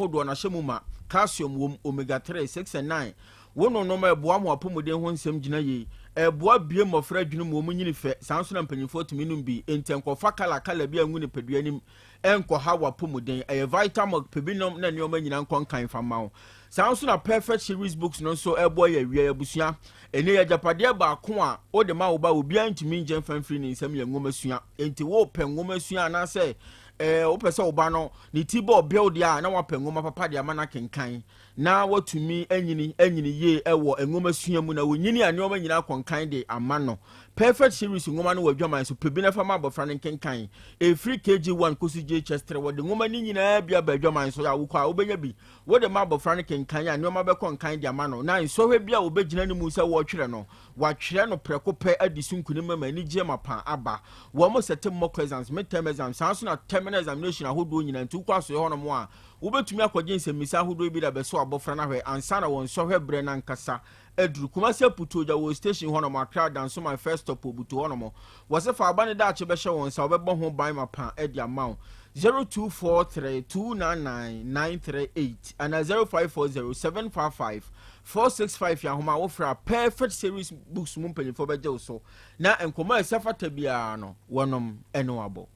Ahodoɔ no ahyɛ mu ma. Calcium wom, omega 3, 6 and 9. Wo nonom a ɛboa ma w'apɔmuden ho nsɛm gyina yie. Ɛboa bue mmɔfra adwene mu, wɔn nyini fɛ. Saa nso na mpanyinfoɔ tumi nom bi. Enti ɛnkɔfa kala kala bi angu nipadua anim ɛnkɔha w'apɔmuden. Ɛyɛ Vitamilk, pɛ bi nom na nneɛma nyinaa nkɔ nkan fa mma wo. Saa nso na Perfect Series Books no nso ɛboa yɛ awia abusua. Ɛnnɛ yi agyapadeɛ baako a wode ma wo ba a obiara ntumi ngye mfa mfiri ne nsam yɛ nwomasua. Enti wopɛ nwomasua anaasɛ ɛɛ wopɛ sɛ wo ba no ne ti bɔ ɔbɛw deɛ a na wapɛ nwoma papa de ama no akenkan na watumi anyini anyini yie wɔ nwomasua mu na wɔnyini a nneɛma nyinaa kɔnkan de ama no. Perfect Series nwoma no wɔ adwaman so pɛ bi na fa ma abɔfra no nkenkan. Ɛfiri KG1 kɔsi JHS3 wɔde nwoma no nyinaa bi aba adwaman so a wokɔ a wobɛnya bi. Wode ma abɔfra no kenkan a nneɛma bɛkɔ nkan de ama no na nsɔhwɛ bi a wɔbɛgyina no mu sɛ wɔretwerɛ no Wɔatwerɛ no prɛko pɛ adi so nkunim ama anigyeɛ mapa aba. Wɔn sɛte mock exams, mid-term exams, saa nso na terminal examination ahodoɔ nyinaa nti wokɔ asoeɛ hɔnom a, wobɛtumi akɔgye nsɛmmisa ahodoɔ yi bi de abɛsɔ abɔfra no ahwɛ ansa na wɔn nsɔhwɛ berɛ no ankasa aduru. Kumasi Aputuogya wɔ station hɔnom, Accra Dansoman first stop Obutu hɔnom. Wɔse fa aba no daakye bɛhyɛ wɔn nsa, wɔbɛbɔ ho ban mapa de ama wo. 0243 299 938 anaa 0540 755 465 yɛ ahoma a wofrɛ a Perfect Series Books mu mpanyimfoɔ bɛgye wo so, na nkɔmmɔ a ɛsɛ fata biara no, wɔnom ne wo abɔ.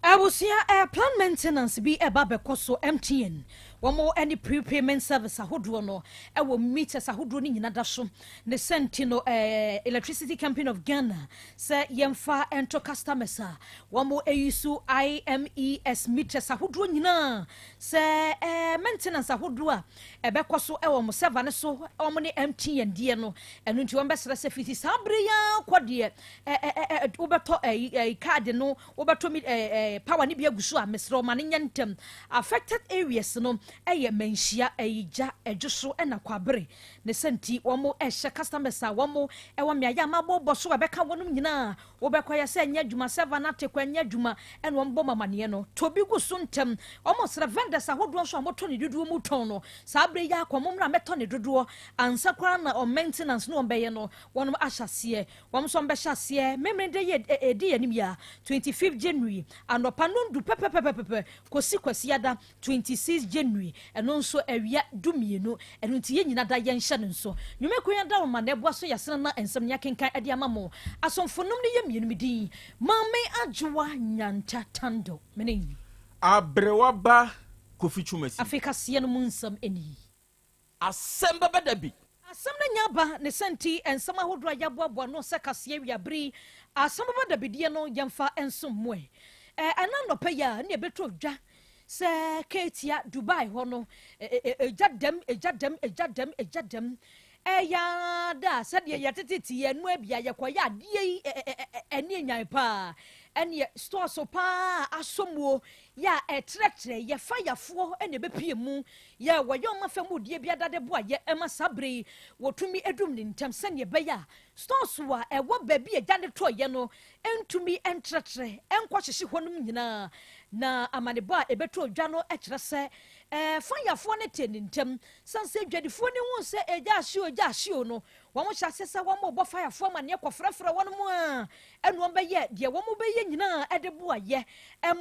Abusua eh, plan maintenance bi ɛba bɛkɔ so MTN wɔn ne prepayment service ahodoɔ no ɛwɔ meters ahodoɔ no nyina da so ne sɛ nti no eh, Electricity Company of Ghana sɛ yɛmfa ɛnto customers a wɔn ɛyi so IMES meters ahodoɔ nyinaa Sɛ ɛɛ maintenance ahodoɔ a ɛbɛkɔ so wɔ wɔn server no so, wɔn ne MTN deɛ no, ɛno nti wɔn bɛsrɛ sɛ fiti saa bere yi ara kɔ deɛ ɛ ɛ ɛ wobɛtɔ ɛyi ɛyi card no, wobɛtɔ mi ɛ ɛ power no bi agu so a, mesrɛ wɔn ma no nyɛ ntɛm. Affected areas no ɛyɛ Manhyia, Ayigya, Ɛdwoso ɛna Kwabere. Ne sɛ nti wɔn ɛhyɛ customers a wɔn ɛwɔ mmeaeɛ a mabɔbɔ so a ɛbɛka wɔnom nyinaa Wobɛkɔyɛ sɛ ɛnyɛ adwuma, server no ate kɔ ɛnyɛ adwuma ɛna wɔn bɔ mo amaneɛ no. Tɔ bi gu so ntɛm. Wɔn srɛ vendors ahodoɔ nso a wɔtɔ ne dodoɔ mu tɔn no. Saa berɛ yi ara kɔ wɔn mmra mmɛtɔ ne dodoɔ ansa koraa na wɔn maintenance no wɔn bɛyɛ no wɔn ahyɛ aseɛ. Wɔn nso wɔn bɛhyɛ aseɛ Memeneda yi a ɛdi yɛn anim yi ara, 25 January, anɔpa nnɔndu pɛpɛpɛpɛpɛ kɔsi Kwasiada 26 January, ɛno nso awia dumienu, ɛno nti yɛn nyina da yɛnhyɛ no nso. Nnwumakuo yi adaworoma na ɛboa so yɛasene na nsɛm no yɛakenkan de ama mo. Asomfo nom no yɛ mmienu, me din Maame Adwoa Nyanta Tando, me ne. Aberewa ba Kofi Twumasi. Afei kaseɛ no mu nsɛm nie. Asɛm bɛba da bi. Asɛm no nya aba, ne sɛ nti nsɛm ahodoɔ a yɛaboaboa ano sɛ kaseɛ awiabere yi asɛm bɛba dabideɛ no yɛmfa nsom mo ɛ. Ɛna anɔpa yi a ne ɛbɛtɔ dwa sɛ Ketia, Dubai hɔ no egya dɛm, egya dɛm, egya dɛm, egya dɛm. Ɛyɛ ara da a sɛdeɛ yɛtetete yɛn no abia yɛkɔyɛ adeɛ yi ɛne enyan paa. Ɛneɛ stores paa asɔ muo yɛ a ɛtrɛtrɛ yɛfa yafoɔ ɛna ɛbɛpie mu Yɛ a wɔyɛ wɔn afamudeɛ biara de boa yɛ ma saa berɛ yi wɔtumi dum no ntɛm sɛdeɛ ɛbɛyɛ a stores a ɛwɔ baabi a gya no tɔeɛ no ntumi ntrɛtrɛ nkɔhyehye hɔnom nyinaa. Na amanebɔ a ɛbɛtɔɔ dwa no kyerɛ sɛ fayafoɔ no tee no ntɛm sane sɛ adwadifoɔ no huu sɛ egya ahye o, egya ahye o no, Wɔhyɛ aseɛ sɛ wɔrebɔ fayafoɔ amaneɛ kɔfrɛfrɛ wɔn a ɛna wɔbɛyɛ deɛ wɔbɛyɛ nyinaa de boa yɛ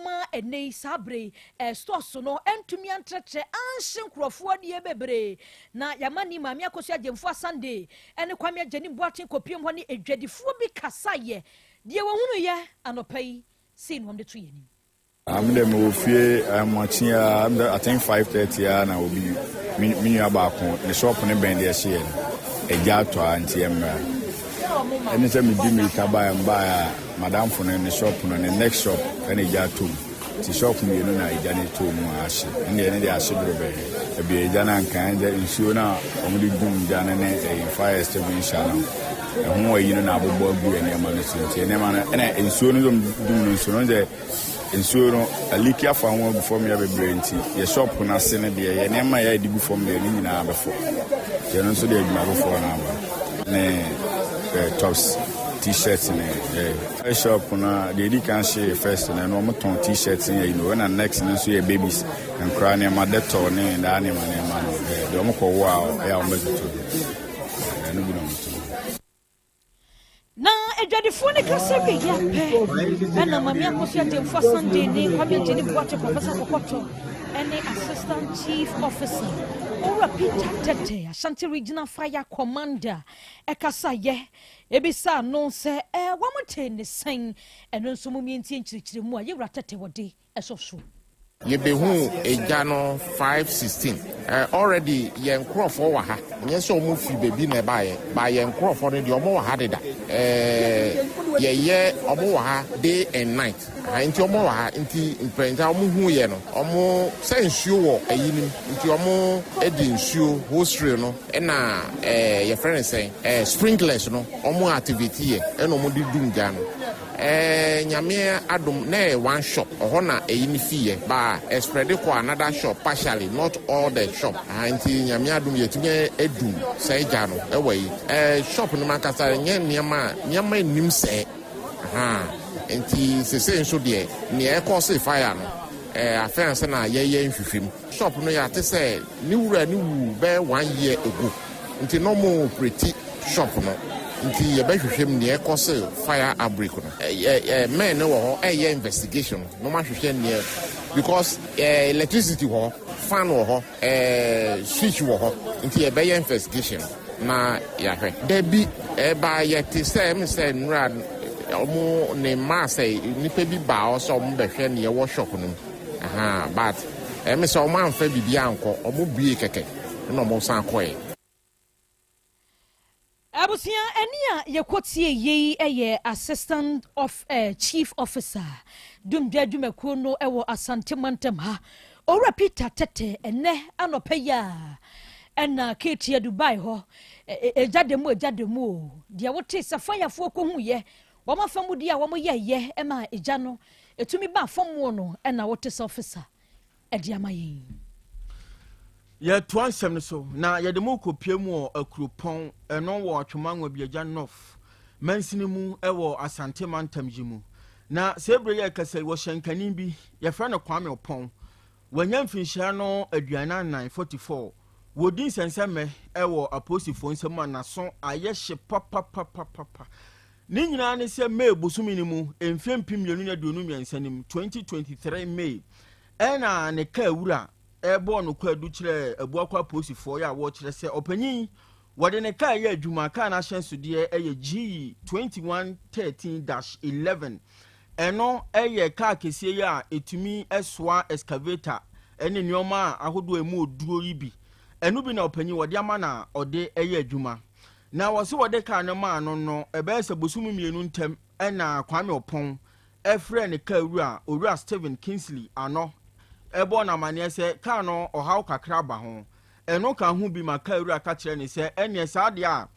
ma ɛnɛ yi saa berɛ yi stores no ntumi antrɛtrɛ anhye nkurɔfoɔ adeɛ bebree na yɛama ne maame Akosua Agyemfua Sunday ne Kwame Agyenim Boateng kɔpiem hɔ ne adwadifoɔ bi kasaeɛ deɛ wɔhunuiɛ anɔpa yi sei na wɔde to yɛn anim. Ah, me dɛ mewɔ fie amoakye a, me dɛ I think 5:30 a na obi me me nua baako ne shop ne bɛn deɛ ɛhyeɛ no agya atɔ a nti ɛmmra. Ɛne sɛ medi mmirika baeɛ mbaeɛ a madamfo no ne shop no ne next shop ɛna agya atɔ mu. Nti shop mmienu na agya no tɔɔ mu a ahye. Ɛne deɛ ɛne deɛ ahye doro bɛn. Ɛbi agya no anka ɛne sɛ nsuo no a wɔde dum gya no ne ɛyi fire extinguisher no ɛho ayi no na abobɔ agu nneɛma no so nti nneɛma no ɛna nsuo no dum no nso no sɛ Nsuo no aliki afa ho agu fam yɛ bebree nti yɛ shop no ase no deɛ yɛ nneɛma a yɛde gu fam deɛ ne nyinaa bɛfɔ. Nti ɛno nso deɛ adwuma foforɔ na aba ne eh, tops t-shirt ne eh, shop no deɛ ɛdi kan hyee first no ɛno wɔtɔn t-shirt ne ayi no ɛna next no nso yɛ babies nkoraa nneɛma dɛtɔ ne daa nneɛma nneɛma no eh, deɛ wɔkɔwo a ɛyɛ a wɔbɛtoto ɛno bi na wɔtɔn. Na adwadifoɔ no kasa wieeɛ pɛ, ɛna Maame Akosua Gyamfua Sunday ne Kwame Agyeni Boakye Professor Kɔkɔtɔ ne Assistant Chief Officer Owura Peter Tetteh, Ashanti Regional Fire Commander kasaeɛ bisaa no sɛ wɔtee ne sɛn. Ɛno nso mommie ntie nkyerɛkyerɛmu a Yɛwura Tetteh wɔde ɛsɔ so. Yɛbɛhu egya no 5:16. Already yɛn nkurɔfoɔ wɔ ha. Nyɛ sɛ ɔmo firi baabi na ɛbaeɛ ba. Yɛn nkurɔfoɔ no deɛ, ɔmo wɔ ha deda. Yɛyɛ ɔmo wɔ ha day and night ha, nti ɔmo wɔ ha. Nti mpɛnta ɔmo hu yɛ no, ɔmo sɛ nsuo wɔ ɛyi nim, nti ɔmo de nsuo hose reel no ɛna yɛfrɛ no sɛn, sprinklers no, ɔmo activate yɛ ɛna ɔmo de dum gya no. Nyame adom na ɛyɛ one shop ɔhɔ na ɛyi ne fi yɛ ba ɛspread kɔ another shop partially, not all the shop. Nti Nyame adom yɛtumi edum sɛ gya no ɛwɔ yi shop no mankasa nyɛ nneɛma a nneɛma nnim sɛɛ. Nti sese nso deɛ, nea ɛkɔ se fire no, afɛn sɛ na yɛyɛ nhwehwɛm. Shop no, yɛate sɛ ne wura ne wu bɛyɛ one year ago, nti na ɔmo operate shop no, nti yɛbɛhwehwɛ mu nea ɛkɔ se fire outbreak no. Ɛɛ ɛɛ men no wɔ hɔ ɛyɛ investigation na ɔmo ahwehwɛ nea, because electricity wɔ hɔ, fan wɔ hɔ, switch wɔ hɔ, nti yɛbɛyɛ investigation na yɛahwɛ. Dabi, ɛba yɛte sɛ ɛmi sɛ nnura ɔmo ne mmaa sɛ nipa bi baa hɔ sɛ ɔmo bɛhwɛ nea ɛwɔ shop no mu, but ɛmi sɛ ɔmo amfa biribi ankɔ, ɔmo bue kɛkɛ ɛna ɔmo san kɔɛ. Abusua, ɛne a yɛkɔtie yei yɛ Assistant of Chief Officer dumdwa adwumakuo no wɔ Asante mantam ha, Owura Peter Tetteh. Ɛnɛ anɔpɛ yi a ɛna keetia Dubai hɔ ɛgya da mu, ɛgya da mu o. Deɛ wote sɛ fayafoɔ kɔhuyɛ wɔn afa mu di a wɔn yɛyɛ ɛma ɛgya no ɛtumi ba fam no, ɛna wote sɛ officer ɛde ama yɛn. Yɛtoa nsɛm no so na yɛde mu kɔpie mu wɔ Akuropɔn, ɛno wɔ Atwoma Nwabiagya North mansini mu ɛwɔ Asante mantam yi mu. Na sɛ ebire yɛ kasa yi, wɔhyɛ nkanin bi yɛfrɛ no Kwame Ɔpɔn, wɔanya mfinhyia no 44, 44. Wɔdi nsɛnsɛmmɛ ɛwɔ apolisifoɔ nsɛm a n'aso ayɛ hye papapapapa. Ne nyinaa ne sɛ May bosome no mu mfeɛ 2023 no mu, 2023 May, ɛna ne kaa wura ɛbɔɔ no kwaadu kyerɛ Abuakɔ apolisifoɔ yɛ a wɔrekyerɛ sɛ ɔpanyin wɔde ne kaa yɛ adwuma. Kaa no ahyɛnsodeɛ ɛyɛ G 2113-11. Ɛno ɛyɛ kaa kɛseɛ yi a ɛtumi ɛsoa excavator ɛne nneɛma a ahodoɔ emu oduro yi bi. Ɛno bi na ɔpanyin wɔde ama na ɔde ɛyɛ adwuma. Na wɔsi wɔde kaa no maa no, ɛbɛyɛ sɛ bosom 2 ntɛm ɛna Kwame Ɔpɔn ɛfrɛ ne kaa wura, Owura Stephen Kingsley ano, ɛbɔ n'amaneɛ sɛ kaa no ɔhaw kakra ba ho. Ɛno ka ho bi ma kaa wura ka kyerɛ ne sɛ ɛneɛ saa deɛ a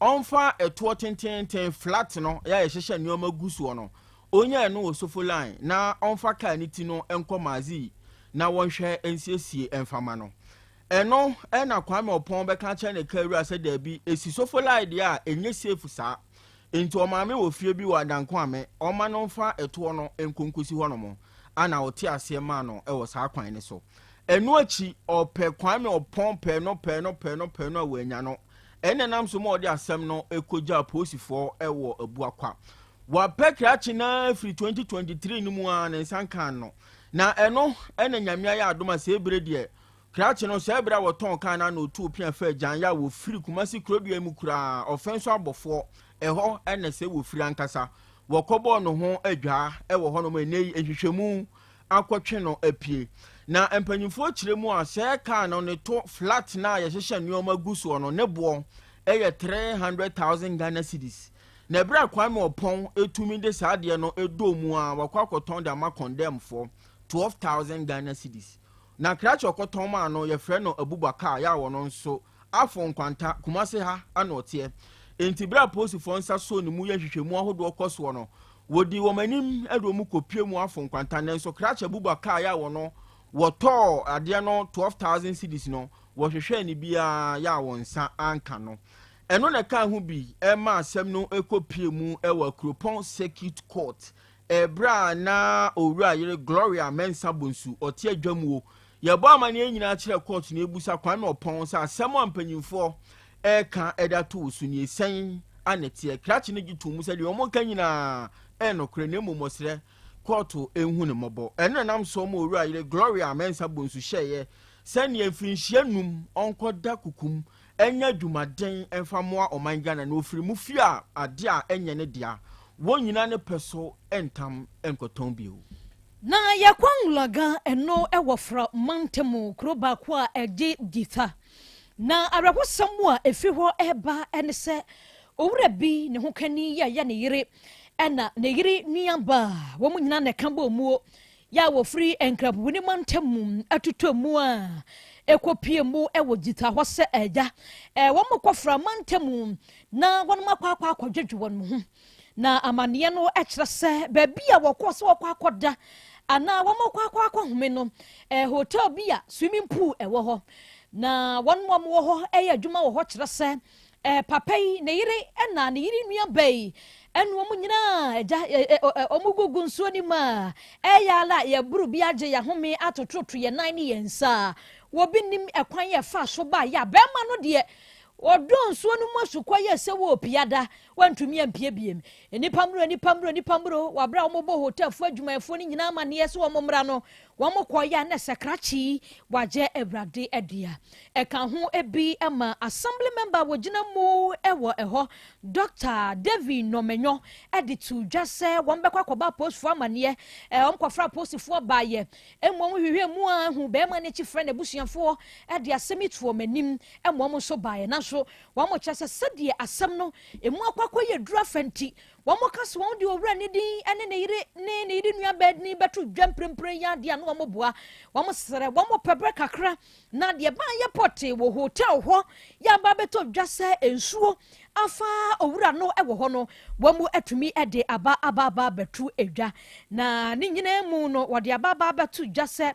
ɔmfa ɛtoɔ tententen flat no yɛ a yɛhyehyɛ nneɛma gu soɔ no, onye ɛno wɔ Sofo Line na ɔmfa kaa ne ti no nkɔ Maazi na wɔnhwɛ nsiesie mfama no. Ɛno ɛna Kwame Ɔpɔn bɛka kyerɛ ne kaa wura sɛ daabi, esi Sofo Line deɛ a ɛnyɛ safe saa, nti ɔmaame wɔ fie bi wɔ Adanko ame ɔma no mfa ɛtoɔ no nkonkosi hɔnom ana ɔte aseɛ maa no ɛwɔ saa kwan ne so. Ɛno akyi ɔpɛ Kwame Ɔpɔn pɛɛ no pɛɛ no pɛɛ no pɛɛ no a wɔanya no. Ɛna nam so ma ɔde asɛm no ɛkɔgya apolisifoɔ ɛwɔ Abuakwa. Wapɛ krakye naa firi 2023 no mu a ne nsa nkan no, na ɛno ɛna Nyame ayɛ adom a sɛ ebere deɛ krakye no sɛ ebere a wɔtɔn kan na na otu opia fɛ agyan yɛ a wɔfiri Kumasi kurodua mu koraa ɔfɛn so abɔfoɔ ɛhɔ ɛna sɛ wɔfiri ankasa wɔkɔbɔɔ no ho adwaa ɛwɔ hɔnom. Ɛnɛ yi nhwehwɛmu akɔtwe no apue na mpanyinfoɔ kyerɛ mu a sɛ kaa no ne to flat na yɛhyehyɛ nneɛma gu soɔ no ne boɔ ɛyɛ 300,000 Ghana cedis. Na ɛberɛ a Kwame Ɔpɔn etumi de saa adeɛ no edɔ mu a wakɔ akɔtɔn de ama kɔndɛmfoɔ 12,000 Ghana cedis. Na krakye ɔkɔtɔn maa no yɛfrɛ no Abubakar yɛ a wɔno nso afɔ nkwanta Kumase ha ana ɔteɛ. Nti berɛ a polisifoɔ nsa so ne mu yɛ nhwehwɛmu ahodoɔ kɔ soɔ no, wɔdi wɔn anim de wɔn kɔpie mu afɔ nkwanta. Nanso krakye Abubakar yɛ a wɔno wɔtɔɔ adeɛ no 12,000 cedis no, wɔhwehwɛ ne biara yɛ a wɔn nsa anka no. Ɛno na ɛka ho bi ɛma asɛm no ɛkɔpie mu ɛwɔ Kuropɔn Circuit Court, ɛberɛ a na Owura yere Gloria Mensa Bonsu ɔte adwamuo. Yɛbɔ amanneɛ nyinaa kyerɛ court no, ebusa Kwame Ɔpɔn sɛ asɛm a mpanyinfoɔ ɛreka ɛde ato wo so nie, sɛn ana teɛ? Krakye no gye to mu sɛ deɛ wɔn ka nyinaa ɛyɛ nokorɛ, na mmom ɔsrɛ Kɔɔto nhu no mmɔbɔ. Ɛno na ɛnam so ma Owura yere Gloria Mensah Bonsu hyɛeɛ sɛ nea mfirinhyia num ɔnkɔda kukum nyɛ adwumaden mfa mmoa ɔman Ghana na ɔfiri mu fie a adeɛ a ɛnyɛ ne dea wɔ nyina ne pɛ so ntam nkɔtɔn bio. Na yɛkɔ Ngulaga, ɛno wɔ Fra mantam kuro baako a ɛgye Ditha. Na awerɛhosɛm a ɛfiri hɔ reba ne sɛ owura bi ne ho kani yi a ɛyɛ ne yere ɛna ne yere nuabaa, wɔn nyinaa na ɛka bɔɔ muo, yɛ a wɔfiri Nkrabubuni mantam mu atotɔ mu a ɛkɔpie mu wɔ Gyita hɔ sɛ agya wɔn kɔfra mantam mu na wɔn akɔ akɔ akɔdwedwe wɔn ho. Na amanneɛ no kyerɛ sɛ baabi a wɔkɔɔ sɛ wɔkɔ akɔda anaa wɔkɔ akɔ akɔhome no, hotel bi a swimming pool ɛwɔ hɔ. Na wɔn a wɔwɔ hɔ ɛyɛ adwuma wɔ hɔ kyerɛ sɛ papa yi, ne yere ɛna ne yere nuaba yi ɛne wɔn nyinaa agya wɔn gugu nsuo no mu a ɛyɛ ara a yɛboro bi agye yɛn ahome atototo yɛn nan ne yɛn nsa. Wɔbi nim ɛkwan yɛ fa so ba yɛ a bɛrima no deɛ wɔdɔ nsuo no mu asukɔ yɛ sɛ wɔ pia da wantumi ampie biem. Nnipa mmuro, nnipa mmuro, nnipa mmuro wɔ abere a wɔbɔ hotelfoɔ adwumayɛfoɔ no nyinaa amanneɛ sɛ wɔn mmra no, wɔn kɔɔyɛ a na sɛ krakye wagye Awurade adua. Ɛka ho bi ma assembly member a wɔgyina mu wɔ ɛhɔ, Dr. David Nɔmɛnyɔ, de to dwa sɛ wɔn bɛkɔ akɔba apolisifoɔ amanneɛ. Wɔn kɔfra apolisifoɔ baayɛ mmom hwehwɛ mu a hu bɛrima no akyi frɛ n'abusuafoɔ de asɛm yi to wɔn anim ma wɔn nso baayɛ. Nanso wɔn kyerɛ sɛ sɛdeɛ asɛm no emu akɔ akɔyɛ duru afa nti, wɔn ka sɛ wɔn de owura ne din ne ne yere ne ne yere nua baa din bɛto dwa mprempren yi adeɛ a na wɔn boa. Wɔn srɛ wɔn pɛ berɛ kakra na deɛ ban yɛ pɔte wɔ hotel hɔ yɛ aba bɛtɔ dwa sɛ nsuo afa owura no wɔ hɔ no, wɔn mu atumi de aba aba aba abɛto dwa. Na ne nyinaa mu no, wɔde aba aba abɛto dwa sɛ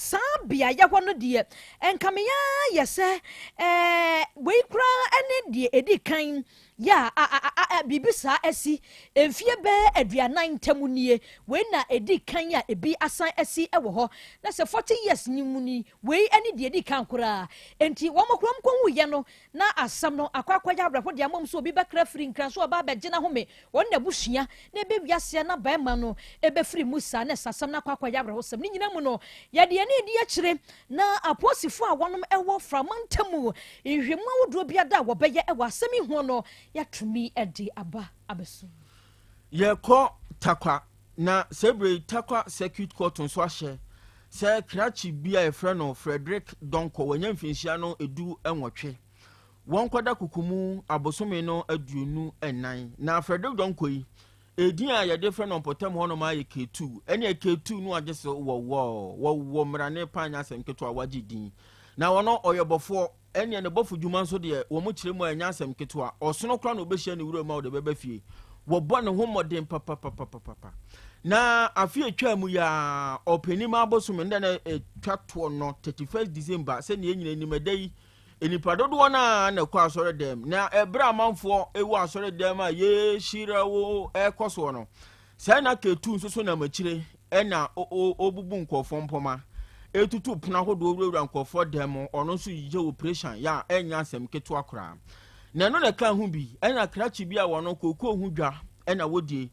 saa beaeɛ hɔ no deɛ nkamea yɛ sɛ wei koraa ne deɛ ɛdi kan yɛ a biribi saa asi mfie bɛɛ 40 ntam nie. Wei na ɛdi kan a ebi asan asi wɔ hɔ na sɛ 40 years ni mu ni, wei ne deɛ ɛdi kan koraa. Nti wɔn koraa kɔhuyɛ no na asɛm no akɔ akɔyɛ awerɛho deɛ amam so obi bɛkra firi Nkran so ɔba abɛgye n'ahome wɔn n'abusua na ebe wiaseɛ na bɛrima no ebɛfiri mu saa na ɛsɛ asɛm no akɔ akɔyɛ awerɛhosɛm. Ne nyinaa mu no, yɛde yɛn di akyire na apolisifoɔ a wɔnom ɛwɔ Frama ntamu nhwɛmu ahodoɔ bi ada a wɔbɛyɛ ɛwɔ asɛm yi ho no, yɛatumi de aba abɛso. Yɛkɔ Takwa na sɛ bere Takwa Circuit Court nso ahyɛ sɛ krakye bi a yɛfrɛ no Frederick Donkor, wanya mfinhyia no 18, wɔn kɔda kukumu abosome no 24. Na Frederick Donkor yi, edin a yɛde frɛ no mpɔtam hɔnom ayɛ K2. Ɛne K2 no agye so wɔwɔ wɔwɔ mmerane paa, nyɛ asɛm ketewa, wagye din. Na wɔno ɔyɛ bɔfoɔ. Ɛneɛ ne bɔfo dwuma nso deɛ, wɔn kyerɛ mu a, ɛnyɛ asɛm ketewa. Ɔsono koraa na ɔbɛhyia ne wura mu a ɔde bɛba fie. Wɔbɔ ne ho mmɔden papapapapa. Na afe atwa mu yi a, ɔpanin abosome no na ɛtwa toɔ no, 31 December, sɛnea yɛn nyinaa nim, ɛda yi nnipa dodoɔ no a na ɛkɔ asɔre dɛm. Na ɛberɛ amanfoɔ ɛwɔ asɔre dɛm a yɛhyira wo ɛkɔ soɔ no, saa na Ketu nso so nam akyire ɛna ɔbubu nkurɔfoɔ mpɔma, ɛtutu pono ahodoɔ, wurawura nkurɔfoɔ dɛm mu. Ɔno nso yɛ operation yɛ a ɛnyɛ asɛm ketewa koraa. Na ɛno na ɛka ho bi ɛna krakye bi a wɔno kookoo ho dwa ɛna wɔdie,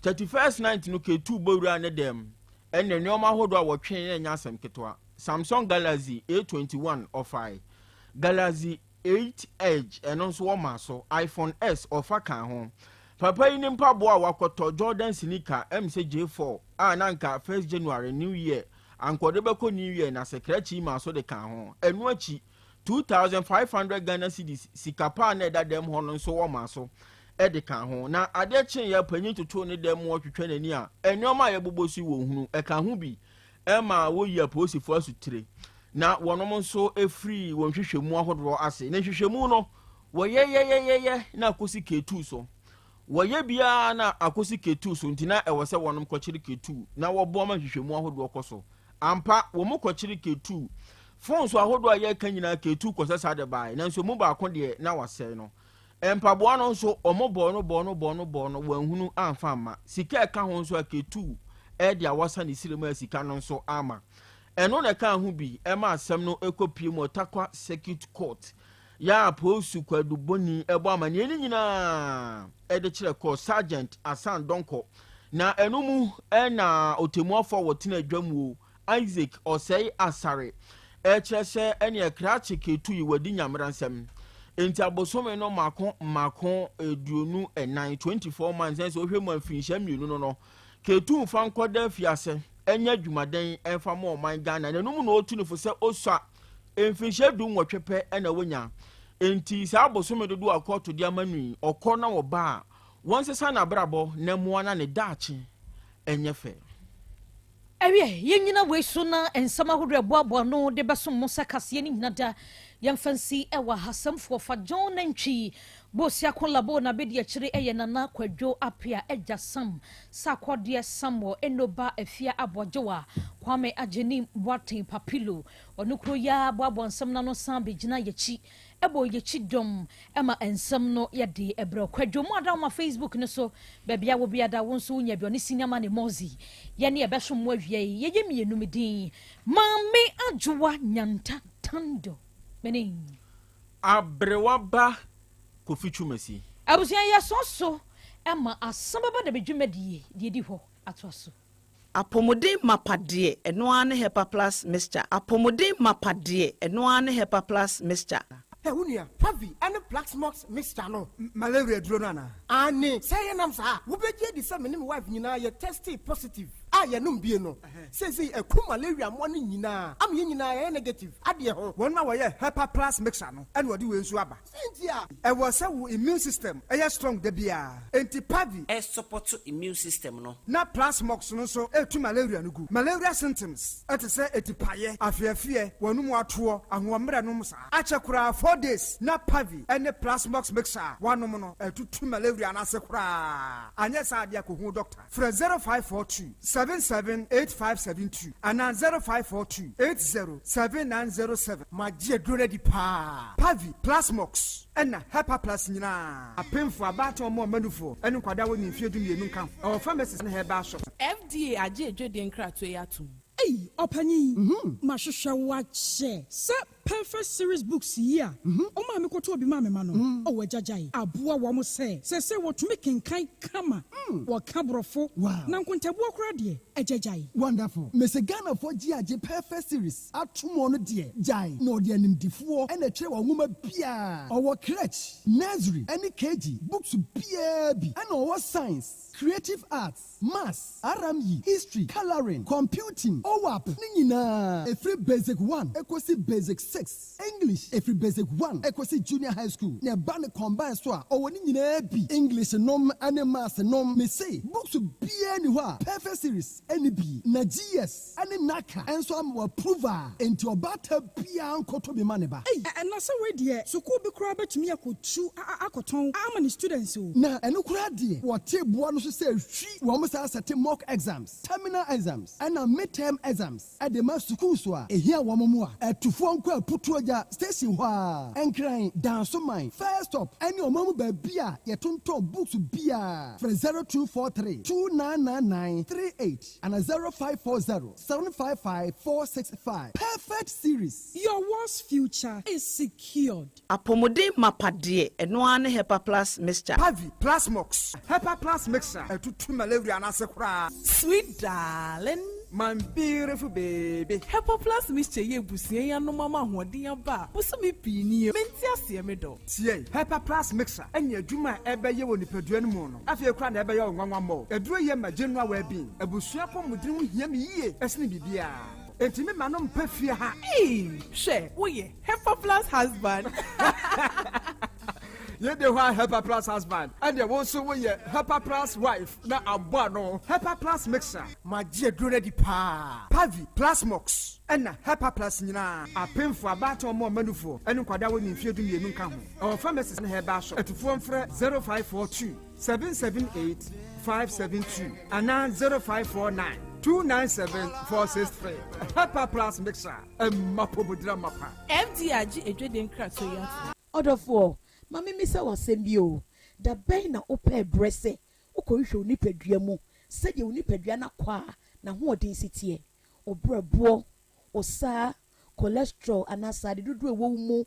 31st night no Ketu bɔwura ne dɛm ɛna nneɛma ahodoɔ a wɔtwe na ɛnyɛ asɛm ketewa. Samsung Galaxy A21 ɔfae, Galaxy 8 Edge ɛno nso wɔma so, iPhone S ɔfa ka ho. Papa yi ne mpaboa a wakɔtɔ, Jordan sneaker ɛm sɛ J4 a na nka 1st January new year ankɔde bɛkɔ new year, na sɛ krakye yi ma so de ka ho. Ɛno akyi 2500 Ghana cedis sika paa na ɛda dɛm hɔ no nso wɔma so ɛde ka ho. Na adeɛ kyeeɛ, panyin toto ne dɛm mu ɔtwitwa n'ani a nneɛma a yɛbobɔ so yi wɔ hunu ɛka ho bi ɛma wɔyi apolisifoɔ asutire na wɔnom nso efiri wɔn nhwehwɛmu ahodoɔ ase. Na nhwehwɛmu no wɔyɛyɛyɛyɛ na akɔsi Ketu so, wɔyɛ biara na akɔsi Ketu so. Nti na ɛwɔ sɛ wɔnom kɔkyere Ketu na wɔboa ma nhwehwɛmu ahodoɔ kɔ so. Ampa, wɔn mu kɔkyere Ketu. Phones ahodoɔ a yɛreka nyinaa Ketu kɔsɛ saa de baeɛ, nanso mu baako deɛ na wasɛe no. Mpaboa no nso wɔn bɔɔ no bɔɔ no bɔɔ no bɔɔ no, wɔanhunu amfa amma. Sika ɛka ho nso a Ketu ɛde awasa ne sire mu a sika no nso ama. Ɛno na ɛka ho bi ɛma asɛm no ɛkɔpie mu Ɔtakwa Circuit Court yɛ a polisi kwadubɔni ɛbɔ amanneɛ no nyinaa ɛde kyerɛ kɔ Sergeant Asan Dɔnkɔ. Na ɛno mu na ɔtɛmmuafoɔ a wɔtena adwa mu o, Isaac Osei Asare, ɛkyerɛ sɛ ɛneɛ Krakye Ketu yi wadi nyamera nsɛm. Enti abosome no mako mako 24, 24 months, ɛne sɛ wohwɛ mu a mfirinhyia mmienu no no, Ketu mfa nkɔda afiase nyɛ adwumaden mfa ma ɔman Ghana. Na ɛno mu na ɔtu no fo sɛ ɔsua mfirinhyia 18 pɛ na wanya. Enti saa abosome dodoɔ a kɔɔto de ama no yi, ɔkɔ na ɔba a, wɔnsesa n'abrabɔ na mmoa na ne daakye nyɛ fɛ. Ɛwiɛ, yɛnnyina wei so na nsɛm ahodoɔ a ɛboaboa ano de bɛsom mo sɛ kaseɛ no nyina da. Yɛmfa nsi wɔ ahasɛmfoɔ fa John Nantwi, Bosiako Labo na bɛdi akyire yɛ Nana Kwadwo Apea, Agya Sam, Sarkodie Samuel, Enoba Afia Aboagyewa, Kwame Agyenim Boateng Papilo. Ɔno kuro yi ara boaboa nsɛm no ano san bɛgyina yɛakyi bɔ yɛakyi dɔm ma nsɛm no yɛ de brɛ. Kwadwo mu ada woma Facebook no so baabi a wɔ biada wo nso wonya bi ɔne Senior Money Mozi yɛne ɛbɛsom mo awia yi yɛyɛ mmienu me din Maame Adwoa Nyanta Tando mene. Aberewa ba Kofi Twumasi. Abusua yɛsɔ so ma asɛm bɛba da bɛdwumadie deɛ ɛdi hɔ atoa so. Apɔmuden mapa deɛ, ɛno ara ne Hepa Plus Mixture. Apɔmuden mapa deɛ, ɛno ara ne Hepa Plus Mixture. Hɛ wo nua, Pavi ne Plaxmox mixture no, malaria aduro no anaa? Aane, sɛ yɛnam saa a, wobɛgye adi sɛ me ne me wife nyinaa yɛ testee positive a yɛnom bie no. Seesei aku malaria mmoa no nyinaa ama yɛn nyinaa yɛayɛ negative adeɛ ho. Wɔn a wɔyɛ Hepa Plus mixture no na wɔde wei nso aba. Sɛ nti a. Ɛwɔ sɛ wo immune system yɛ strong da biara, enti Pavi. Ɛsupɔto immune system no. Na Plasmox no nso tu malaria no gu. Malaria symptoms te sɛ atipaeɛ, afeafeɛ, w'anum atoɔ, ahoɔmmerɛ nom saa. Akyɛ koraa 4 days na Pavi ne Plasmox mixture a woanom no atutu malaria no ase koraa. Anyɛ saa adeɛ a kɔhu doctor. Frɛ 0542 778572 anaa 0542 807907. Magye aduro no adi paa. Pavi, Plasmox, ɛna Hepa Plus nyinaa. Apemfo, abaatan, ɔmo ɔmanufoɔ, ne nkwadaa a wɔnni mfeɛ 12 nka ho. Ɛwɔ pharmacies ne herbal shops. FDA agye adwadie nkratoɔ yi atom. Ei, ɔpanyin, mahwehwɛ wo akyɛ sɛ Perfect Series books yi a ɔmaa me kɔtɔɔ bi maa me ma no. Ɔwɔ agyagyae aboa wɔn sɛ seesei wɔtumi kenkan kama, wɔka Borɔfo, na nkontabuo koraa deɛ, agyagyae. Wonderful. Mese Ghanafoɔ gye agye Perfect Series ato mu no deɛ, gyae na ɔde animdifoɔ ɛna ɛtwerɛ wɔn nwoma biara. Ɔwɔ crèche, nursery ɛne KG books biara bi, ɛna ɔwɔ science, creative arts, maths, RME, history, colouring, computing, OWAP ne nyinaa ɛfiri basic 1 ɛkɔsi basic 6, English ɛfiri basic 1 ɛkɔsi junior high school, na ɛba ne combine so a ɔwɔ ne nyinaa bi, English nom ne maths nom. Mese books biara ni hɔ a Perfect Series ɛne bi na GS ɛne NaCCA ɛnso ama wɔ approve a, enti ɔbaata biara nkɔtɔ bi ma ne ba. Ei, ɛna sɛ wei deɛ, sukuu bi koraa bɛtumi akɔtu akɔtɔn ama ne students o. Na ɛno koraa deɛ, wɔte boa no so sɛ hwi wɔn saa sɛte mock exams, terminal exams ɛna midterm exams ɛde ma sukuu so a ehia wɔn mu a ɛtufoɔ nkɔ Aputuogya station hɔ a Nkran Dansoman first stop ɛne ɔman mu baabi a yɛtontɔn books biara. Frɛ 0243 299938 ana 0540 755 465. Perfect Series. Your world's future is secured. Apɔmuden mapa deɛ, ɛno ara ne Hepa Plus Mixture. Pavi, Plasmox, Hepa Plus mixture ɛtutu malaria no ase koraa. Sweet darling. My beautiful baby. Hepa Plus Mixture yɛ ebusua yi anom ama ahoɔden aba a bosome pii nie mente aseɛ me dɔ. Tie, Hepa Plus mixture ɛne adwuma a ɛbɛyɛ wɔ nipadua no mu no afei koraa na ɛbɛyɛ wo nwanwa mmɔ. Aduro yɛ ma general well-being. Abusua pɔmuden ho hia me yie ɛsene biribiara. Enti me ma no mpɛ fie ha. Ee, hwɛ, woyɛ Hepa Plus husband. Yɛde hɔ a Hepa Plus husband, ɛdeɛ wo nso woyɛ Hepa Plus wife na abɔ ano. Hepa Plus mixture. Magye aduro no adi paa. Pavi, Plasmox, ɛna Hepa Plus nyinaa. Apemfo, abaatan, ɔmo ɔmanufoɔ ɛne nkwadaa wɔ ne mfeɛ 12 nka ho. Ɛwɔ pharmacies ne herbal shop. Atufoɔ mfrɛ 0542 778 572 anaa 0549 297 463. Hepa Plus mixture ɛmma pomodira mapa. FDA agye adwadie nkratoɔ yi atom. Ɔdɔfoɔ, ma memisa w'asɛm bi o. Da bɛn na wopɛ berɛ sɛ wokɔhwehwɛ wo nipadua mu sɛdeɛ wo nipadua no akɔ a n'ahoɔden si teɛ, wo brɛboɔ, wo saa cholesterol anaa sade dodoɔ ɛwɔ wo mu,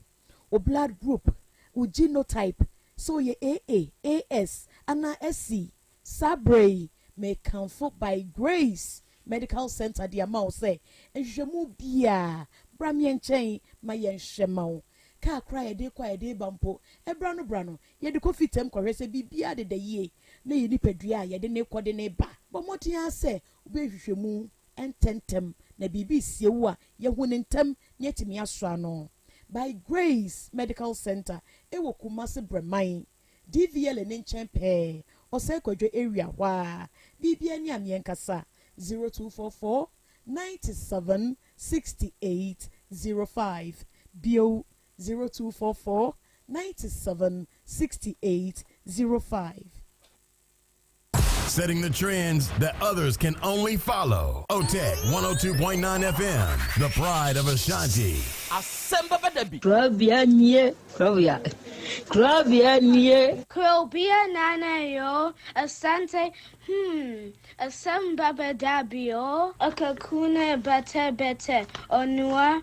wo blood group, wo genotype, sɛ woyɛ AA, AS anaa SC? Saa berɛ yi Mekamfo By Grace Medical Centre de ama wo sɛ nhwehwɛmu biara, bra me nkyɛn ma yɛnhwɛ ma wo. Kaa koraa a yɛde rekɔ a yɛde reba mpo, ɛberɛ ano berɛ ano, yɛde kɔ fitam kɔhwɛ sɛ biribiara deda yie na yɛn nipadua a yɛde no rekɔ de no reba. Bɔ mmɔden ara sɛ wobɛyɛ nhwehwɛmu ntɛmntɛm na biribi resie wo a, yɛahu no ntɛm na yɛatumi asɔ ano. By Grace Medical Centre wɔ Kumasi Brɛman, DVLA no nkyɛn pɛɛ, Ɔsɛe Kwadwo area hɔ ara. Biribiara ni a meɛnkasa, 0244 97 68 05, bio, 0244 97 68 05. Setting the trends that others can only follow. OTEC 102.9 FM, the pride of Ashanti. Asɛm bɛba da bi. Krobea nie, krobea, krobea nie. Krobea nana yo, Asante, hmm, asɛm bɛba da bi o. Akakuna bɛtɛ bɛtɛ, onua,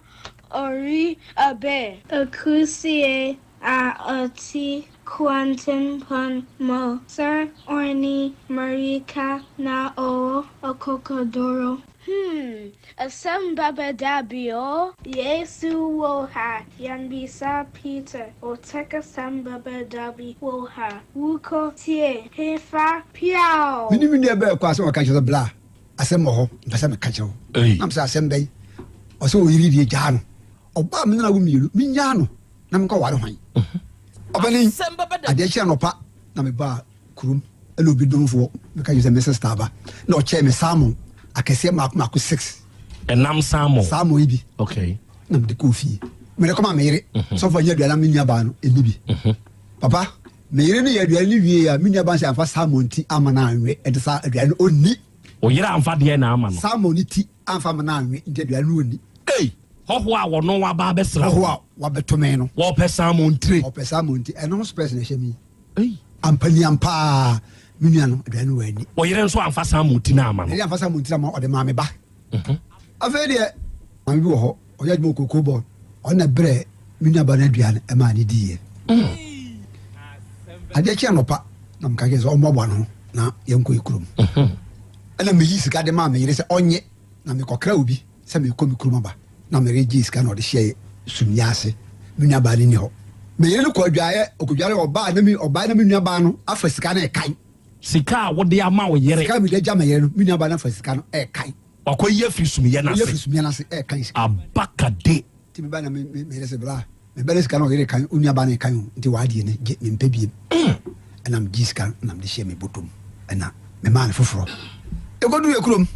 ori abe. Akusie a ɔte kwantempɔn mu sɛ ɔne mmirika na ɔwɔ akokoduru. Hmm, asɛm bɛba da bi o. Yesu wɔ ha, yɛmmisa Peter, ɔtɛk asɛm bɛba da bi wɔ ha, wokɔ tie hefa piaw. Me ne me nua bɛɛ kɔ asɛm a ɔka kyerɛ sɛ bla asɛm wɔ hɔ mpɛ sɛ meka kyerɛ wo na mesɛ asɛm bɛyi ɔsɛ ɔyere deɛ gyaa no ɔbaa me nana wo mmienu menyaa no na menkɔ ware hwan ɔbɛne adeɛ kye anɔpa na mebaa kurom ɛna obi domfoɔ meka kyerɛ sɛ me sister aba na ɔkyɛɛ me salmon akɛseɛ mako mako six ɛnam salmon salmon yi bi okay na mede kɔɔ fie mede kɔma me yere mhm. sɔfo anyɛ aduane na me nua baa no ɛni bi mhm. papa me yere no yɛ aduane no wie a me nua baa sɛ amfa salmon ti ama no anwe ɛde saa aduane no ɔnni ɔyere amfa deɛ na ama no salmon ti amfa ama no anwe nti aduane no ɔnni. Ei! Hɔhoɔ a wɔno waba abɛsra wo. Hɔhoɔ a wabɛto me no. Wɔpɛ salmon tire. Ɔpɛ salmon ti. Ɛno ho spɛs na ɛhyɛ me yi. Ei! Ampa ni ampa ara, me nua no, aduane no wanni. Wo yere nso amfa salmon ti no amma no. Me yere amfa salmon ti no amma, ɔde maa me ba. Mhm. Afei deɛ, maame bi wɔ hɔ, ɔyɛ adwuma wɔ cocoa board. Ɔno na ɛbrɛɛ me nua ba no aduane maa no diiɛ. Mm. Adeɛ kye anɔpa na meka kyerɛ sɛ ɔmmoaboa ne ho na yɛnkɔ yɛ kurom. Mhm. Ɛna meyi sika de maa me yere sɛ ɔnyɛ na mekɔkra obi sɛ mekɔ me kurom aba na me yere gyee sika na ɔde hyɛɛ sumyɛ ase. Me nuabaa no nni hɔ. Me yere no kɔ adwaeɛ, ɔkɔdware ɔbaa na me ɔbaa na me nuabaa no afa sika no ɛkan. Sika a wode ama wo yere. Sika a mede agya me yere no, me nuabaa no afa sika no ɛkan. Wakɔyi afiri sumyɛ no ase. Ɔyi afiri sumyɛ no ase ɛkan sika. Abakade. Nti meba na me me yere sɛ bra. Me ba no sika no ɔyere kan onua ba no kan o nti w'adeɛ no gye mempɛ biem ɛna megye sika no na mede hyɛ me bɔtɔ mu ɛna memaa no foforɔ ɛkɔduru yɛ kurom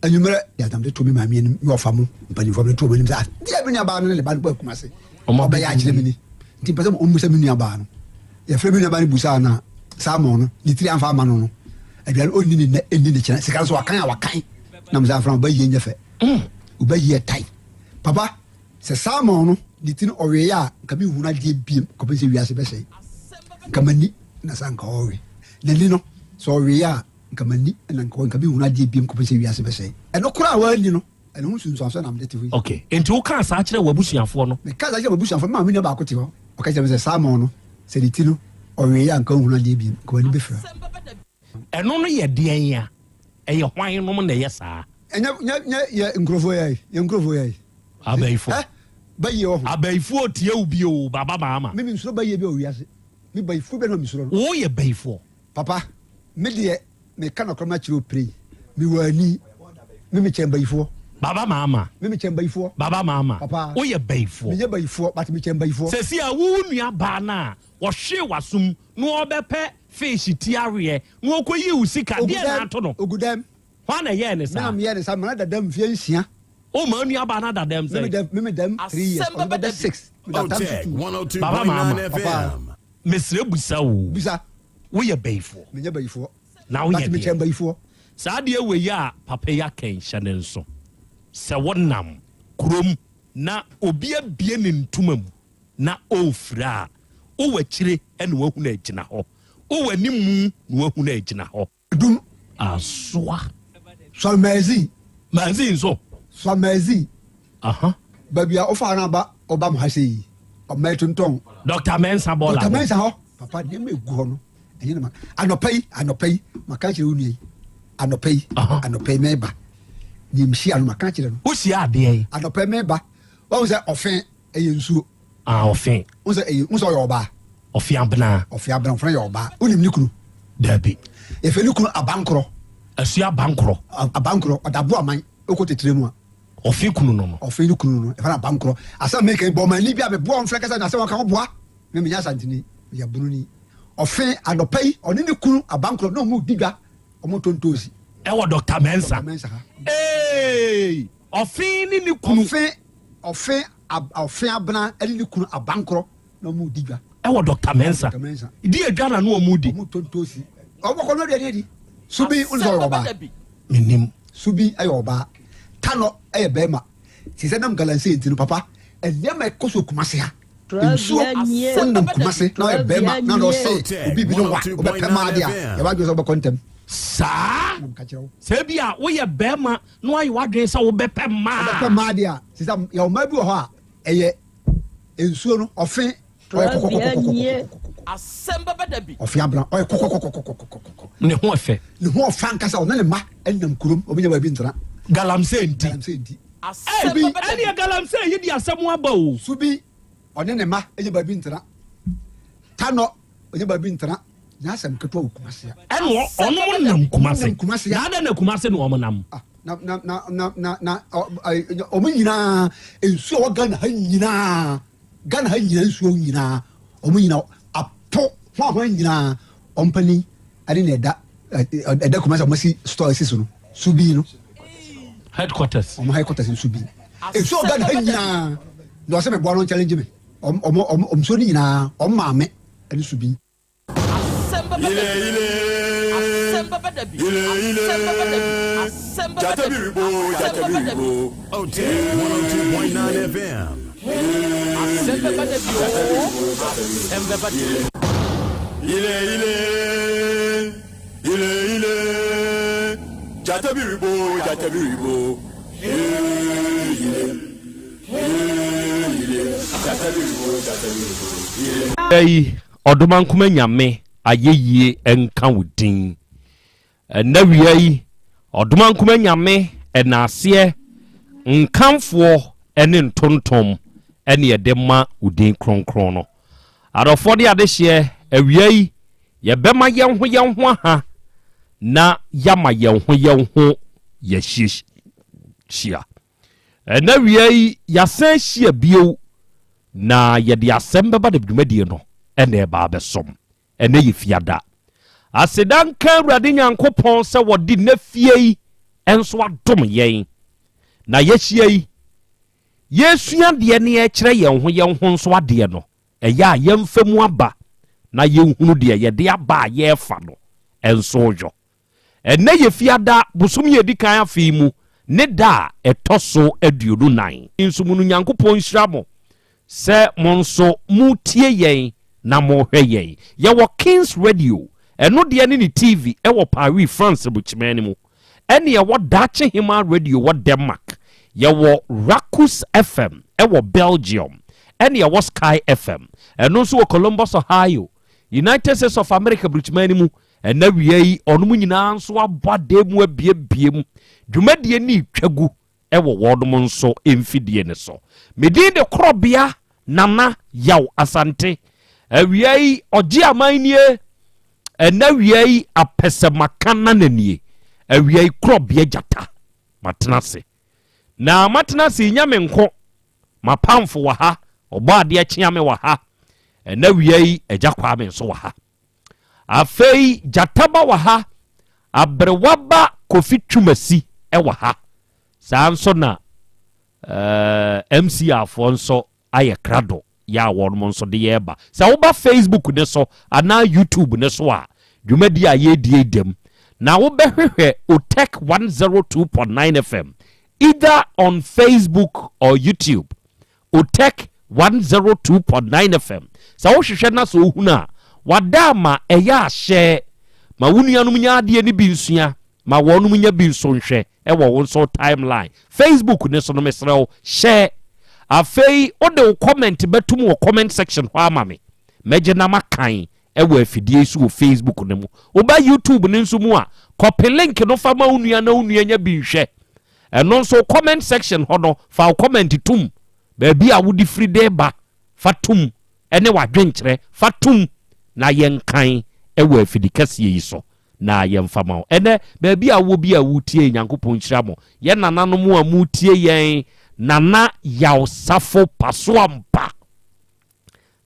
anwummerɛ yɛ na mede to me maame anim me ɔfa mo mpanimfoɔ mede to wɔn anim sɛ adeɛ me nua baa no ne ne ba no bɔ akuma ase ɔbɛyɛ akyerɛ me ni nti mpɛ sɛ ɔmmu sɛ me nua baa no yɛfrɛ me nua baa no busaa no a salmon no ne tiri amfa ama no no aduane ɔnni ne nnɛ ɛnni ne kyerɛ sika no so wakan a wakan na mesɛ afra ɔbɛyie nyɛ fɛ ɔbɛyie ɛtae papa Sɛ salmon no ne ti no ɔweeɛ a, nka menhunu adeɛ biem kɔpem sɛ wiase bɛsɛe. Nka m'ani na sɛ anka ɔrewe. N'ani no, sɛ ɔweeɛ a, nka m'ani na nka nka menhunu adeɛ biem kɔpem sɛ wiase bɛsɛe. Ɛno koraa a wanni no, ɛno ho nsunsuansoɔ na mede te hɔ yi. Okay, enti wokaa saa kyerɛɛ w'abusuafoɔ no? Mekaa saa kyerɛɛ m'abusuafoɔ no. Me maame nua baako te hɔ, ɔka kyerɛɛ me sɛ salmon no, sɛ ne ti no ɔweeɛ a, nka ɔnhunu adeɛ biem, nka w'ani bɛfira. Ɛno no yɛ deɛn a? Ɛyɛ hwan nom na ɛyɛ saa? Ɛnyɛ nyɛ nyɛ yɛ nkurɔfoɔ yɛ yɛ nkurɔfoɔ yɛ. Abayifoɔ. Ɛ bayie wɔ ho. Abayifoɔ tie wo bio baba maama. Me me nsuro bayie bi wɔ wiase. Me bayifoɔ bi na me nsuro no. Wo yɛ bayifoɔ. Papa me deɛ me ka nɔkorɛ ma kyerɛ opire yi me wɔ ani me me kyɛn bayifoɔ. Baba maama. Me me kyɛn bayifoɔ. Baba maama. Papa. Wo yɛ bayifoɔ. Me nyɛ bayifoɔ but me kyɛn bayifoɔ. Sɛsi a wo nua baa no a wɔhwee w'asom na ɔbɛpɛ fish ti aweɛ na ɔkɔyii wo sika, deɛn na ato no? Ogu dɛm. Hwan na ɛyɛɛ no saa? Me na meyɛɛ no saa, mema no ada dɛm mfeɛ nsia. Wo maa nuabaa no ada dɛm sɛn? Me me dɛm three years, ɔno bɛda six, meda tam so two. Baba Maama, Papa. Mesrɛ busa o. Bisa. Woyɛ bayifoɔ? Menyɛ bayifoɔ. Na woyɛ But mekyɛn deɛn? bayifoɔ. Saa adeɛ wei a papa yi aka yi, hyɛ ne nso. Sɛ wonam kurom na obi abue ne ntoma mu na ɔrefira a, wowɔ akyire na wahunu agyina hɔ, wowɔ animu na wahunu agyina hɔ. Dum. Asoa. Sɔre Magazine. Magazine nso. Sɔre Magazine. Aha. Baabi a wofa no aba ɔba mo ha sɛ yi. Ɔmɛ tontɔn. Dr. Mensah bɔɔla. Dr. Mensah hɔ. Papa nneɛma egu hɔ no. Ɛnyɛ na ma anɔpa yi anɔpa yi maka kyerɛ wo nua yi. Anɔpa yi, anɔpa yi mɛba. Deɛ mehyia no maka akyerɛ no. Wohyia adeɛ yi? Anɔpa yi mɛba. Wahu sɛ ɔfe ɛyɛ nsuo. Ah, ɔfe. Wohu sɛ ɛyɛ, wohu sɛ ɔyɛ ɔbaa. Ɔfe abena. Ɔfe abena, ɔfena yɛ ɔbaa. Wonim ne kunu? Dabi. Yɛfrɛ ne kunu Abankorɔ. Asua Abankorɔ. Abankorɔ, ɔda Boaman, wokɔ Tɛkyerɛ mu a. Ɔfe kunu no no. Ɔfe ne kunu no, yɛfrɛ no Abankorɔ. Asɛm a meka yi, bɔ ɔmanni bi a meboa ɔmfrɛ kasa na asɛm a ɔka ɔboa. Me menyɛ Asanteni, meyɛ Bununi. Ɔfe anɔpa yi, ɔne ne kunu Abankorɔ na wɔredi dwa, wɔretɔ ntoosi. Ɛwɔ Dɔkta Mensah. Dɔkta Mensah ha. Eeii! Ɔfe ne ne kunu. Ɔfe, ɔfe, ɔfe Abena ne ne kunu Abankorɔ na wɔredi dwa. Ɛwɔ Dɔkta Mensah. Dɔkta Mensah. Di adwa na na wɔredi. Wɔretɔ ntoosi. Wɔkɔ no aduane adi. Subi, wonim sɛ ɔyɛ ɔbaa? Mennim. Subi yɛ ɔbaa. Tanɔ yɛ barima. Te sɛ nam galamsey nti no, papa, nneɛma a ɛkɔ so wɔ Kumasi ha. Nsuo, wonam Kumasi na ɔyɛ bɛrima na na ɔse obi bi no wa, wobɛpɛ maa de a, yɛ w'adwene sɛ wobɛkɔ ntɛm. Saa? Sɛ ebi a woyɛ bɛrima na woayɛ w'adwene sɛ wobɛpɛ mmaa. Wobɛpɛ mmaa de a, sɛ sɛ yɛwɔ mmaa bi wɔ hɔ a, ɛyɛ nsuo no, ɔfe, ɔyɛ kɔkɔkɔkɔkɔkɔkɔkɔ. Asɛm bɛba da bi. Ɔfe abena, ɔyɛ kɔkɔkɔkɔkɔkɔkɔ. Ne ho ɔfɛ. Ne ho ɔfɛ ankasa, ɔne ne mma nam kurom, ɔmo nya baabi ntena. Galamsey nti. Galamsey nti. Asɛm bɛba da bi. Ɛneɛ galamsey yi de asɛm aba o. Subi, ɔne ne mma nya baabi ntena. Tanɔ, ɔnya baabi ntena. Nyɛ asɛm ketewa wɔ Kumasi a. Ɛna ɔnom nam Kumasi. Nam Kumasi a. Na adɛn na Kumasi na wɔn nam? Ah, na na na na na na wɔn nyinaa nsuo a wɔ Ghana ha nyinaa Ghana ha nyinaa nsuo nyinaa wɔn nyinaa apo ho ahoa nyinaa wɔn panin ɛne na ɛda ɛda Kumasi a wɔn asi store asi so no Subi no. Headquarters. Wɔn headquarters nso bi. Nsuo a Ghana ha nyinaa na ɔsɛ meboa no challenge me. Wɔn wɔn wɔn nsuo no nyinaa wɔn maame ɛne Subi. Asɛm bɛba da bi. Asɛm bɛba da bi. Asɛm bɛba da bi. Asɛm bɛba da bi. Asɛm bɛba da bi. Otec 102.9 FM. Asɛm bɛba da bi oo. Asɛm bɛba da bi. Ile ile ile ile Gyata bi rebo gyata bi rebo Ee ile ee ile Gyata bi rebo gyata bi rebo Ile. Yi Ɔdomankoma Nyame ayɛyie nka wo din. Ɛnɛ wia yi Ɔdomankoma Nyame ɛnaaseɛ nkamfoɔ ne ntontom ɛne ɛde ma wo din kronkron no. Adɔfoɔ ne adehyeɛ awia yi yɛbɛma yɛn ho yɛn ho aha na yɛama yɛn ho yɛn ho yɛahyiahyia. Ɛnɛ awia yi yɛasan ahyia bio na yɛde asɛm bɛba de dwumadie no ɛna ɛba abɛsom. Ɛnɛ yɛ fiada. Aseda nka Awurade Nyankopɔn sɛ wɔde nnɛ fie yi nso adom yɛn na yɛahyia yi. Yɛresua adeɛ na yɛrekyerɛ yɛn ho yɛn ho nso adeɛ no, ɛyɛ a yɛmfa mu aba na yɛnhunu deɛ yɛde aba a yɛrefa no nso yɔ. Ɛnnɛ yɛ Fiada, bosome a ɛdi kan afe yi mu, ne da a ɛtɔ so 24. Nso mu no Nyankopɔn nhyira mo sɛ mo nso motie yɛn na mohwɛ yɛn. Yɛwɔ Kings Radio, ɛno deɛ ne ne TV wɔ Paris, France bokyiman no mu. Ɛne ɛwɔ Daakye Hemaa Radio wɔ Denmark. Yɛwɔ Rakus FM wɔ Belgium. Ɛne ɛwɔ Sky FM, ɛno nso wɔ Columbus, Ohio, United States of America bokyiman no mu. Ɛna wia yi, ɔnom nyinaa nso abɔ adan mu abiebie mu. Dwumadie no retwa gu wɔ wɔnom nso mfidie no so. Me din de Korɔbea Nana Yaw Asante. Awia yi, ɔgye aman nie. Ɛna awia yi, apɛsɛmaka nana nie. Awia yi, Korɔbea Gyata. Matena ase. Na matena ase yi, nyɛ me nko. M'apamfo wɔ ha. Ɔbɔadeɛ Kyeame wɔ ha. Ɛna awia yi, Agya Kwame nso wɔ ha. Afei gyata ba wɔ ha, aberewa ba Kofi Twumasi wɔ ha. Saa nso na eh, MCR foɔ nso ayɛ krado yɛ a wɔnom nso de yɛ ba. Sɛ woba Facebook ne so anaa YouTube ne so a, dwumadi a yɛredie dam. Na wobɛhwehwɛ Otec 102.9 FM either on Facebook or YouTube. Otec 102.9 FM. Sɛ wohwehwɛ na sɛ wohunu a, wada ama ɛyɛ ahyɛ. Ma wo nuanom nya adeɛ no bi nsua, ma wɔnom nya bi nso nhwɛ wɔ wo nso timeline. Facebook ne so no mesrɛ wo, hyɛ. Afei wode wo comment bɛtom wɔ comment section hɔ ama me. Mɛgye na makan. wɔ afidie yi so wɔ Facebook no mu. Woba YouTube no nso mu a, kɔpe link no fa ma wo nua na wo nua nya bi nhwɛ. Ɛno nso comment section hɔ no, fa wo comment tom. Baabi a wode firi de ba, fa tom ne w'adwenkyerɛ fa tom na yɛnkan wɔ afidi kɛseɛ yi so na yɛmfa ma wo. Ɛnɛ, baabi a wowɔ bi a woretie yɛn, Nyankopɔn nhyira mo. Yɛn nananom a moretie yɛn, Nana Yaw Safo Pasoampa.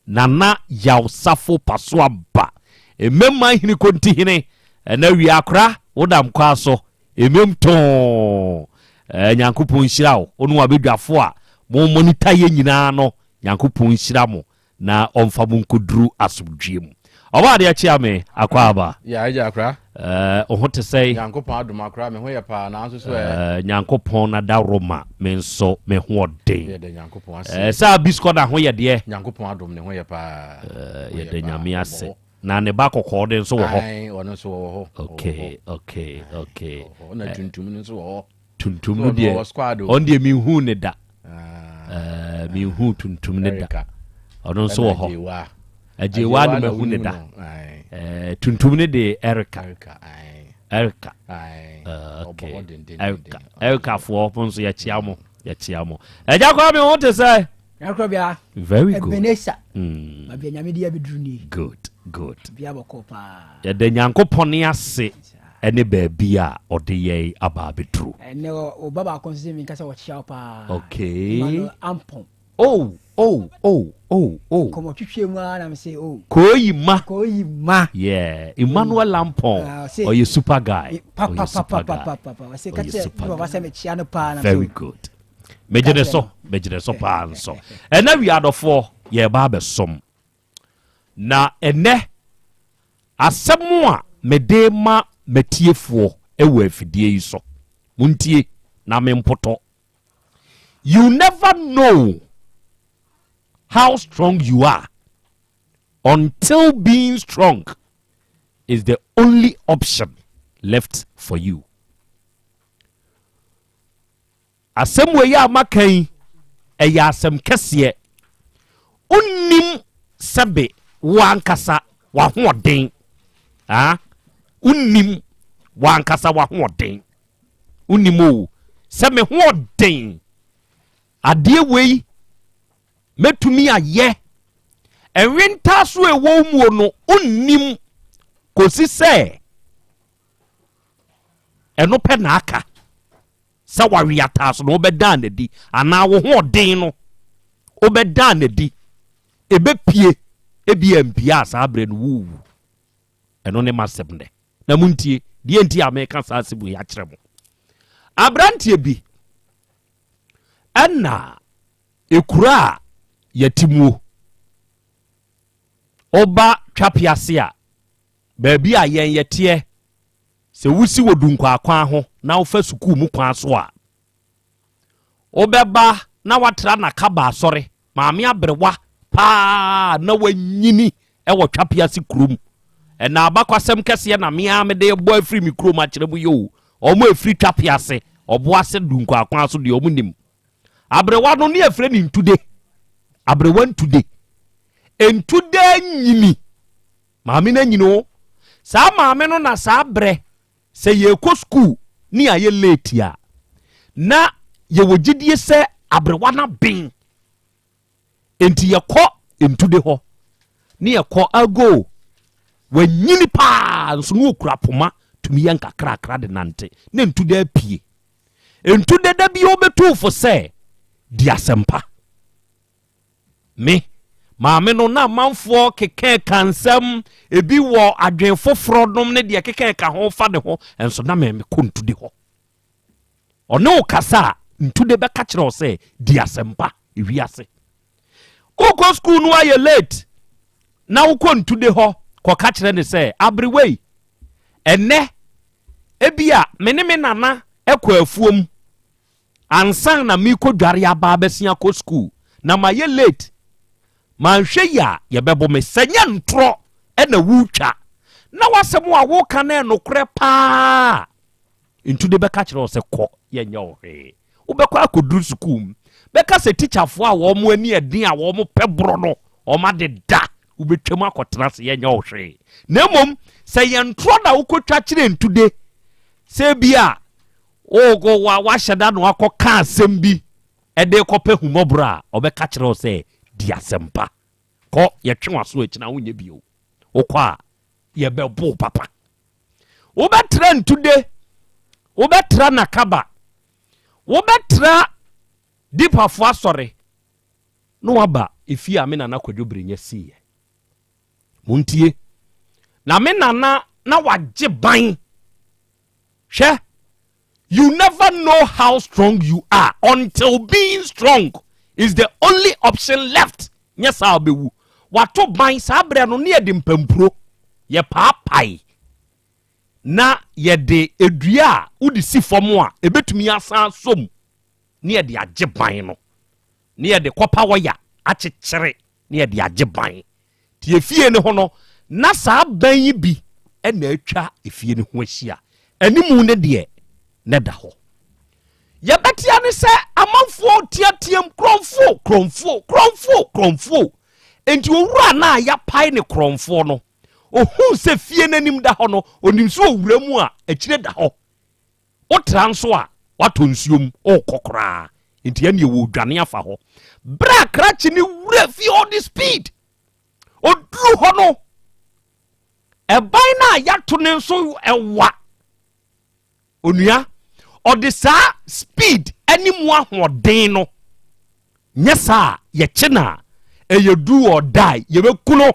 Nana Yaw Safo Pasoampa. Mmɛmma Hene Kontihene, ɛnɛ Wiakora, wodam kwaa so. Mmem too. Eh, Nyankopɔn nhyira wo. Wo ne w'abadwafo a mo monitor yɛ nyinaa no, Nyankopɔn nhyira mo na ɔmfa mo nkɔduru asomdwie mu. Ɔba adeɛ kyea me, akɔ aba. Ya agya akora. Eh, wo ho te sɛn? Nyankopɔn adom akora, me ho yɛ paa, nanso so ɛ? Eh, Nyankopɔn n'adaworoma, me nso me ho ɔden. Yɛda Nyankopɔn ase. Eh, sɛ Abiskɔ na ho yɛ deɛ? Nyankopɔn adom, ne ho yɛ paa. Eh, yɛda Nyame ase. Na ne ba kɔkɔɔ de nso wɔ hɔ. Ae, ɔno nso wɔwɔ hɔ. Okay, okay, okay. Ɔna eh, tuntum no nso wɔ hɔ. Tuntum no deɛ, ɔno deɛ menhuu ne da. Ah. Eh, menhuu tuntum ne da. Ɔno nso wɔ hɔ. Agyewa no mahu ne da. Eh, tuntum no de Erica. Erica. Okay. Erica. Erica foɔ mo nso yɛkyea mo. Yɛkyea mo. Agya Kwame ho te sɛ? Yakorɔbea. Very good. Ebenezer. Baabi a Nyame de abɛduru nie. Good, good. Bia bɔkɔ paa. Yɛda Nyankopɔn ase ɛne baabi a ɔde yɛn aba abɛduru. Ɛnɛ ɔba baako nso sɛ menka sɛ ɔkyea wo paa. Okay. Emmanuel Ampon. Oh, oh, oh, oh, oh. Nkɔmɔ twitwi mu ara na me se oh. Kooyi ma. Kooyi ma. Yeah, Emmanuel Ampon. Ah, ɔyɛ super guy. Pa pa pa pa pa pa pa. Ɔse kakyɛ papa sɛ mekyea no paa na Very good. Megye ne so, megye ne so paa nso. Ɛnɛ wiadɔfoɔ yɛreba abɛsom. Na ɛnɛ asɛm a mede ma matiefoɔ wɔ afidie yi so. Montie na mempotɔ. You never know how strong you are until being strong is the only option left for you. Asɛm wei a maka yi, ɛyɛ asɛm kɛseɛ. Wonnim sɛbe wo ankasa w'ahoɔden. Ah, wonnim w'ankasa w'ahoɔden. Wonnim o, sɛ me hoɔden, adeɛ wei mɛtumi ayɛ. Ɛnwentaaso a ɛwɔ wo muo no, wonnim kɔsi sɛ ɛno pɛ na aka sɛ wawe ataa so na wobɛdaa no adi anaa wo ho ɔden no wobɛdaa no adi ɛbɛpie ebi ampie a saa berɛ no wowu ɛno ne masɛm dɛ na montie deɛ nti a meka saa asɛm yi akyerɛ mo aberanteɛ bi ɛna ekura a yɛte muo ɔba twapease a Baabi a yɛn yɛteɛ, sɛ wosi wɔ Dunkwaa kwan ho na wofa sukuu mu kwan so a, wobɛba na woatra Nakaba asɔre, maame aberewa paa na wanyini wɔ Twapease kurom. Ɛna abakwasɛm kɛseɛ na me ara mede rebɔ afiri me kurom akyerɛ mo yi o. Wɔn a ɛfiri Twapease, Ɔboase, Dunkwaa kwan so deɛ wɔn nim. Aberewa no ne yɛfrɛ no Ntude. Aberewa Ntude. Ntude nyini. Maame no anyini o. Saa maame no na saa berɛ sɛ yɛrekɔ sukuu ne ayɛ late a, na yɛwɔ gyidie sɛ aberewa no aben. Enti yɛkɔ ntude hɔ ne yɛkɔ ago. Wanyini paa nso ne ɔkura poma tumi yɛ nkakrakra de nante na ntude apue. Ntude da bi ɔbɛtu fo sɛ di asɛmpa. Me maame no na amanfoɔ kekɛɛka nsɛm, ebi wɔ adwen foforɔ nom ne deɛ kekɛɛka ho fa ne ho, nso na me mekɔ Ntude hɔ. Ɔne wo kasa a, Ntude bɛka kyerɛ wo sɛ di asɛmpa ewiase. Wokɔ sukuu no ayɛ late na wokɔ Ntude hɔ kɔka kyerɛ ne sɛ aberewa yi, ɛnɛ ebia me ne me nana kɔ afuom Ansa na merekɔdware aba abɛsen akɔ sukuu, na mayɛ late. Manhwɛ yie a, yɛbɛbo me. Sɛ nyɛ ntorɔ na woretwa, na w'asɛm a woreka no yɛ nokorɛ paa a, Ntude bɛka kyerɛ wo sɛ kɔ, yɛnyɛ wo hwee. Wobɛkɔ akɔduru sukuu mu, bɛka sɛ tikyafoɔ a wɔn ani yɛ den a wɔpɛ borɔ no, wɔn adeda. Wobɛtwam akɔtena ase, yɛnyɛ wo hwee. Na mmom, sɛ yɛ ntorɔ na wokɔtwa kyerɛ Ntude, sɛ ebi a wahyɛ da na wakɔka asɛm bi de rekɔpɛ ahummɔborɔ a, ɔbɛka kyerɛ wo sɛ, di asɛmpa. Kɔ, yɛtwe w'aso akyina, wonyɛ bio. Wokɔ a, yɛbɛbo wo papa. Wobɛtra Ntude, wobɛtra Nakaba, wobɛtra Dipafo Asɔre, na waba efie a me nana Kwadwo Brenya siiɛ. Montie. Na me nana na wagye ban. Hwɛ, you never know how strong you are until being strong is the only option left. Nyɛ saa wobɛwu. Wato ban saa berɛ no ne yɛde mpampuro yɛpaapae na yɛde edua a wode si fam a ɛbɛtumi asan asom ne yɛde agye ban no ne yɛde kɔpa wɔya akyekyere ne yɛde agye ban. Nti efie no ho no, na saa ban yi bi na atwa efie no ho ahyia. Animu no deɛ, na ɛda hɔ. Yɛbɛtea ne sɛ amanfoɔ teateam korɔmfoɔ, korɔmfoɔ, korɔmfoɔ, korɔmfoɔ. Nti owura no a yɛapae ne korɔmfoɔ no, ohuu sɛ fie no anim da hɔ no, onim sɛ owura mu a, akyire da hɔ. Wotra nso a, woatɔ nsuo mu, worekɔ koraa. Nti ɛnneɛ wɔredwane afa hɔ. Berɛ a krakye no wura fie hɔ de speed, ɔduru hɔ no, ɛban no a yɛato no nso ɛwa. Onua, ɔde saa speed ne mu ahoɔden no, nyɛ saa a yɛkye no a, ɛyɛ do or die, yɛbɛku no.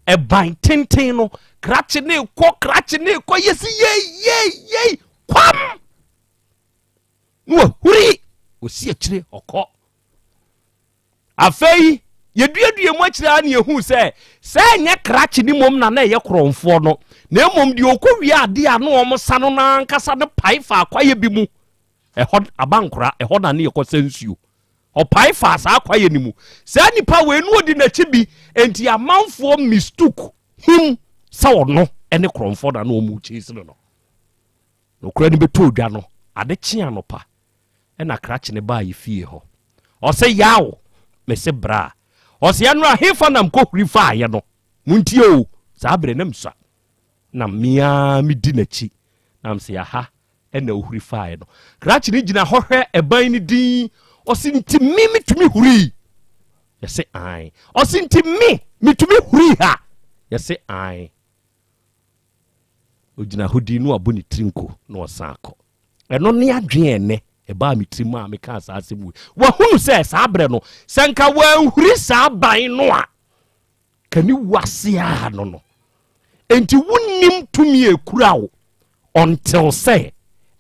Ɛban tenten no, krakye ne kɔ, krakye ne kɔ, yɛsi yei yei yei, kwam! Na wahuri, ɔsi akyire, ɔkɔ. Afei, yɛduadua mu akyire ara na yɛhuu sɛ, sɛ ɛnyɛ krakye ne mmom na na ɛyɛ korɔmfoɔ no, na mmom deɛ ɔkɔwie adeɛ a na wɔn sa no no ankasa no pae faa kwaeɛ bi mu. Ɛhɔ, abankora, ɛhɔ na ne yɛkɔsa nsuo. Ɔpae faa saa kwaeɛ no mu. Saa nipa wei no ɔdi n'akyi bi, enti amanfoɔ mistook him sɛ ɔno ne korɔmfoɔ na na wɔn chase no no. Nokorɛ no bɛtɔɔ dwa no, ade kyee anɔpa ɛna krakye no baa yɛ fie hɔ. Ɔse yaw! Mese bra. Ɔse ɛnora hefa na mekɔhuri faeɛ no? Montie o, saa berɛ na mesua. Na me ara medi n'akyi na mese aha ɛna ohuri faeɛ no. Krakye no gyina hɔ hwɛ ɛban no dinn, ɔse nti me metumi hurii? Yɛse ae. Ɔse nti me metumi hurii ha? Yɛse ae. Ogyina hɔ dinn na wabɔ ne tiri nko na ɔsan akɔ. Ɛno ne adwene a ɛnnɛ ɛbaa me tirim a mekaa saa asɛm wei. Wahunu sɛ saa berɛ no, sɛ nka wanhuri saa ban no a, ka ne wu ase ara no no. Enti wonnim tumi a ɛkura wo until sɛ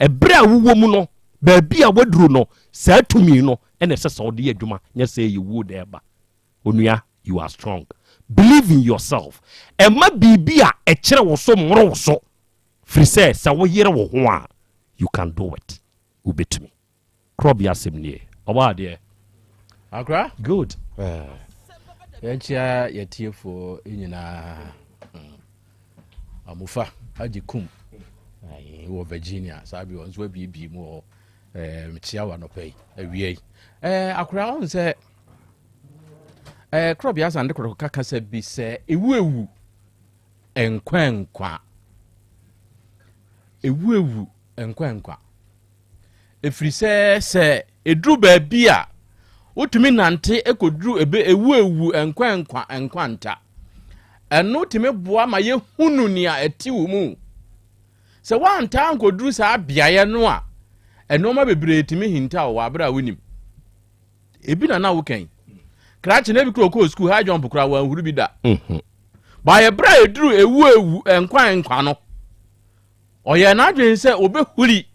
ɛberɛ a wowɔ mu no, baabi a waduru no, saa tumi no na ɛsɛ sɛ wode yɛ adwuma, nyɛ sɛ ɛyɛ wuo na ɛba. Onua, you are strong. Believe in yourself. Ɛma biribi a ɛkyerɛ wo so mmoro wo so. Firi sɛ, sɛ woyere wo ho a, you can do it. Wobɛtumi. Korɔbea asɛm nie. Ɔbɔ adeɛ. Akora? Good. Eh, yɛnkyea yɛtiefoɔ nyinaa. Mm. Amufa agye kum wɔ Virginia saa bi wɔn nso abiebie mu wɔ eh, mekyea wɔ anɔpa yi awia yi. Eh, akora ɔn sɛ eh, korɔbea asan de korɔkɔ kaka sɛ bi sɛ ewu ewu nkwa nkwa ewu ewu nkwa nkwa Ɛfiri sɛ sɛ ɛduru baabi a, wotumi nante kɔduru ebe ewu ewu nkwa nkwa nkwa nta. Ɛno tumi boa ma yɛhunu nea ɛte wo mu. Sɛ woantaa nkɔduru saa beaeɛ no a, nneɛma bebree tumi hinta wo wɔ abere a wonim. Ebi na na woka yi. Krakye na ebi kura ɔkɔɔ sukuu high jump kura wanhuru bi da. Mhm. Baayɛ berɛ a ɛduru ewu ewu nkwa nkwa no, Ɔyɛɛ n'adwene sɛ obehuri.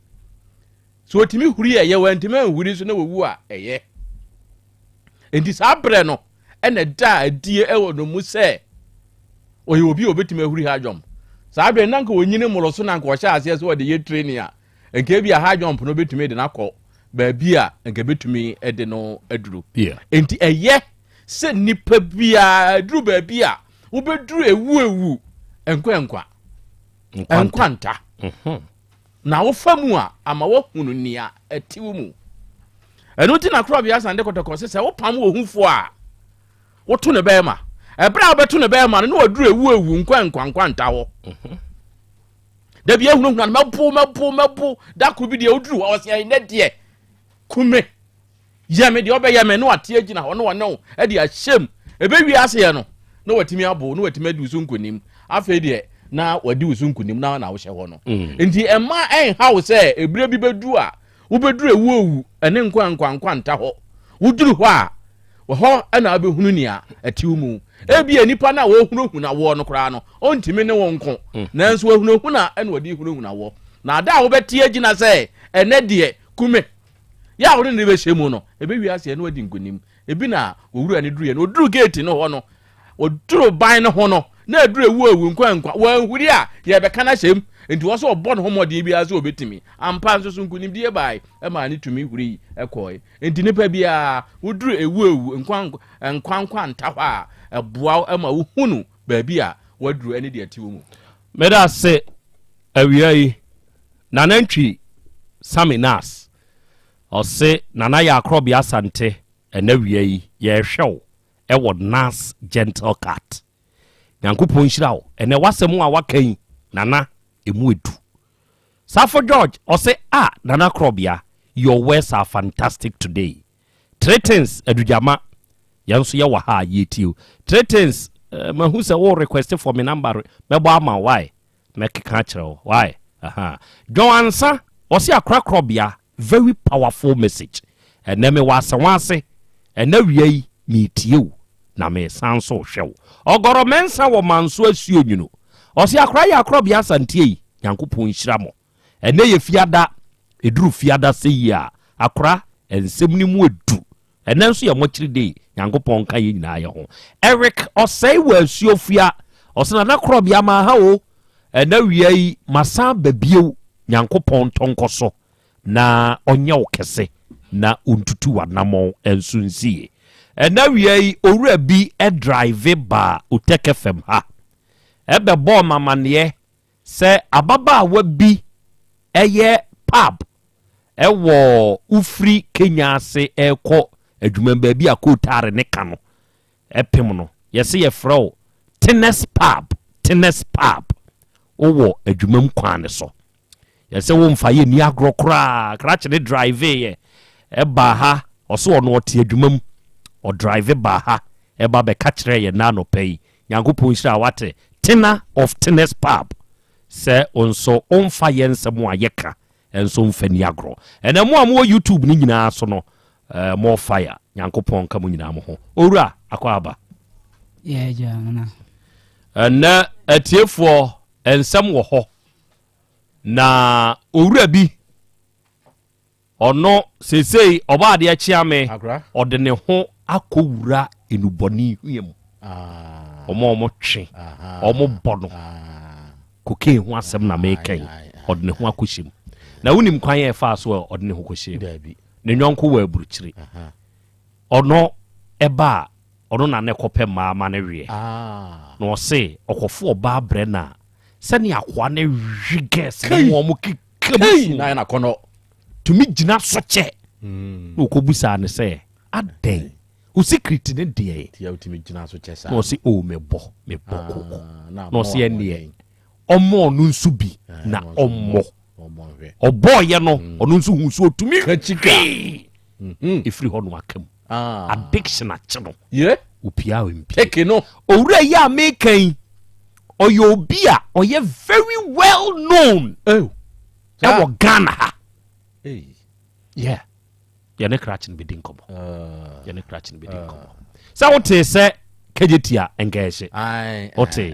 Sɛ otumi huri a ɛyɛ, wantumi anhuri nso na wawu a ɛyɛ. Enti saa berɛ no ɛna ɛdaa adie ɛwɔ no mu sɛ ɔyɛ obi a obetumi ahuri high jump. Saa berɛ no na nka onyini mmoro so na nka ɔhyɛ aseɛ sɛ ɔde yɛ training a, nka ebi a high jump no obetumi de no akɔ baabi a nka ebetumi de no aduru. Enti ɛyɛ sɛ nipa biara aduru baabi a wobɛduru ewu ewu nkwa nkwa. Nkwanta. Mhm. Na wofa mu a, ama woahunu nea ɛte wo mu. Ɛno nti na Korɔbea Asante Kɔtɔkɔ sɛ sɛ wopam wɔ hufoɔ a, woto ne bɛrima. Ɛberɛ a wobɛto no bɛrima no, na waduru ewu ewu nkwa nkwa nkwa nta hɔ. Da bi ahunahuna no, mɛbo mɛbo mɛbo. Da koro bi deɛ woduru hɔ, ɔsɛ ɛnɛ deɛ kume yɛ me deɛ ɔbɛyɛ me, na wate agyina hɔ na ɔne wo de ahyɛm. Ɛbɛwie aseɛ no, na watumi abo na watumi adi wo so nkonim. Afei deɛ na wadi wo so nkonim na na wohyɛ hɔ no. Nti ɛma ɛnha wo sɛ ebire bi bɛdu a wobɛduru ewu ewu ɛne nkwa nkwa nkwa nta hɔ. Woduru hɔ a, hɔ ɛna wobɛhunu nea ɛte wo mu. Ebia nipa no a wɔhunahuna woɔ no koraa no, ɔntumi ne wo nko. Nanso wahunahuna ɛna ɔde hunahuna woɔ. Na ada a wobɛte agyina sɛ ɛnɛ deɛ kume yɛ a wode ne bɛhyɛ mu no, ɛbɛwie aseɛ na wadi nkonim. Ebi na owura no duruiɛ no, ɔduru gate no hɔ no, ɔduru ban no ho no, na aduru ewu ewu nkwa nkwa, wanhuri a yɛbɛka no ahyɛm. Nti wɔ sɛ ɔbɔ ne ho mmɔden biara sɛ ɔbɛtumi. Ampa nso so nkonimdie bae ɛmaa ne tumi huri kɔe. Nti nipa biara woduru ewu ewu nkwa nkwa nkwa nta hɔ a, ɛboa wo ma wohunu baabi a waduru ɛne deɛ ɛte wo mu. Meda ase awia yi. Nana Ntwi Sammy Nas ɔse Nana yɛ akorɔbea Asante ɛnɛ awia yi yɛrehwɛ wo ɛwɔ Nas Gentle Cat. Nyankopɔn nhyira wo ɛnɛ w'asɛm a waka yi Nana ɛmu edu. Safo George ɔse ah Nana Korɔbea your words are fantastic today. Tretins Adugyama yɛn nso yɛwɔ ha a yɛretie wo. Tretins eh, mahu sɛ wo request for me number mɛbɔ ama wo why? Mɛkeka akyerɛ wo why? Aha. John Ansa ɔse akora korɔbea very powerful message. Ɛnɛ mewɔ Asawase ɛnɛ awia yi meretie wo na mesan nso rehwɛ wo. Ɔgɔrɔ Mɛnsa wɔ Manso Asuo Nwunu ɔse akora yɛ akorɔbea Asanteɛ yi Nyankopɔn nhyira mo. Ɛnɛ yɛ fiada, ɛduru fiada sɛyi a, akora nsɛm no mu ɛdu. Ɛnɛ nso yɛ mɔkyere day, Nyankopɔn nka yɛn nyinaa yɛ ho. Eric Ɔsɛe wɔ Asuofua, ɔse Nana Korɔbea maha o, ɛnɛ wia yi masan aba bio, Nyankopɔn ntɔ nkɔ so na ɔnyɛ wo kɛse na ɔntutu w'anamɔn nso nsie. Ɛnɛ wia yi owura bi drive baa Otec FM ha, ɛbɛbɔɔ m'amaneɛ Sɛ ababaawa bi yɛ pub wɔ wofiri Kenya ase rekɔ adwuma mu baabi a kootaare ne ka no pem no, yɛse yɛfrɛ wo Tennis Pub, Tennis Pub, wowɔ adwuma mu kwan no so. Yɛse wo mfa yɛ nni agorɔ koraa, krakye ne driveeɛ ɛbaa ha, ɔse ɔno ɔte adwuma mu, ɔdrive baa ha ɛba bɛka kyerɛɛ yɛn nnɛ anɔpa yi. Nyankopɔn nhyira wo wate. Tena of Tenes Pub sɛ wo nso wo nfa yɛ nsɛm a yɛ ka nso nfa ni agorɔ. Ɛnɛ mo a mo wɔ YouTube no nyinaa so no eh, more fire. Nyankopɔn nka mo nyinaa mo ho. Owura akɔ aba. Yeah, yeah, nana. Ɛnɛ atiefoɔ nsɛm wɔ hɔ na owura bi Ɔno seesei ɔbɔ adeɛ kyea me, ɔde ne ho akɔwura nnubɔne hwia mu. Wɔn a wɔtwe, wɔbɔ no cocaine ho asɛm na meka yi, ɔde ne ho akɔhyɛ mu. Na wonim kwan a ɛfaa so a ɔde ne ho kɔhyɛ mu? Ne yɔnko wɔ aburukyire. Ɔno ɛba a, ɔno na na ɛkɔpɛ mmaa ma no weɛ. Na ɔse ɔkɔfo ɔbaa brɛ no a, sɛnea akoa no we gɛs no mu ɔmo keka mu so. Na ayɛ n'akɔnnɔ. Tumi gyina so kyɛ. Na ɔkɔbusaa no sɛ, adɛn? Wo secret ne deɛn? Tia wotumi gyina so kyɛ saa. Na ɔse, o mebɔ, mebɔ koko. Na ɔse ɛnneɛ, ɔmmɔ ɔno nso bi na ɔmmɔ. Ɔbɔɔyɛ no, ɔno nso hu so ɔtumi hwee. Ɛfiri hɔ no aka mu. Addiction akye no. Opia a ɔmpie. Owura yi a meka yi, ɔyɛ obi a ɔyɛ very well known ɛwɔ Ghana ha. Yeah. Yɛne krakye no bɛdi nkɔmmɔ. Yɛne krakye no bɛdi nkɔmmɔ. Sɛ wotee sɛ kegyetia nka ɛhye. Wotee.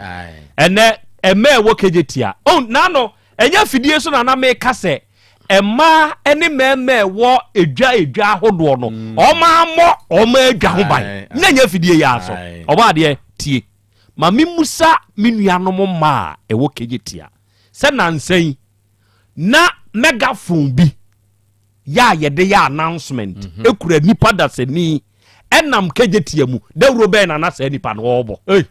Ɛnɛ ɛmɛ ɛwɔ kegyetia. Oh, naano ɛnyɛ afidie so na na meka sɛ mmaa ne mmarima ɛwɔ edwa edwa ahodoɔ no wɔn amɔ wɔn adwa ho ban. Na ɛnyɛ afidie yi ara so. Ɔbɔ adeɛ tie. Ma me musa me nuanom mmaa a ɛwɔ kegyetia sɛ nansa yi na megaphone bi yɛ a yɛde yɛ announcement mhm. ekura nipa dasani ɛnam kegyetia mu dawuro bɛn na na saa nipa no ɔrebɔ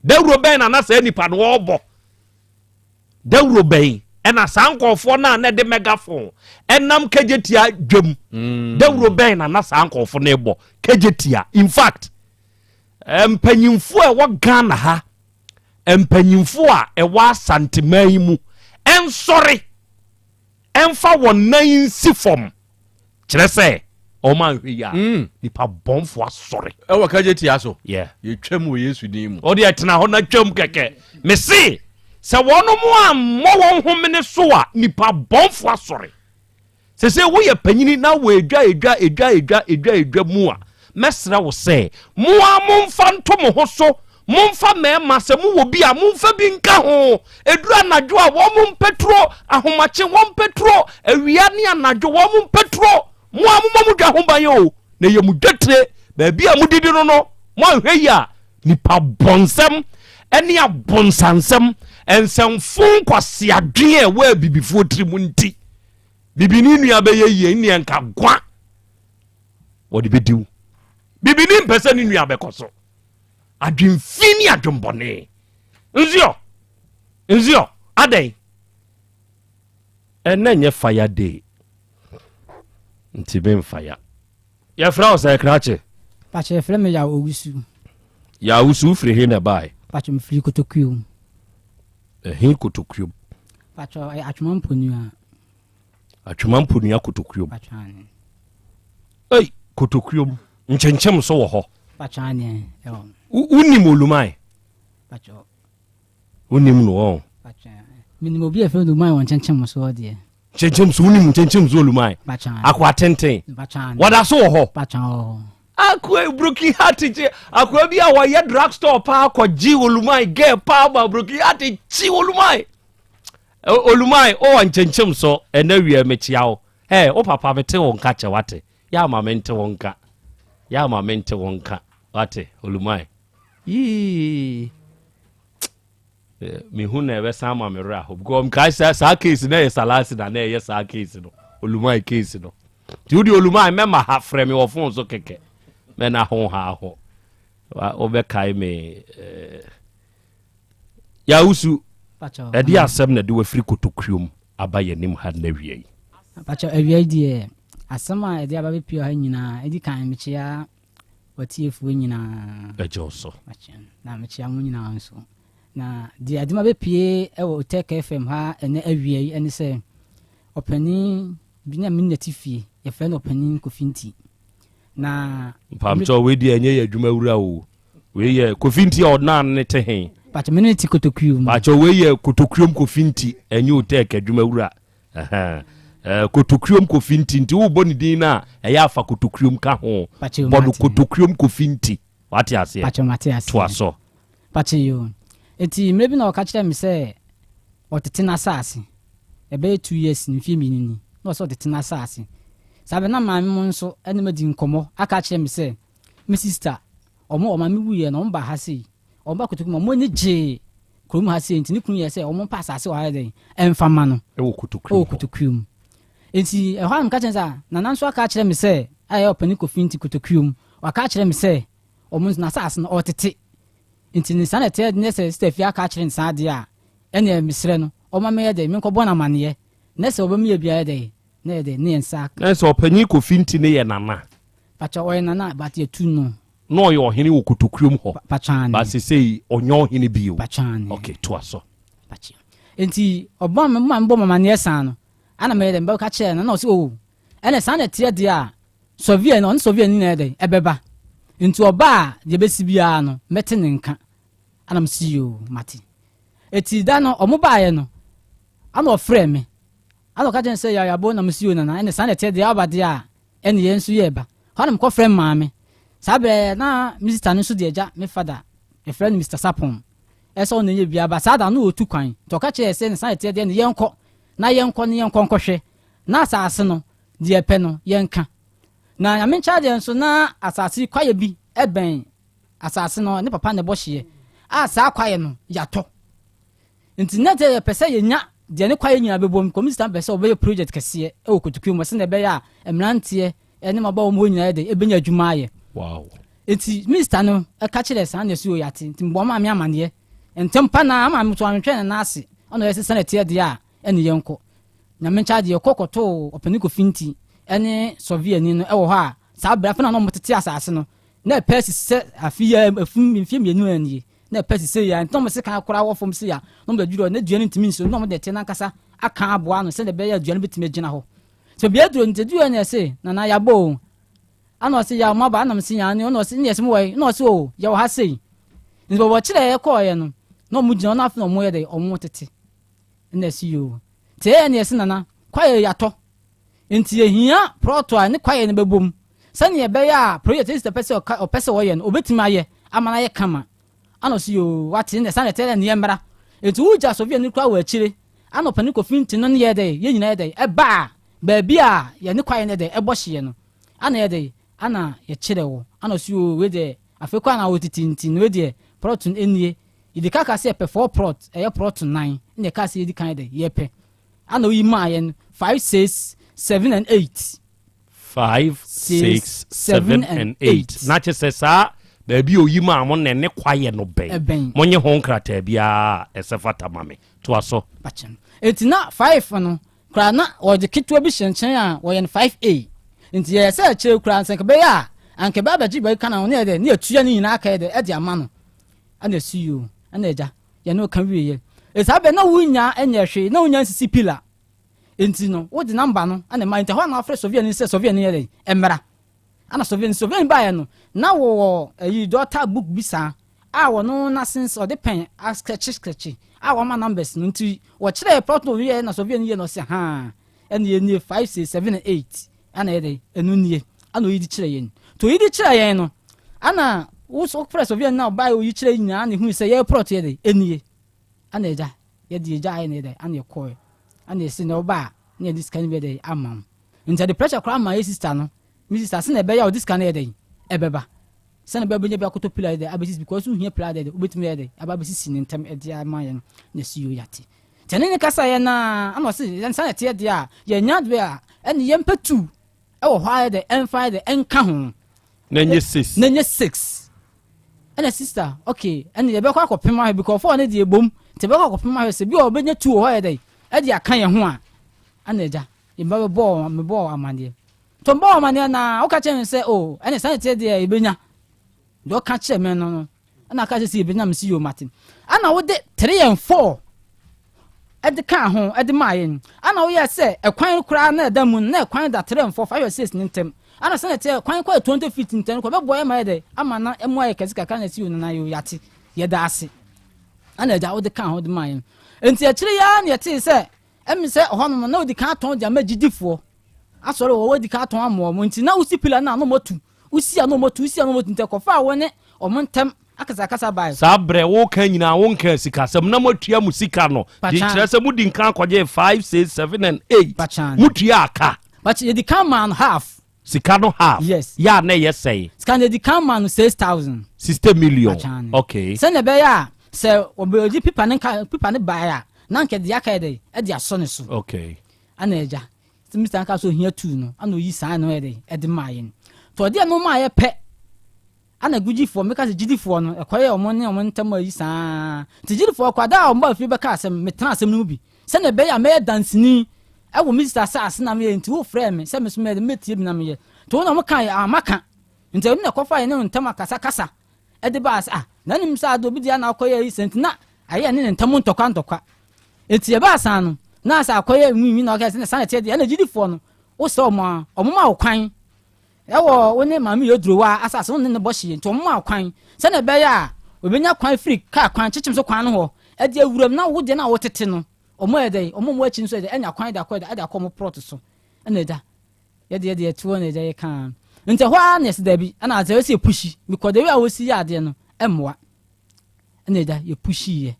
dawuro bɛn na na saa nipa no ɔrebɔ dawuro bɛn ɛna saa nkɔɔfoɔ no a na ɛde megaphone ɛnam kegyetia dwam mm. dawuro bɛn na na saa nkɔɔfoɔ no ɛbɔ kegyetia in fact. Mpanyimfoɔ a ɛwɔ Ghana ha, mpanyimfoɔ a ɛwɔ Asanteman yi mu nsɔre mfa wɔn nan nsi fam. Kyerɛ sɛ, wɔn anhwɛ yi a, mm. nipa bɔnfo asɔre. Ɛwɔ kagye tia so. Yeah. Yɛtwam wɔ Yesu din mu. Ɔde ɛtena hɔ na twam kɛkɛ. Mese, sɛ wɔn ammɔ wɔn homene so a, nipa bɔnfo asɔre. Sesei woyɛ panyini na wɔ edwa edwa edwa edwa edwa edwa mu a, mɛsrɛ wo sɛ, mo ara momfa nto mo ho so, momfa mmarima, sɛ mowɔ bi a, momfa bi nka ho. Ɛduru anadwo a, wɔn mpɛ turo, ahomakye wɔn mpɛ turo, awia ne anadwo wɔn mpɛ turo. Mo ara mommɔ mo dwa ho ban o, na ɛyɛ mo dwetire, baabi a modidi no no, moanhwɛ yie a, nipa bɔnsɛm ne abonsansɛm, nsɛmfo nkwaseadwen a ɛwɔ abibifoɔ tirim nti, Bibini nua bɛyɛ yie nneɛ nka gwa wɔde bɛdi wo. Bibini mpɛ sɛ ne nua bɛkɔ so. Adwemfi ne adwembɔne. Nsuo, nsuo, adɛn? Ɛnɛ nyɛ fire day nti memfa ya. Yɛfrɛ wo sɛ krakye? Pakyɛ yɛfrɛ me Yaw Owusu. Yaw Owusu wofiri he na ɛbae? Pakyɛ mefiri Kotokuom. Ɛhe Kotokuom? Pakyɛ ɛyɛ Atwoma Mponua. Atwoma Mponua Kotokuom. Pakyɛ ane. Ei Kotokuom nkyɛnkyɛm so wɔ hɔ. Pakyɛ ane ɛwɔ. Wonim Oluman? Pakyɛ. Wonim no wɔn? Pakyɛ menim obi a yɛfrɛ no Oluman wɔ nkyɛnkyɛm so hɔ deɛ. Nkyɛnkyɛm so wonim nkyɛnkyɛm so Oluman? Pakyɛ ane. Akoa tenten. Pakyɛ ane. Wɔda so wɔ hɔ? Pakyɛ wɔ hɔ. Akoa broken heart kye akoa bi a wɔyɛ drug store paa kɔgye Oluman girl paa ma broken heart kye Oluman. Oluman wowɔ nkyɛnkyɛm so ɛnɛ wia mekyia wo. Ɛ wo papa mete wo nka kyɛ wate. Yɛ ama mente wo nka. Yɛ ama mente wo nka wate Oluman. Yii. Mehu na ɛbɛsan ama me werɛ aho because mkae sɛ saa case na ɛyɛ salasi na na ɛyɛ saa case no Oluman case no. Nti wode Oluman mɛma ha frɛ me wɔ phone so kɛkɛ mɛna ho ha ho wobɛkae me eh, Yawusu ɛde asɛm na ɛde wafiri kotokuom aba yɛnim ha nnɛ wia yi. Pakyɛ awia yi deɛ asɛm a ɛde aba bɛpue ha nyinaa ɛdi kan mekyea watiefoɔ nyinaa. Ɛgye wo so. Na mekyea mo nyinaa nso. Na deɛ ɛde ma bɛpue ɛwɔ Otec FM ha ɛnɛ awia yi ɛne sɛ ɔpanin bi na me nna te fie yɛfrɛ no ɔpanin Kofi Nti. Na. Mpakyɛw wei deɛ ɛnyɛ yɛ adwuma wura o. Wei yɛ Kofi Nti a ɔnaa ne te he? Pakyɛ me ne te Kotokuo mu. Pakyɛ wei yɛ Kotokuom Kofi Nti ɛnyɛ Otec adwuma wura. Kotokuom Kofi Nti nti wobɔ ne din no a ɛyɛ afa Kotokuom ka ho. Pakyɛ Bɔ no Kotokuom Kofi Nti. Wate aseɛ? Pakyɛ mate aseɛ. Toa so. Pakyɛ yoo. Eti mmerɛ bi na ɔka kyerɛɛ me sɛ ɔtete n'asaase. Ɛbɛyɛ two years ni, mfeɛ mmienu ni na ɔsɛ ɔtete n'asaase. Saa berɛ na maame mo nso ne me adi nkɔmmɔ aka akyerɛ me sɛ me sister ɔmo ɔmaame wuiɛ no ɔmo baa ha sei, ɔmo ba Kotoku mu ɔmo ani gyee kurom ha sei nti ne kunu yɛɛ sɛ ɔmo mpa asaase wɔ ha yɛ dɛn ɛmfa ma no Ɛwɔ Kotokuo ɛwɔ Kotokuo mu. Nti ɛhɔ a na meka kyerɛ no sɛ ah Nana nso aka akyerɛ me sɛ a ɛyɛ ɔpanin Kofi nti Kotokuo mu waka akyerɛ me sɛ ɔmo nso n'asaase no ɔretete nti ne saa na ɛteɛ ne sɛ sister Afia aka akyerɛ no saa deɛ a ɛneɛ mesrɛ no ɔma meyɛ dɛn menkɔbɔ no amaneɛ na sɛ ɔbɛma yɛ biara yɛ dɛn na yɛ dɛn ne yɛn nsa aka. Na sɛ ɔpanin Kofi nti ne yɛ Nana. Pakyɛ ɔyɛ nana but yɛtu no. Na ɔyɛ ɔhene wɔ kotokurom hɔ. Pakyɛ aane. But sesei ɔnyɛ ɔhene bio. Pakyɛ aane. Ok toa so. Pakyɛ nti ɔbɔ me ma mebɔ me amaneɛ saa no ɛna meyɛ dɛ mebɛka kyerɛɛ no na ɔse oh ɛnɛ saa na ɛteɛ deɛ a sɔviɛ no ɔne sɔviɛ no nyinaa yɛ dɛn ɛbɛba nti ɔba a deɛ ɛbɛsi biara no mɛte ne nka ɛna mese yoo mate ɛti da no ɔmo baeɛ no ɛna ɔfrɛɛ me ɛna ɔka kyerɛ me sɛ yayabo na mese yoo nana ɛnɛ saa na ɛteɛ deɛ aba deɛ a Ɛne yɛn nso yɛɛ ba. Hɔ na mekɔfrɛ me maame. Saa berɛ na me sista no nso de agya, me fada, yɛfrɛ no Mister Sarpong, sɛ ɔno na ɛnyɛ biribiara ba. Saa da no na ɔretu kwan. Nti ɔka kyerɛɛ yɛn sɛ ne saa ɛteɛ deɛ no yɛnkɔ na yɛnkɔ na yɛnkɔ nkɔhwɛ na asase no deɛ yɛpɛ no yɛnka. Na Nyame nkyɛ adeɛ nso na asase kwaeɛ bi bɛn asase no, ne papa na ɛbɔ hyeɛ a saa kwaeɛ no yɛatɔ. Nti na sɛ yɛpɛ sɛ yɛnya deɛ ne kwaeɛ nyinaa bɛbom, Kɔmista no pɛ sɛ wɔbɛyɛ project kɛseɛ wɔ Kotokuo mu sɛdeɛ ɛbɛyɛ a mmeranteɛ ne mmabaawa mu hɔ nyinaa de ɛbɛnya adwuma ayɛ. Wow. Nti minista no ka kyerɛɛ saa nɛɛse yi o yɛate, nti mebɔɔ maame amaneɛ ntɛm pa na ama meto antwɛn ne nan ase, ɛna ɔyɛ sɛ sɛdeɛ ɛteɛ deɛ a ɛne yɛnkɔ. Nyame nkyɛ adeɛ yɛkɔ kɔtoo ɔpanin Kofi Nti ne sɔviani no wɔ hɔ a saa berɛ afei na na wɔtete asase no. Na ɛpɛ si sɛ afe yi ara afum mfeɛ mmienu a nie na ɛpɛ si sɛ yi a nti na wɔn sekan koraa wɔ fam sei a na wɔn de adwiri hɔ na dua no ntumi nsi na wɔn de ɛteɛ no ankasa aka aboa ano sɛdeɛ ɛbɛyɛ a dua no bɛtumi agyina hɔ. Sɛ bia aduro nti aduro na ɛse nana yɛabɔ o ana ɔse yɛ mo aba ana mese yɛn ɔna ɔse ne yɛse mo wɔ yi na ɔse o yɛwɔ ha sei nti wɔkyerɛ yɛ kɔɔyɛ no na wɔn gyina hɔ na afei na wɔn yɛ dɛ wɔn tete na ɛse yoo nti ɛyɛ ne yɛse nana kwaeɛ yɛatɔ Enti yɛhia prɔto a ɛne kwaeɛ no bɛbom sɛdeɛ ɛbɛyɛ a project a sister pɛ sɛ ɔka ɔpɛ sɛ ɔyɛ no ɔbɛtumi ayɛ ama no ayɛ kama. Ana ɔse yoo wate ɛnna saa na ɛteɛ dɛ neɛ mmra. Enti wogya Sofia no koraa wɔ akyire ana ɔpanin Kofi Nti no ne yɛɛ dɛ yɛn nyinaa yɛ dɛ ɛbaa baabi a yɛne kwaeɛ no yɛ dɛ ɛbɔ hyeɛ no ana yɛ dɛ ana yɛkyerɛ wo ana ɔse yoo wei deɛ afei koraa na ɔtete nti no wei deɛ prɔto no nie yɛdi ka ka sɛ yɛpɛ four prɔt ɛyɛ prɔto nan ɛna yɛkaa sɛ yɛdi kan yɛ dɛ yɛpɛ Ana oyi maa yɛn 5, 6, 7 and 8. 5, 6, 7 and 8. Na kyɛ sɛ saa baabi a oyi maa mo na ɛne kwaeɛ no bɛn. Monye ho nkrataa biara a ɛsɛ fata ma me. Toa so. Enti na 5 no koraa na wɔde ketewa bi hyɛ nkyɛn a wɔyɛ no 5A. Nti yɛyɛ sɛ akyire koraa sɛ nka bɛyɛ a anka ɛbɛ abɛgye bɛka na ne yɛ dɛ ne yɛtua ne nyinaa aka yɛ dɛ ɛde ama no. Ɛna ɛsi yi o ɛna agya. Yɛne wo ka wieɛ. Saa bɛ na wonnya nyɛ hwee, na wonnya nsisi pila. Enti no, wode namba no na ɛma. Enti ɛhɔ a na wafrɛ sɔviani no sɛ sɔviani yɛ dɛn? Ɛmmra. Ana sɔviani, sɔviani baeɛ no, na wɔwɔ ayi dɔta book bi saa a wɔno n'asens ɔde pɛn askɛkye skɛkye a wɔama numbers no. Nti wɔkyerɛɛ plot no wɔwieɛ na sɔviani yɛ no ɔse haa ɛne yɛ nie 5 6 7 8 Ana yɛ dɛn? Ɛno nie. Ana oyi de kyerɛ yɛn. Nti oyi de kyerɛ yɛn no, ana wo wofrɛ sɔfia no na ɔbaeɛ oyi kyerɛ yɛn nyinaa na ehunu sɛ yɛ prɔto yɛ dɛn? Ɛnie. Ana agya, yɛde yɛgya ayɛ na yɛ dɛn? Ana yɛkɔɛ. Ana yɛsi na ɔba a, na yɛde sika no bi yɛ dɛn? Ama wo. Nti ɛde pressure koraa ma yɛ sister no. Me sister, sɛnea ɛbɛyɛ a ɔde sika no yɛ dɛn? Ɛbɛba. Sɛnea ɛbɛyɛ a ɔbɛnya bi akɔtɔ pillar yɛ dɛn? Abɛsisi because wohia pillar dɛn? Wobɛtumi ayɛ dɛn? Aba abɛsisi ne ntɛm ɛde ama yɛn na ɛsi yo yate. Sɛ ne ne kasaeɛ no ara, ɛna ɔse, sɛ saa na ɛteɛ deɛ a, yɛnya adeɛ a, ɛne yɛmpɛ tu ɛwɔ hɔ ayɛ dɛ, ɛmfa ayɛ dɛ, ɛnka ho. Na ɛnyɛ six. Na ɛnyɛ six. Ɛna sister, okay, ɛne yɛbɛkɔ akɔpem ahwɛ, because four ne deɛ ɛbom, nti yɛbɛkɔ akɔpem ahwɛ sɛ bi a ɔbɛnya tu wɔ hɔ ayɛ dɛ, ɛde aka yɛn ho a, ɛna agya, yɛba bɛbɔɔ, mebɔɔ amaneɛ. Nti ɔbɔɔ amaneɛ na woka kyerɛ no sɛ, oh, ɛne saa na ɛteɛ deɛ yɛbɛnya. Deɛ ɔka kyerɛ me no no, Ɛna aka sɛ sɛ yɛbɛnya mese yoo mate. Ɛna wode 3 and 4 ɛde kaa ho ɛde maa yɛn. Ɛna woyɛ sɛ ɛkwan koraa na ɛda mu no na ɛkwan da 3 and 4 5 and 6 ne ntɛm. Ɛna sɛ na ɛteɛ kwan kɔ yɛ 20 feet ntɛm kɔ bɛboa yɛ ma yɛ dɛ ama na ɛmu ayɛ kɛse kakra na ɛsi yoo nana yoo yate yɛda ase. Ɛna agya wode kaa ho de maa yɛn. Nti akyire yi ara na yɛtee sɛ ɛmi sɛ ɛhɔnom no na odi kan atɔn de ama gyidifoɔ asɔre wɔ wɔdi kan atɔn ama wɔn nti na wosi pila no a na wɔatu Wosi a na wɔatu, wosi a na wɔatu, nti ɛkɔfaa wo ne wɔn ntam akasakasa bae. Saa berɛ woreka nyinaa wonkaa sikasɛm na moatua mo sika no de Pakyan. kyerɛ sɛ modi nkan kɔgyee 5, 6, 7 and 8. Pakyan. Motuaa ka. Pakyan, yɛdi kan maa no half. Sika no half? Yes. Yɛ a na ɛyɛ sɛn? Sika no yɛdi kan maa no 6,000. 60 million. Pakyan. Okay. Sɛnea ɛbɛyɛ a sɛ wɔbɛgye pipa no nka pipa no bae a na anka deɛ aka yɛ dɛn? Ɛde asɔ ne so. Okay. Ɛna agya. Sɛ Mister no kaa sɛ ohia tuu no, ana oyi saa no yɛ dɛn ɛde maa yɛn. Nti ɔde ɛno maa yɛ pɛ, ana gugyifoɔ, meka sɛ gyidifoɔ no, ɛkɔyɛ wɔn ne wɔn ntam ayi saa. Nti gyidifoɔ kɔ, ada a wɔn baa fie bɛka asɛm, metena asɛm no mu bi, sɛnea ɛbɛyɛ a mɛyɛ danseni ɛwɔ me sista asaase na meyɛ, nti wofrɛɛ me sɛ me so mɛyɛ dɛn, mɛtie bi na meyɛ. Nti wɔn na wɔn kaeɛ, ah maka. Nti ɛno na ɛkɔfaa yɛne wɔn ntam akasakasa ɛde baa sɛ, ah, na nim sɛ ade obi deɛ na akɔyɛ yi sɛ, nti na ayɛ ne ne ntam ntɔkwa ntɔkwa. Enti ɛbaa saa no, na sɛ akɔyɛ nwiinwii na ɔka sɛ saa na ɛteɛ deɛ, ɛna gyidifoɔ no, wosɛ wɔn a, wɔn ma wo kwan ɛwɔ wo ne maame Yodrowa asase wo ne ne bɔ hyeɛ, nti wɔn ma wo kwan sɛdeɛ ɛbɛyɛ a wɔbɛnya kwan firi kaa kwan kyekyem so kwan no hɔ ɛde awuram na wo deɛ no a wotete no, wɔn ayɛ dɛ, wɔn a wɔn akyi nso yɛ dɛ, anya kwan de akɔ ɛde akɔ wɔn prɔt so, ɛna ɛda yɛde yɛde yɛte hɔ na ɛgya yɛ kaa nti ɛhɔ ara na yɛsɛ daabi ɛna adze ɛsɛ yɛpushi mekɔ de wei a wɔsi yɛ adeɛ no ɛmmoa ɛna ɛgya yɛpushi yɛ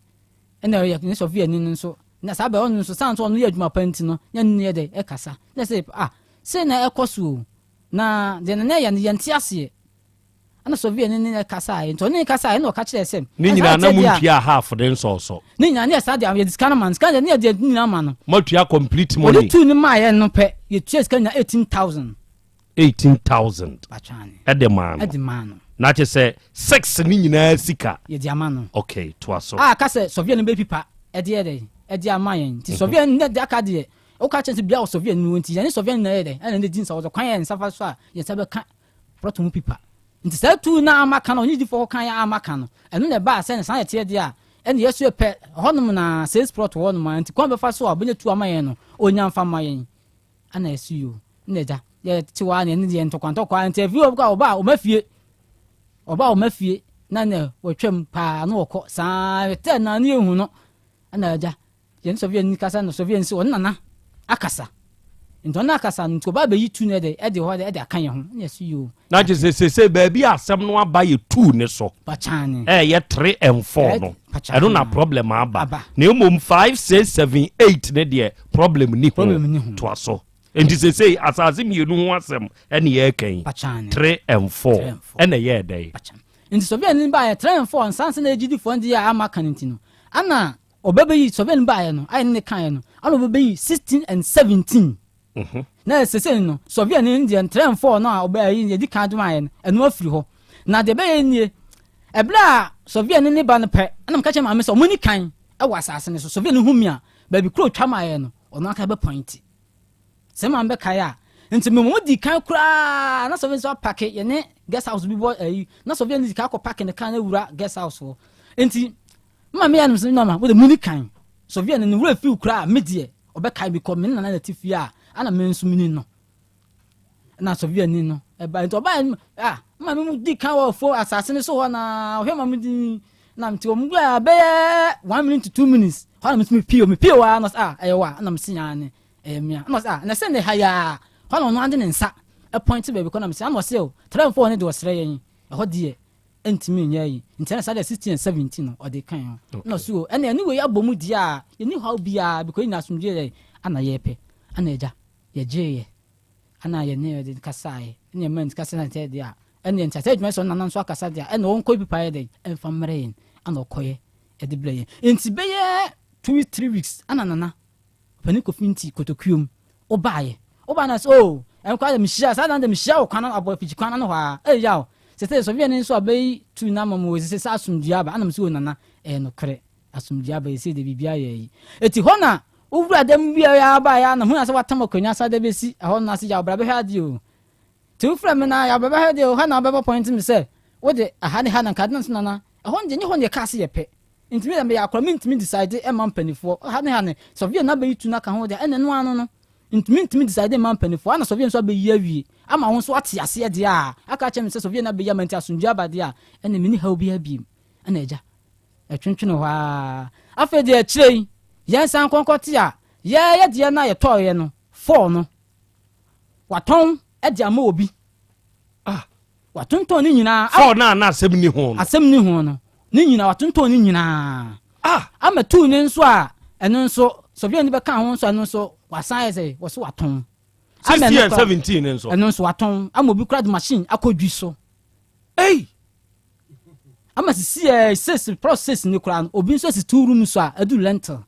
Ɛna ɔyɛ ne sɔfo ani no nso, na saa bɛ ɔno nso, san nso ɔno yɛ adwuma pa nti no, na ne yɛ dɛ ɛkasa. Na sɛ, ah, sei na ɛkɔ so o, na deɛ na ɛyɛ no yɛnte aseɛ. Ɛna sɔfo ani ne kasaeɛ, nti ɔne ne kasaeɛ ɛna ɔka kyerɛɛ sɛ, Ne nyinaa na montua half de nsɔɔsɔ. Ne nyinaa ne yɛ saa deɛ yɛde sika no ma no, sika deɛ ne yɛde ne nyinaa ma no. Moatua complete money. Wɔde tuu no maaeɛ no pɛ, yɛtua sika nyinaa 18,000. 18,000 ɛde maa no. Ɛde maa no. Na kyɛ sɛ six ne nyinaa sika. Yɛde ama no. Okay, toa so. A ka sɛ sɔvia no bɛpipa ɛde yɛ dɛ ɛde ama yɛn. Nti sɔvia no de aka deɛ woka kyerɛ sɛ bia wɔ sɔvia no nti yɛne sɔvia no na ɛyɛ dɛ ɛna ne di nsa wɔdɔ kwan yɛ nsa fa so a yɛn nsa bɛka prɔto mu pipa. Nti saa tuu no a maka no, ɔne difoɔ kɔkaeɛ a maka no, ɛno na ɛbaa sɛ ne saa yɛteɛ deɛ a, ɛne yɛso yɛpɛ hɔnom na sales plot wɔ hɔnom a, nti kwan bɛfa so a ɔbɛnya tu ama yɛn no, ɔnya mfa mma yɛn. Ɛna yɛso yoo, ɛna agya, yɛte hɔ a na ɛne deɛ ntɔkwantɔkwa, nti afie hɔ koraa ɔba a ɔma fie, ɔba a ɔma fie, na ne wɔtwam paa na wɔkɔ saa, yɛtɛ na ne yɛhu no, ɛna agya, Yɛne Sofia ni kasa na Sofia nso ɔne Nana akasa. Nti ɔne akasa no nti ɔba abɛyi tu no ɛde ɛde hɔ ɛde aka yɛn ho ɛna ɛso yoo. Na kyerɛ sɛ sese baabi a asɛm no aba yɛ two ne so. Pakyane. Ɛyɛ three and four no. Pakyane. Ɛno na problem aba. Aba. Na mmom five six seven eight ne deɛ problem ni ho. Problem ni ho. Toa so. Nti sese asase mmienu ho asɛm ɛne yɛreka yi. Pakyane. Three and four ɛna ɛyɛɛ dɛn. Pakyane. Nti Sofia ni baayɛ three and four nsansa na agyidifoɔ no deɛ a ama ka no nti no ana Ɔbɛbɛyi sɔfɛ no baeɛ no ayɛ ne ne kaeɛ no ana ɔbɛbɛyi 16 and 17 mhm. na sese no sɔfɛ no deɛ ntrɛnfɔɔ no a ɔbɛyi yɛdi kan de maayɛ no ɛno afiri hɔ na deɛ ɛbɛyɛ nie ɛberɛ a sɔfɛ no ne ba no pɛ ɛna meka kyerɛ maame sɛ ɔmo ni kan ɛwɔ asase no so sɔfɛ no hu mi a baabi kuro twa maayɛ no ɔno aka bɛ pɔnti sɛ maame bɛkae a nti memu di kan koraa na sɔfɛ nso apake yɛne guest house bi bɔ ɛyi na sɔfɛ no di kan akɔ pake ne kan awura guest house hɔ nti Mma me anom sɛ nɔɔma wode muni kan. Sofia no ne werɛ fiw koraa a me deɛ ɔbɛkae me kɔ me ne nana na te fie a ana me nso meni no. Na Sofia ni no ɛba nti ɔbaa no a mma me mu di kan wɔ fo asase no so hɔ na ɔhwɛ ma me di na nti wɔn a bɛyɛ 1 minute to 2 minutes hɔ na me nso me pie me pie wɔ a na ɔsɛ a ɛyɛ wɔ a na me se yaa ne ɛyɛ mea na ɔsɛ a na sɛ ne ha yaa hɔ na ɔno ade ne nsa ɛpɔnte baabi kɔ na me se ana ɔsɛ o tẹrɛnfoɔ ne deɛ ɔsrɛ yɛn ɛhɔ deɛ Ɛntumi nyɛ ayi. Nti ɛna saa deɛ 16 and 17 no ɔde kan ho. Ɛna ɔse o ɛna ɛne wei abɔ mu deɛ a yɛnni haw biara because yɛn nyinaa asomdwoeɛ yɛ ana yɛpɛ. Ɛna agya yɛgyeeɛ ɛna yɛne ɔde kasaeɛ ɛna yɛma nti kasa sɛ deɛ a ɛne nti asɛ adwuma sɛ ɔnana nso akasa deɛ a ɛna ɔnkɔ pipa yɛ dɛn ɛmfa mmerɛ yɛn ɛna ɔkɔyɛ ɛde brɛ yɛn. Nti bɛyɛ 2 3 weeks ɛna nana Ɔpanin Kofi nti kotokuo mu wobaeɛ. Wobaeɛ na sɛ oh ɛno koraa deɛ mehyia saa da no deɛ mehyia wo kwan ano abɔ afikyi kwan ano hɔ ara ei yaw sɛsɛ sɔfia no nso abɛyi tu no ama mu sɛsɛ sɛ asomdwoeɛ aba ɛna mesɛ oh nana ɛyɛ nokorɛ asomdwoeɛ aba sɛsɛ deɛ biribiara yɛ ayi eti hɔ na wowura dɛm wieɛ ara baeɛ ara na hu na sɛ watam akonnwa san de bɛsi ɛhɔ no ase yaw bra bɛhwɛ adeɛ o nti wofrɛ me na yaw bra bɛhwɛ adeɛ o ha na wobɛbɔ point me sɛ wode aha ne ha na nka ade no nso nana ɛhɔ no deɛ nyɛ hɔ na yɛkaa sɛ yɛpɛ Nti me deɛ meyɛ akora mentumi decide mma mpanifoɔ ha ne ha ne sɔvia no abɛyi tu no aka ho deɛ ɛna ɛno ano no nti mentumi decide mma mpanifoɔ ana sɔvia nso abɛyi awie ama wo nso ate aseɛ deɛ a aka akyerɛ me sɛ sɔvia no abɛyi ama nti asomdwoeɛ aba deɛ a ɛna menni haw biara biem ɛna agya ɛtwentwene hɔ ara afei deɛ akyire yi yɛn san kɔnkɔte a yɛyɛ deɛ no a yɛtɔɔyɛ no fɔɔ no watɔn de ama obi ah Watontɔn ne nyinaa. Fɔɔ no a na asɛm nni ho no. Asɛm nni ho no, ne nyinaa, watontɔn ne nyinaa. Ah! Ama tuu no nso a, ɛno nso, sɔhwɛ ni bɛka ho nso a, ɛno nso, wasan ayɛ sɛ, wɔso watɔn. Ama ɛno 16 and 17 no nso. Ɛno nso watɔn. Ama obi kora de machine akɔ dwi so. Ei! Ama sisi ɛ, six, plus six ni koraa no, obi nso asi two room so a, adu lentil.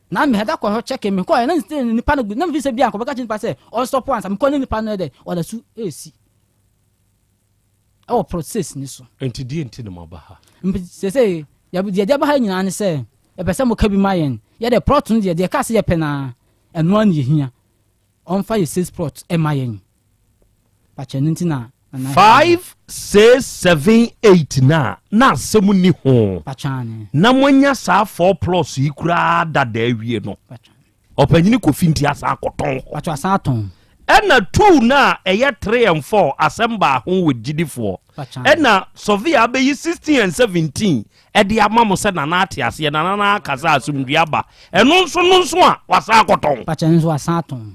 Na me hɛda kɔ hɔ kyɛke me kɔɛ na nipa no, na me fi sɛ bi a nkɔbɛka kyerɛ nipa sɛ, ɔnstɔpo ansa, mekɔ ne nipa no yɛ dɛ, ɔda su ɛresi. Ɛwɔ process ni so. Nti deɛ nti na moaba ha? Sese deɛ yɛde aba ha nyinaa ne sɛ yɛpɛ sɛ moka bi ma yɛn. Yɛde plot no deɛ deɛ ɛka sɛ yɛpɛ naa ɛno ara na yɛhia. Ɔmfa yɛ six plot ɛma yɛn. Pakyɛ no nti na 5 6 7 8 na na asɛm nni ho. Pakyɛ ane. Na moanya saa 4 plots yi koraa dada awie no. Ɔpanyini Kofi nti asan akɔtɔn hɔ. Pacho asan atɔn. Ɛna two no a ɛyɛ three and four asɛm baa ho with gyidifoɔ. Ɛna surveyor abɛyi 16 and 17 ɛde ama mo sɛ nana ate aseɛ nana na aka sɛ asomdue aba. Ɛno nso no nso a wasan akɔtɔn. Pacho ɛno nso wasan atɔn.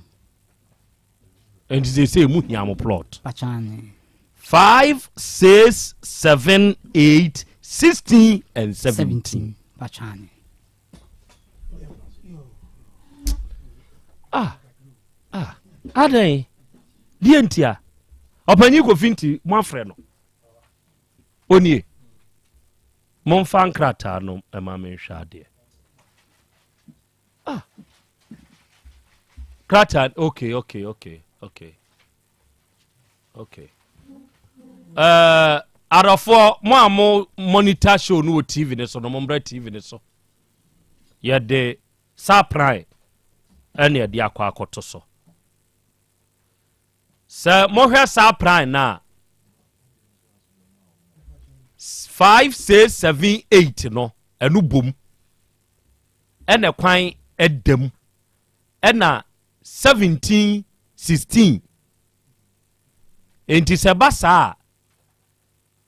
Ɛnti seesei mo hia mo plot. Pacho ane. 5 6 7 8 16 and 17. 17. Pacho ane. Ah, ah, adɛn deɛ ntia ɔpanyin kofi nti moafrɛ no onie momfa nkrataa no ɛma menhwɛ adeɛ ah krataa okay okay okay okay okay uh, adɔfoɔ mo a mo monitor show no wɔ tv ne so no mommrɛ tv ne so yɛde sapran ɛne ɛde akɔ akɔto so sɛ mohwɛ sapran no a. 5 6 7 8 no ɛno bom ɛna kwan ɛda mu ɛna 17 16 nti sɛ ba saa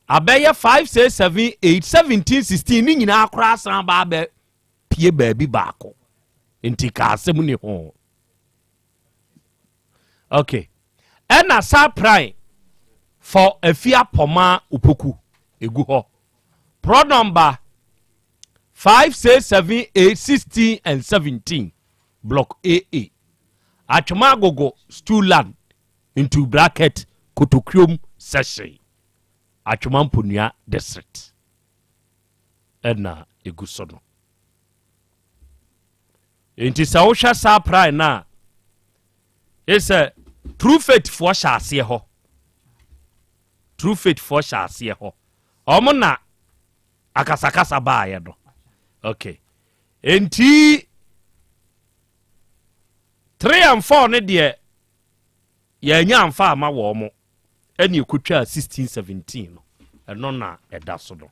a abɛyɛ 5 6 7 8 17 16 ne nyinaa koraa san ba abɛ pie baabi baako nti ka asɛm ni ho. Ok, ɛna saa prime for afi apɔma opoku egu hɔ plot number 5 6 7 8 16 and 17 block AA Atwema Agogo stool land into bracket Kotokuom section Atwema Mponua district ɛna egu so no. Nti sɛ wohwɛ saa prime no a, ɛsɛ True Faith foɔ hyɛ aseɛ hɔ. True Faith foɔ hyɛ aseɛ hɔ, ɔmo na akasakasa baayɛ no. Okay, nti 3 and 4 no deɛ yɛanya amfa ama wɔ mo, ɛne ɛkɔtwaa 16 17 no, ɛno na ɛda so no.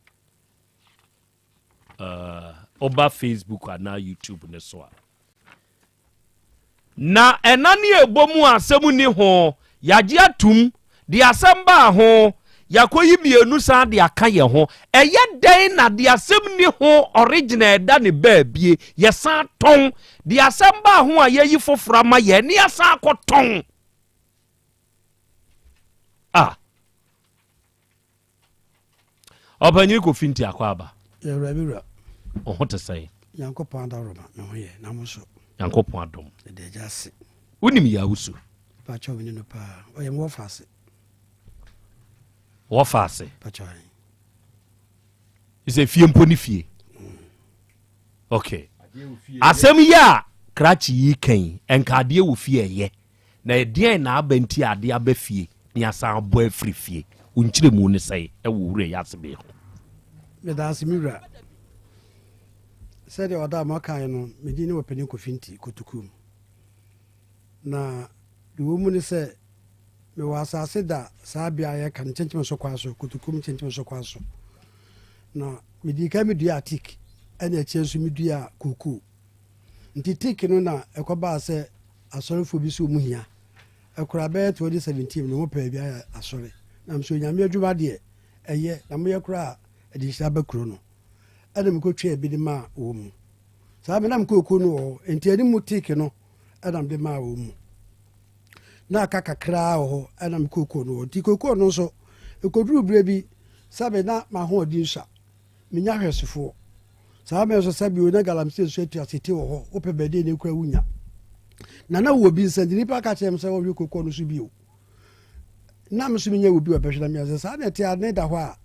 Ɔba Facebook anaa YouTube ne so a na ɛna ne ɛbɔ mu asɛm ni ho. Yɛagye atum de asɛm baa ho, yɛakɔyi mmienu san de aka yɛn ho. Ɛyɛ dɛn na de asɛm ni ho original ɛda ne baabie, yɛsan tɔn de asɛm baa ho a yɛyi foforɔ ama yɛn ne yɛsan akɔtɔn a? Ɔpanyini Kofi Nti akɔ aba. Yɛwura bi wura. Ɔho te sɛn? Nyankopɔn adaworoma, me ho yɛ, na mo nso? Nyankopɔn adom. Ɛde agya ase. Wonim yɛ awusu? Pakyɛ, mene no paa, ɔyɛ me wɔfa ase. Wɔfa ase? Pakyɛ. Sɛ fie mpo ne fie. Ok, asɛm yi a krakye yi kan ɛnka adeɛ wɔ fie ɛyɛ na ɛdeɛn na aba nti adeɛ aba fie ne asan abɔ afiri fie? Wo nkyerɛmu ne sɛe ɛwɔ wura yi ase bee ho? Meda ase, me wura. Sɛdeɛ ɔda a makaeɛ no, medin ne Wɔpani Kofi Nti Kotoku mu. Na deɛ wɔ mu ne sɛ mewɔ asase da saa bea a yɛka no Kyenkyem so kwa so, Kotoku mu Kyenkyem so kwa so. Na medii kan medua teak, ɛna akyire nso medua kookoo. Nti teak no na ɛkɔbaa sɛ asɔrefoɔ bi sɛ ɔmu hia. Ɛkora bɛyɛ 2017 no, wɔpɛ bi ayɛ asɔre. Na nso Onyame adwuma deɛ ɛyɛ na moyɛ koraa a, ɛde nhyira ba kuro no. Ɛna mekɔtwaa bi de maa wɔ mu. Saa me nam kookoo no wɔ hɔ, nti anim teak no ɛna mede maa wɔ mu. Na aka kakraa wɔ hɔ, ɛna me kookoo no wɔ. Nti kookoo no nso, ɛkɔduru berɛ bi, sɛbe na m'ahoɔden sua, menya hwɛsofoɔ. Saa mmerɛ nso sɛbe o, na galamsey nso atu asete wɔ hɔ, wopɛ baabi a ne kura wonya. Na na wɔ bi nsa nti nnipa ka kyerɛ me sɛ wɔhwɛ kookoo no so bio. Na me nso menya wɔ bi wɔ bɛhwɛ na menya sɛ saa na ɛte a ne da hɔ a,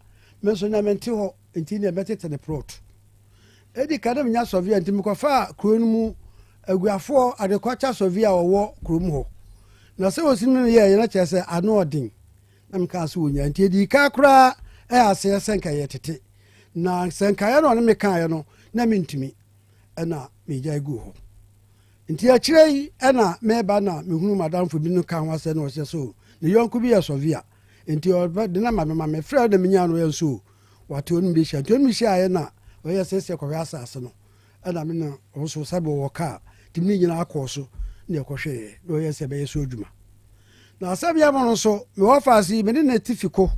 me nso na mente hɔ nti ne mɛtete ne plot. Edi kan na menya sɔvea nti mekɔfaa kuro no mu aguafoɔ agriculture sɔvea a wɔwɔ kurom hɔ. Na sɛ wɔsi no yɛɛ na kyerɛ sɛ ano ɔden na mekaa sɛ wɔnya nti edi kan koraa ɛyɛ aseɛ sɛ nka yɛ tete. Na sɛ nkaeɛ na ɔne me kaeɛ no na mentumi ɛna megyae guu hɔ. Nti akyire yi ɛna meba na mehunu madamfo bi no ka ho asɛ na ɔhyɛ so ne yɔnko bi yɛ sɔvea nti ɔbɛ de na ma me ma me frɛ na menya no yɛ nso wate ɔno bi hyia nti ɔno hyia yɛ na ɔyɛ sɛ sɛ kɔhwɛ asase no ɛna me na ɔno so sɛbe ɔwɔ kaa nti me nyinaa kɔɔ so na ɛkɔhwɛeɛ na ɔyɛ sɛ ɛbɛyɛ so adwuma. Na asɛm yɛ mo no nso mewɔ faase yi me ne ne te fi ko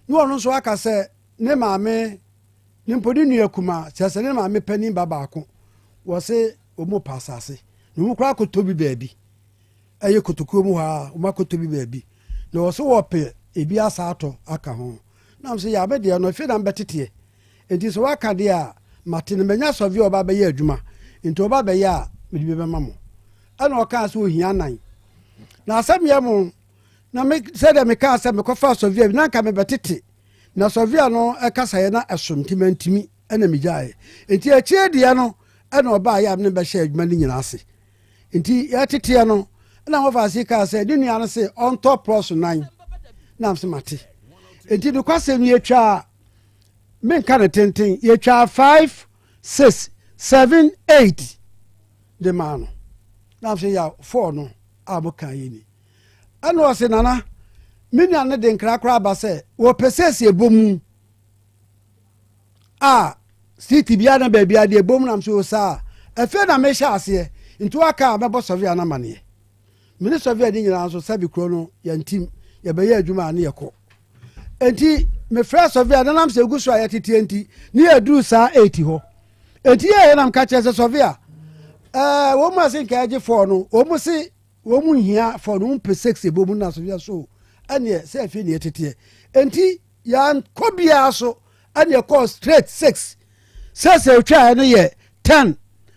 na ɔno nso aka sɛ ne maame ne mpo ne nua kumaa kyerɛ sɛ ne maame panin ba baako wɔ se wɔn pa asase na wɔn koraa akɔtɔ bi baabi ɛyɛ kotokuo mu hɔ a wɔn akɔtɔ bi baabi na wɔ so wɔpɛ ebi asa atɔ aka ho. Na sɛ yɛ ame deɛ no afei na mbɛteteɛ nti sɛ waka deɛ a mate no manya sɔvi a ɔba bɛyɛ adwuma nti ɔba bɛyɛ a mede bi bɛma mo. Ɛna ɔkaa sɛ ohia nan na asɛm yɛ mo na me sɛdeɛ mekaa sɛ mekɔfa sɔvi a bi na nka mebɛtete na sɔvi a no ɛkasaeɛ na ɛso nti mantumi ɛna megyaeɛ. Nti akyire deɛ no ɛna ɔbaa yɛ a mene bɛhyɛ adwuma no nyinaa ase. Nti yɛteteɛ no ɛna wɔfa ase kaa sɛ ne nua no se ɔntɔ plɔs nan na sɛ mate. Nti nokwasɛm yɛtwaa, menka ne tenten, yɛtwaa 5 6 7 8 de maa no na sɛ yɛ 4 no a moka yɛ ni. Ɛna ɔse nana me nua no de nkra koraa aba sɛ wɔpɛ sɛ ɛsi ɛbɔ mu. A street biara na baabiara deɛ ɛbom nam so saa. Afei na mehyɛ aseɛ, nti waka a mɛbɔ sɔvea no amaneɛ. Me ne sɔvea no nyinaa nso sɛbe kuro no yɛntim, yɛbɛyɛ adwuma a ne yɛkɔ. Enti mefrɛɛ sɔvea no nam sɛ ɛgu so a yɛteteɛ nti ne yɛduru saa 8 hɔ. Enti yɛyɛ nam ka kyerɛ sɛ sɔvea, ɛɛ wɔn mu ase nka ɛgye fɔɔ no, wɔn se wɔn mu nhia fɔɔ no, wɔn pɛ 6 ɛbɔ mu na sɔvea so ɛneɛ sɛ afei ne yɛteteɛ. Enti yɛankɔ biara so ɛne ɛkɔɔ straight 6 sɛ sɛ otwaeɛ no yɛ 10,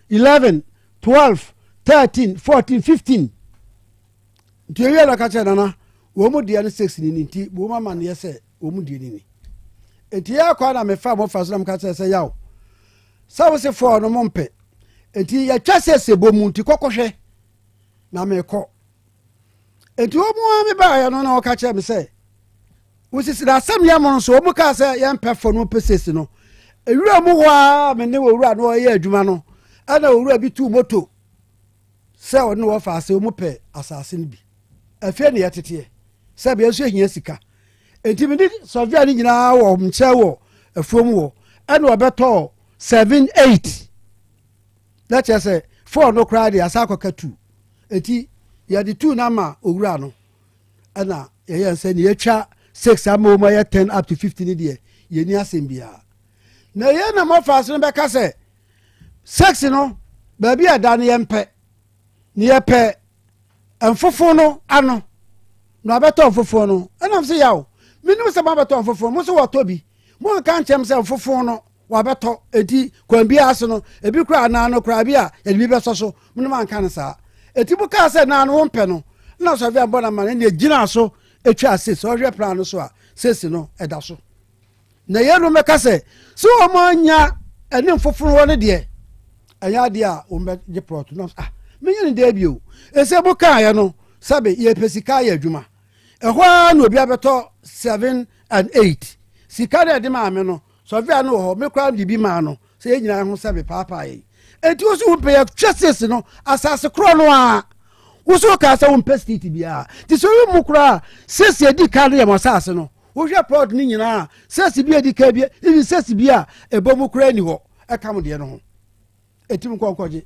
11, 12, 13, 14, 15 nti ewie na ɔka kyerɛ nana wɔn mu deɛ no 6 ni ni nti wɔn amaneɛ sɛ wɔn mu deɛ ni ni nti yɛ akɔ na mefa mo fa so na meka kyerɛ sɛ yaw sɛ wo se fɔɔ no mo mpɛ nti yɛtwa sɛ sɛ bɔ mu nti kɔkɔhwɛ na mekɔ nti wɔn mu a mebaeɛ no na ɔka kyerɛ me sɛ Wosisi na asɛm yɛ mono so. Wɔn kaa sɛ yɛn pɛ fɔ no pɛ sesi no. Ewura mu hɔ ara me ne owura no ɔyɛ adwuma no ɛna owura bi tuu moto sɛ ɔne wɔfa ase wɔn pɛ asase no bi. Afei ne yɛteteɛ sɛ bɛyɛ nso ehia sika. Enti me ne sɔvea no nyinaa wɔ nkyɛn wɔ afuom hɔ ɛna ɔbɛtɔɔ 7 8 na kyerɛ sɛ four no koraa deɛ asa akɔka two. Enti yɛde two no ama owura no. Ɛna yɛyɛ sɛ ne yɛtwa 6 ama wɔn ayɛ 10 up to 50 ne deɛ yɛni asɛm biara. Na yɛn na mɔfa so no bɛka sɛ 6 no baabi a ɛda no yɛmpɛ, ne yɛpɛ mfofo no ano na abɛtɔ mfofo no. Ɛnam sɛ yaw menim sɛ moabɛtɔ mfofo, mo nso wɔtɔ bi, mo anka nkyɛm sɛ mfofo no wabɛtɔ, enti kwan biara so no ebi koraa naa no koraa bi a yɛde bi bɛsɔ so, mo no manka no saa. Enti mo kaa sɛ naa no wompɛ no, na sɔhwɛ ambɔ no ama no, ɛnna gyinaa so atwa sese. Ɔhwɛ plan no so a sese no ɛda so. Na yeinom bɛka sɛ sɛ wɔn anya ɛne mfoforo hɔ no deɛ ɛnyɛ adeɛ a wɔn bɛgye plɔt no. Ah, menyɛ ne dɛ bio. Ɛsɛ mo kaeɛ no sɛbe yɛpɛ sika ayɛ adwuma. Ɛhɔ ara na obi abɛtɔ 7 and 8 sika no ɛde maa me no. Sɔfia no wɔ hɔ, me koraa mede bi maa no sɛ yɛn nyinaa ho sɛ mepaapaa yɛn. Enti wo so wompɛ yɛtwa sese no asase korɔ no a wo so wokaa sɛ wompɛ street biara. Nti sɛ woyi mu koraa sese edi kan no yɛ mo asase no. Wohwɛ plot no nyinaa sese bi a edi kan bi even sese bi a ɛbɔ mu koraa ni hɔ ɛka mo deɛ no ho. Etim nkɔ nkɔgye.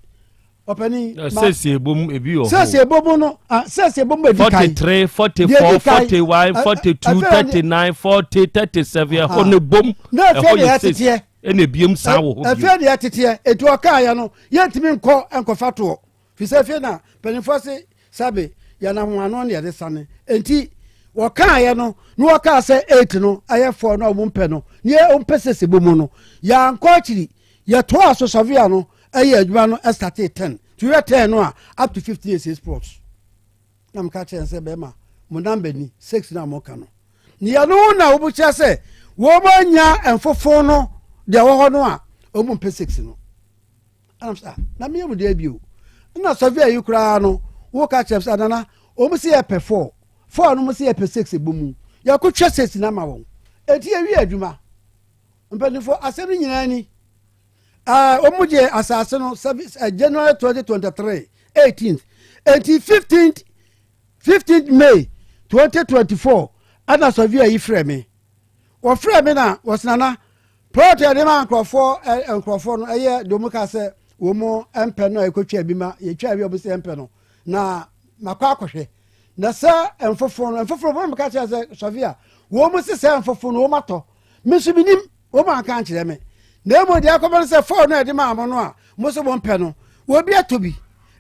Ɔpanin. Sese ebom ebi wɔ hɔ. Sese ebom no ah sese ebom edi kan. 43, 44, 41, 42, 39, 40, 37 ɛhɔ no bom. Na efie deɛ ɛteteɛ. Ɛna ebiem san wɔ hɔ bio. Efie deɛ ɛteteɛ etu ɔkaa yɛ no yɛntumi nkɔ nkɔfa toɔ fisɛ efie na mpanyinfoɔ se sɛbe yɛn ahoano na yɛde sane enti wɔkaa yɛ no na wɔkaa sɛ 8 no ɛyɛ 4 no a wɔn mpɛ no ne wɔn mpɛ sese bom no yɛankɔ akyiri. Yɛtoaa so surveyor no yɛ adwuma no startee 10 nti wohwɛ 10 no a up to 15 yɛ 6 plots. Na meka kyerɛ sɛ bɛrima mo number ni 6 no a moka no ne yɛno na wobukyerɛ sɛ wɔn anya mfofo no deɛ wɔ hɔ no a wɔn mpɛ 6 no. Ɛna sɛ ah na meyɛ mu deɛ bio na surveyor yi koraa no woka kyerɛ sɛ nana wɔn sɛ yɛpɛ 4 4 no mo sɛ yɛpɛ 6 ɛbɔ mu yɛkotwa 6 no ama wɔn enti yɛwie adwuma. Mpanyinfo, asɛm no nyinaa ni. Uh, wɔn gye asase no uh, January 2023 18th. Eti 15th 15th May 2024 ɛna sɔvia yi frɛ me. Wɔfrɛ me na wɔsenana plot yɛde ma nkurɔfoɔ ɛ nkurɔfoɔ no ɛyɛ deɛ wɔn ka sɛ wɔn mpɛ no a yɛkɔtwa bi ma yɛtwa bi a wɔn sɛ mpɛ no na makɔ akɔhwɛ na sɛ mfofo no mfofo no wɔn ka kyerɛ sɛ sɔvia wɔn sɛ sɛ mfofo no wɔn atɔ. Me nso menim, wɔn anka ankyerɛ me. Na mmom deɛ akɔba no sɛ fɔɔ no a ɛde maa mo no a mo nso mompɛ no, wɔbi atɔ bi.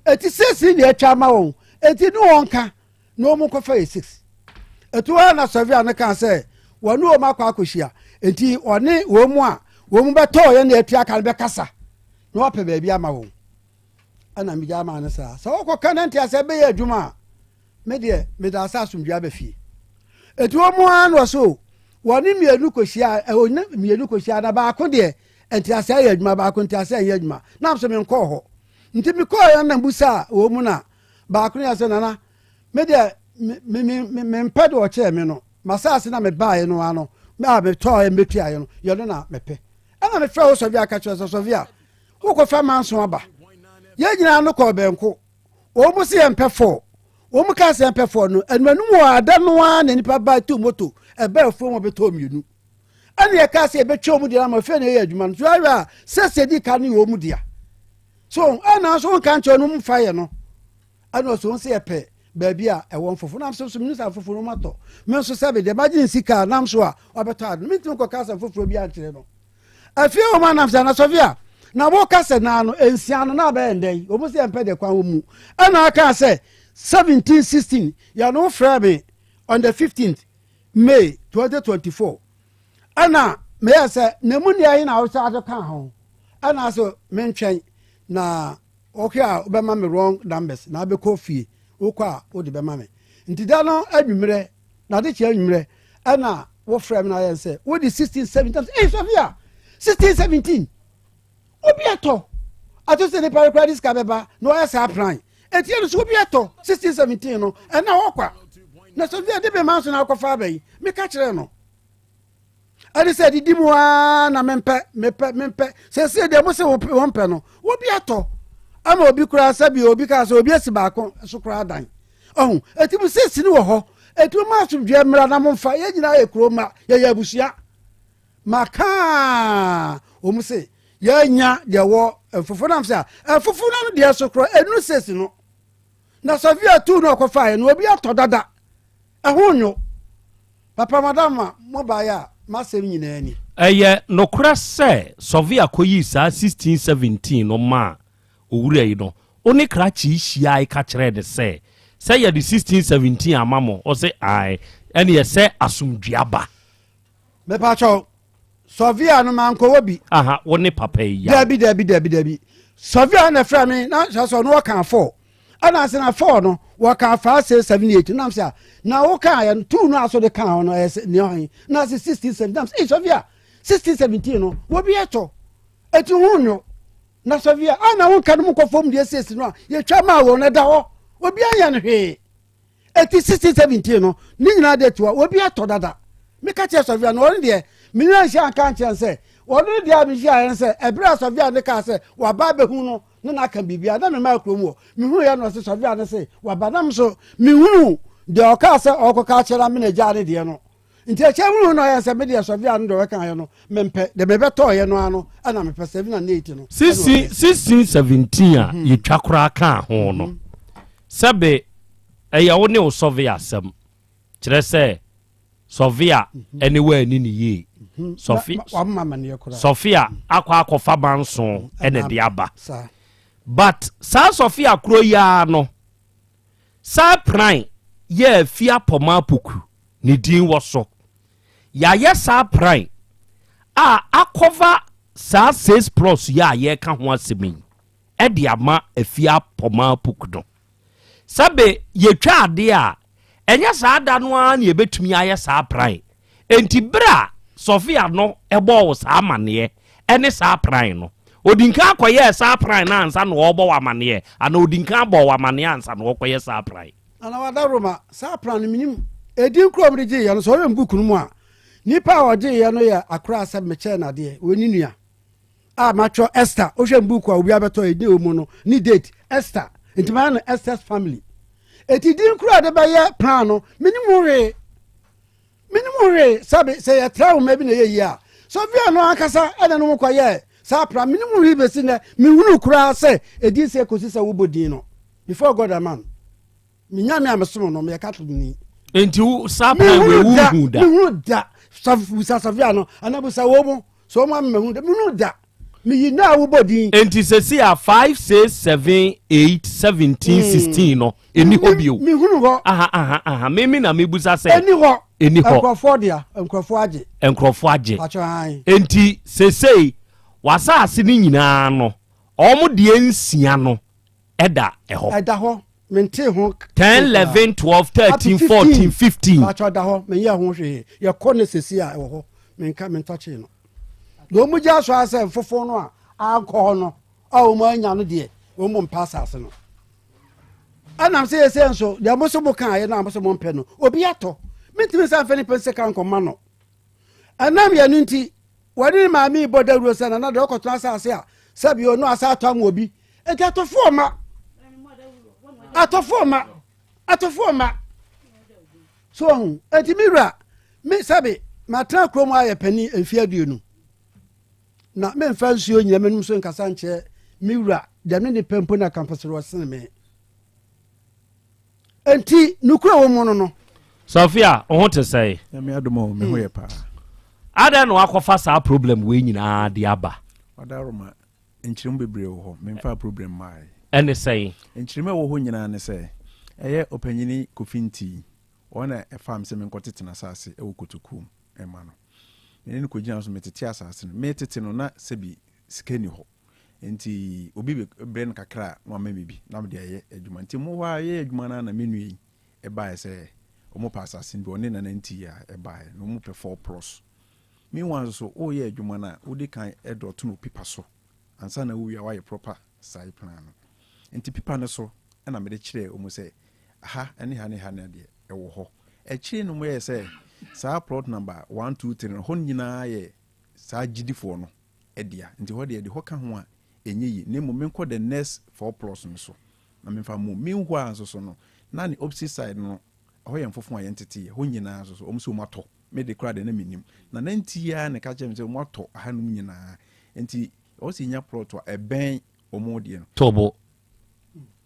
Enti seesei na atwa ama wɔn, enti ne wɔn nka na wɔn nkɔfa yɛ six. Ɛto ara na sɔvea no kaa sɛ wɔne wɔn akɔ akɔhyia, enti ɔne wɔn mu a wɔn bɛtɔɔ yɛn na atua ka no bɛkasa na wɔapɛ baabi ama wɔn. Ɛna megyaa maa no saa. Sɛ wɔkɔka na nteaseɛ bɛyɛ adwuma a, me deɛ meda ase asomdwoeɛ aba fie. Eti wɔn ara na ɔso wɔne mmienu kɔhyia, wɔne mmienu kɔhyia na baako deɛ nteaseɛ ayɛ adwuma, baako nteaseɛ anyɛ adwuma. Na nso menkɔɔ hɔ. Nti mekɔɔ yɛn na mbusa wɔn mu na baako no yɛ sɛ nana me deɛ me me me mempɛ deɛ ɔkyɛɛ me no masaase na mebaeɛ no ano a metɔɔ mɛtuaeɛ no yɛ no na mepɛ. Ɛna mefrɛ wo sɔvia ka kyerɛ sɛ sɔvia wokɔfa manso aba. Yɛn nyinaa no kɔɔ bɛnko. Wɔn mo se yɛn pɛ fɔɔ. Wɔn mo kaa sɛ yɛn pɛ fɔɔ no, anuanum wɔ ada no ara na nipa ba tu moto ɛbɛ afuo wɔn bɛtɔɔ mmienu. Ɛna yɛkaa sɛ yɛbɛtwa wɔn deɛ ama afei na yɛyɛ adwuma no. So ayɛ a sɛsɛ di ka no yɛ wɔn dea. So ɛna nso nka nkyɛn no mfa yɛ no. Ɛna ɔsɛ wɔn sɛ yɛpɛ baabi a ɛwɔ mfofo nam so so menu sɛ mfofo no matɔ. Me nso sɛ deɛ magye nsi kaa nam so a wabɛtɔ ade no mentumi nkɔka asɛm foforɔ bi ankyerɛ no. Afei wɔn anam sɛ anasɔfe a na wɔka sɛ naa no nsia no na abɛyɛ ndɛ yi wɔn sɛ yɛmpɛ deɛ kwan wɔ mu. Ɛna aka sɛ 17 16 yɛn no frɛ me on the 15th May 2024 ɛna meyɛ sɛ na mu nea yi na wosan de ka ho ɛna so mentwɛn na ɔhwɛ a wobɛma me wrong numbers na abɛkɔ fie wokɔ a wode bɛma me nti da no anwummerɛ na ade kyerɛ anwummerɛ ɛna wofrɛ me na ayɛ sɛ wode 16 17 ɛy Sofia 16 17 Obi atɔ. Ato sɛ nipa no koraa de sika bɛba na ɔyɛ saa plan. Eti ɛno so obi atɔ 16 17 no ɛna hɔ kwa. Na Sofia de bɛma nso na akɔfa aba yi. Meka kyerɛ no. Ɛne sɛ didi mu aa na mempɛ mepɛ mempɛ. Sɛsɛ deɛ mo se wɔn pɛ no obi atɔ. Ama obi koraa sɛbi obi kaa sɛ obi asi baako so koraa dan. Ɔho eti mo sisi no wɔ hɔ. Eti mo ma asomdwoeɛ mmra na momfa yɛn nyinaa yɛ kuro mma yɛyɛ abusua. Makaa wɔn se, Yɛanya deɛ ɛwɔ mfofo nam sɛ a mfofo no ano deɛ so korɔ ɛnuru sesi no. Na Sofia tuu no ɔkɔfaeɛ no obi atɔ dada. Ɛho nwo. Papa madam mo baeɛ a m'asɛm nyinaa ni. Ɛyɛ nokorɛ sɛ Sofia kɔyii saa 1617 no maa owura yi no, wo ne krakye yi hyiae ka kyerɛɛ no sɛ, sɛ yɛde 1617 ama mo? Ɔse ae, ɛneɛ sɛ asomdwoeɛ aba. Mepakyɛw, sɔvia no mankɔwɔ bi. Aha, wo ne papa yi yaw. Dabi, dabi, dabi, dabi. Sɔvia na ɛfrɛ me na sɛ sɛ ɔno ɔka fɔɔ. Ɛna ase na fɔɔ no wɔka 5 6 7 8 nam sɛ na wo kaa yɛ no tuu no aso de kaa ho no ɛyɛ sɛ nea ɔhe na ase 16 17 nam sɛ ee sɔvia 16 17 no wɔbi ɛtɔ eti ho nyo na sɔvia a na wo nka no mu kɔ fam deɛ siesie no a yɛtwa maa wɔn ɛda hɔ obi anyɛ no hwee. Eti 1617 no, ne nyinaa de toa, obi atɔ dada. Meka kyerɛ Sɔfia no, ɔno deɛ, me ne anhyia anka ankyerɛ no sɛ, ɔno ne deɛ a mehyiaeɛ no sɛ, ɛberɛ a Sɔfia no kaa sɛ waba abɛhu no ne no aka biribiara, na memaa kurom hɔ. Mehunuiɛ no, ɔse Sɔfia no se waba, na me nso mehunuu deɛ ɔkaa sɛ ɔrekɔka akyerɛ no amena agyaa ne deɛ no. Nti akyire hunu no ɔyɛ sɛ me deɛ Sɔfia no deɛ ɔbɛkaeɛ no, mempɛ, deɛ mebɛtɔeɛ no ara no na mepɛ, 7 and 8 no. 1617 a yɛtwa koraa kaa ho no, sɛbe Ɛyɛ wo ne wo sɔvea asɛm. Kyerɛ sɛ, sɔvea ne woanni no yie. Sɔfe, sɔfea akɔ akɔfa manso na ɛde aba. But saa sɔfea korɔ yi ara no, saa pran yɛ afi apɔma apoku ne din wɔ so. Yɛayɛ saa pran a akɔva saa six plus yi a yɛreka ho asɛm yi de ama afi apɔma apoku no. Sɛbe yɛtwa adeɛ a, ɛnyɛ saa da no ara na yɛbɛtumi ayɛ saa pran. Enti berɛ a Sofia no bɔɔ wo saa amaneɛ ne saa pran no, ɔdi nkan kɔyɛɛ saa pran no ansa na ɔrebɔ wo amaneɛ anaa ɔdi nkan bɔɔ wo amaneɛ ansa na ɔrekɔyɛ saa pran? Nana Wadaroma, saa pran no menim. Edin korɔ a wɔde gyeeɛ no, sɛ wohwɛ me book no mu a, nipa a ɔgyeeɛ no yɛ akora a sɛ mekyɛɛ no adeɛ, wei ne nua. a matwerɛ Esther wohwɛ m book a obi abɛtɔ ɛdin wɔ mu no ne date Esther nti mayɛ no Esther's family ɛti din koro a de bɛyɛ plan no menim ho hwee menim ho hwee sɛbe sɛ yɛtra nwoma bi na ɛyɛ yie a Sofia no ankasa ɛna no ho kɔyɛɛ saa plan menim ho hwee bɛsi nnɛ mehunu koraa sɛ ɛdin sɛ kɔsi sɛ wobɔ din no before God and man Me nyame a mesom no meyɛ Catholic ni. Nti wo saa plan wei wo hu da? Mehunu da. Busa Sofia no anaa busa wɔn mo sɛ wɔn ama mehunu da. Mehunu da. Meyi na a wobɔ din. Nti sɛsi a 5 6 7 8 17 16 no ɛni hɔ bio. Mehunu hɔ. Aha aha aha mimi na mebusa sɛ. Ɛni hɔ. Ɛni hɔ. Nkurɔfoɔ dea nkurɔfoɔ agye. Nkurɔfoɔ agye. Patro han. Nti sɛsei wasaase no nyinaa no wɔn deɛ nsia no ɛda ɛhɔ. Ɛda hɔ mentee ho. 10 11 12 13 14 15. Paatwa da hɔ menyɛ ho hwee yɛkɔ ne sɛsi a ɛwɔ hɔ menka mentɔkyee no na wɔn gya so asɛ mfofo no a ankɔ hɔ no a wɔn anya no deɛ wɔn mo mpa asase no ɛnam sɛ yɛsɛ nso deɛ mo so mo kan ayɛ no a mo so mo mpɛ no obi atɔ mentumi nsa mfɛ nipa nsɛ ka nkɔma no Ɛnam yɛn no nti, wɔne ne maame rebɔ dawuro sɛ nana deɛ ɔkɔtena asase a sɛbi ɔno asa atɔ ama obi. Enti atɔfoɔ mma, atɔfoɔ mma, atɔfoɔ mma. So ɔho, enti me wura, me sɛbi, Matena kurom ayɛ panin mfeɛ 20, na memfa nsuo nyina m'anom so nkasa nkyerɛ me wura, deɛ me ne pɛ mpo na kampɛsere ɔsene me. Enti nokorɛ wɔ mu no no. Sophia, wo ho te sɛn? Nyame adom o, me ho yɛ paa. Adɛn na wakɔfa saa problem wei nyinaa de aba? Wadaroma, nkyerɛmu bebree wɔ hɔ, memfaa problem mmae. Ɛne sɛn? Nkyerɛmu a ɛwɔ hɔ nyinaa ne sɛ, ɛyɛ ɔpanyini Kofi Nti, ɔno na ɛfaa me sɛ menkɔtete n'asase wɔ kotokuo mu mma no. Me ne no kɔgyinaa so metete asase no. Metete no na sɛbi sika nni hɔ. Nti obi brɛ no kakra a na wama me bi na mede ayɛ adwuma. Nti mo hɔ ara yɛyɛ adwuma no ara na me nua yi baeɛ sɛ wɔpɛ asase no bi, ɔne Nana Nti a ɛbaeɛ na wɔpɛ four plots. Meanwhile nso so woreyɛ adwuma no a wodi kan dɔɔto no wɔ pipa so ansa na wowie a woayɛ proper site plan no. Nti pipa no so na mede kyerɛɛ wɔn sɛ ha ne ha ne ha ne deɛ ɛwɔ hɔ. Akyire no wɔyɛɛ sɛ saa plot number one, two, three no hɔ nyinaa yɛ saa gyidifoɔ no dea nti hɔ deɛ yɛde hɔ ka ho a ɛnyɛ yie na mmom menkɔ the next four plots no so na memfa mmom. Meanwhile nso so no na ne opposite side no ɛhɔ yɛ mfofo a yɛnteteeɛ hɔ nyinaa nso so wɔn sɛ wɔatɔ me de koraa deɛ na mennim na nanti yi ara na ɛka kyerɛɛ me sɛ wɔatɔ ahanom nyinaa nti ɛwɔ sɛ yɛnya plot a ɛbɛn wɔn deɛ no. To bo.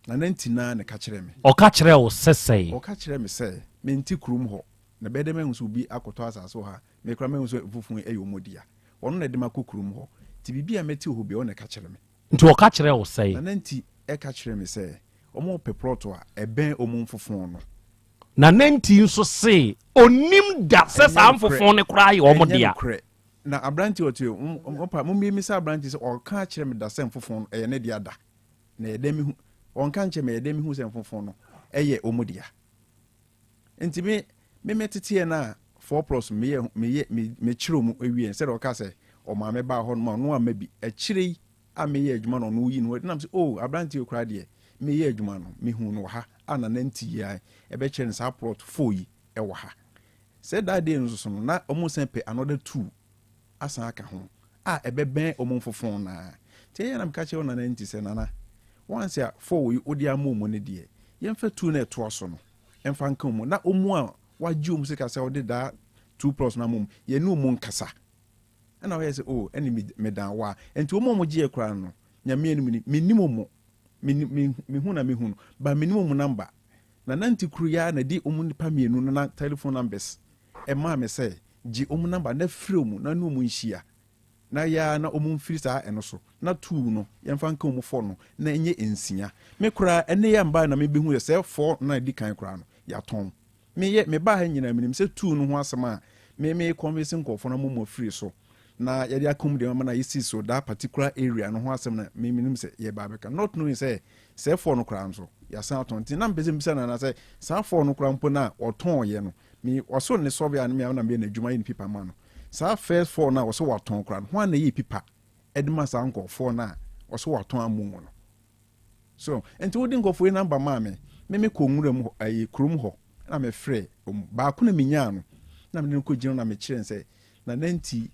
Na nanti no ara na ɛka kyerɛɛ me. Ɔka kyerɛɛ wo sɛ sɛn? Ɔka kyerɛɛ me sɛ mente kurom hɔ na ɛbɛyɛ dɛ mahu sɛ obi akɔtɔ asase wɔ ha Me koraa mahu sɛ mfofo yi yɛ wɔn dea. Ɔno na ɛde me akɔ kurom hɔ. Nti biribi a mɛte wɔ hɔ biara, ɔno na ɛka kyerɛ me. Nti ɔka kyerɛɛ wo sɛn? Nana Nti ka kyerɛɛ me sɛ wɔrepɛ plɔt a ɛbɛn wɔn mfofo no. Nana Nti nso se ɔnnim da sɛ saa mfofo no koraa yɛ wɔn dea. Ɛnyɛ nokorɛ. Na aberanteɛ a ɔte hɔ yi, mopa, mommisa aberanteɛ sɛ ɔka akyerɛ me da sɛ mfofo no yɛ ne dea da. Na ɛyɛ dɛn mehu, ɔnka nkyerɛ me, ɛyɛ dɛn mehu sɛ mfofo no yɛ wɔn dea. Nti me me me teteɛ no a four plus meyɛ meyɛ me mekyerɛ mu ewie sɛdeɛ ɔka sɛ ɔmaame baa hɔ nom a ɔno amma bi akyire yi a meyɛ adwuma no ɔno yi no nam sɛ oh aberanteɛ koraa deɛ meyɛ adwuma no mehu no wɔ ha a na nanti yi a ɛbɛkyerɛ no saa plot four yi ɛwɔ ha sɛ that day no nso so no na ɔmo san pɛ another two asan aka ho a ɛbɛbɛn wɔn mfofon no ara. Nti ɛyɛ a na meka kyerɛ wo nana nti sɛ, Nana, once a four yi wode ama wɔn no deɛ, yɛmfa two no a ɛtoa so no mfa nka wɔn na wɔn a wɔagye wɔn sika sɛ wode daa two plus no ama wɔn, yɛne wɔn nkasa. Ɛna wɔyɛ sɛ, oh, ɛne medan wo a. Nti wɔn a wɔgyeɛ koraa no, Nyame anim ni, mennim wɔn. Mehu na mehu no, but mennim wɔn number. Nana nti koro yi ara na ɛde wɔn nnipa mmienu no na telephone numbers ɛmaa me sɛ gye wɔn number na frɛ wɔn na ne wɔn nhyia na yɛ ara na wɔn mfiri saa ɛno so na tuu no yɛmfa nka wɔn fɔ no na ɛnyɛ nsia. Me koraa ɛnɛ yi a mebaeɛ na mebɛhu sɛ sɛ fɔ no a ɛdi kan koraa no yɛatɔn. Meyɛ mebaa ha nyinaa menim sɛ tuu no ho asɛm a me me convince nkurɔfoɔ no ama wɔn afiri so na yɛde aka wɔn deɛ ama no a yɛsi so that particular area no ho asɛm na me menim sɛ yɛba abɛka not knowing sɛ sɛ fɔ no koraa nso yɛasan atɔn nti na mepɛ sɛ mebisa Nana sɛ saa fɔ no koraa mpo no a ɔtɔn yɛ no Me ɔso ne sɔve a ne me a na meyɛ n'adwuma yɛ ne pipa ma no. Saa first four no a ɔsɛ watɔn koraa no, hwan na ɛyɛ pipa de ma saa nkurɔfoɔ no a ɔsɛ watɔn ama wɔn no? So, nti wode nkurɔfoɔ yi namba maa me, me me kɔ nwura mu hɔ, ɛyɛ kurom hɔ, na me frɛ wɔn. Baako na menyaa no, na mede no kɔ gyina na mekyerɛ no sɛ, na nanti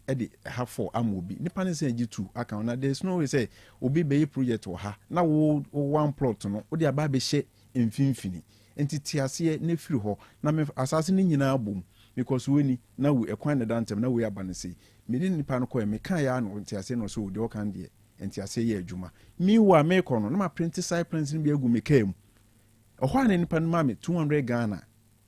de ha four ama obi. Nipa no sɛ gye two aka ho. Na there is no way sɛ obi bɛyɛ project wɔ ha, na wo one plot no, wode aba abɛhyɛ mfimfini. Enti te aseɛ na firi hɔ, na me asaase no nyinaa bom, because wei ni, na wei, ɛkwan na ɛda ntɛm, na wei aba no sei. Me ne nipa no kɔeɛ, mekaeɛ ara na ɔnte aseɛ na ɔse oh deɛ ɔka no deɛ, nteaseɛ yɛ adwuma. Meanwhile merekɔ no, na maprinte site plans no bi agu me kaa mu. Ɛhɔ a na nipa no maa me 200 Ghana,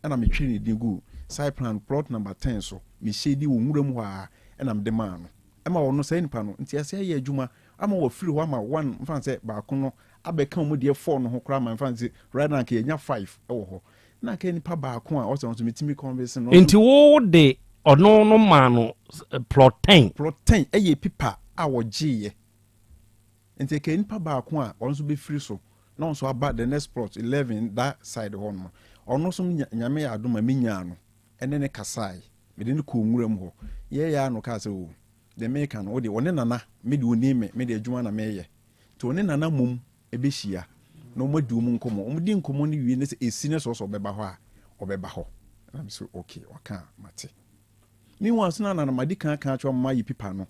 ɛna metweree ne din guu site plan plot number 10 so, me shade wɔ nwura mu hɔ ara, ɛna mede maa no. Ɛma ɔno, saa nipa no, nteaseɛ ayɛ adwuma ama wafiri hɔ ama one, mfa no sɛ baako no abɛka wɔn deɛ four no ho koraa ma mfa nse right now anka yɛnya five wɔ hɔ na anka nipa baako a ɔsɛ nso metumi convince no. Nti wo de ɔno no maa no plot ten. Plot ten ɛyɛ pipa a wɔgyeeɛ nti ɛka nipa baako a ɔno nso bɛfiri so na ɔno nso aba the next plot 11 that side hɔ no ɔno nso nyame yɛ adom a menyaa no ɛne ne kasae mede no kɔɔ nwura mu hɔ yɛyɛ a no kaa sɛ o deɛ meka no wode ɔne nana mede ɔni me mede adwuma na meyɛ Nti ɔne Nana mmom bɛhyia na wɔn adi wɔn nkɔmmɔ. Wɔn di nkɔmmɔ no wie na sɛ ɛsi na sɛ ɔsɛ ɔbɛba hɔ a, ɔbɛba hɔ. Ɛna me sɛ okay, waka a mate. Meanwhile so na Nana madi kan aka akyerɛ wɔn mayi pipa no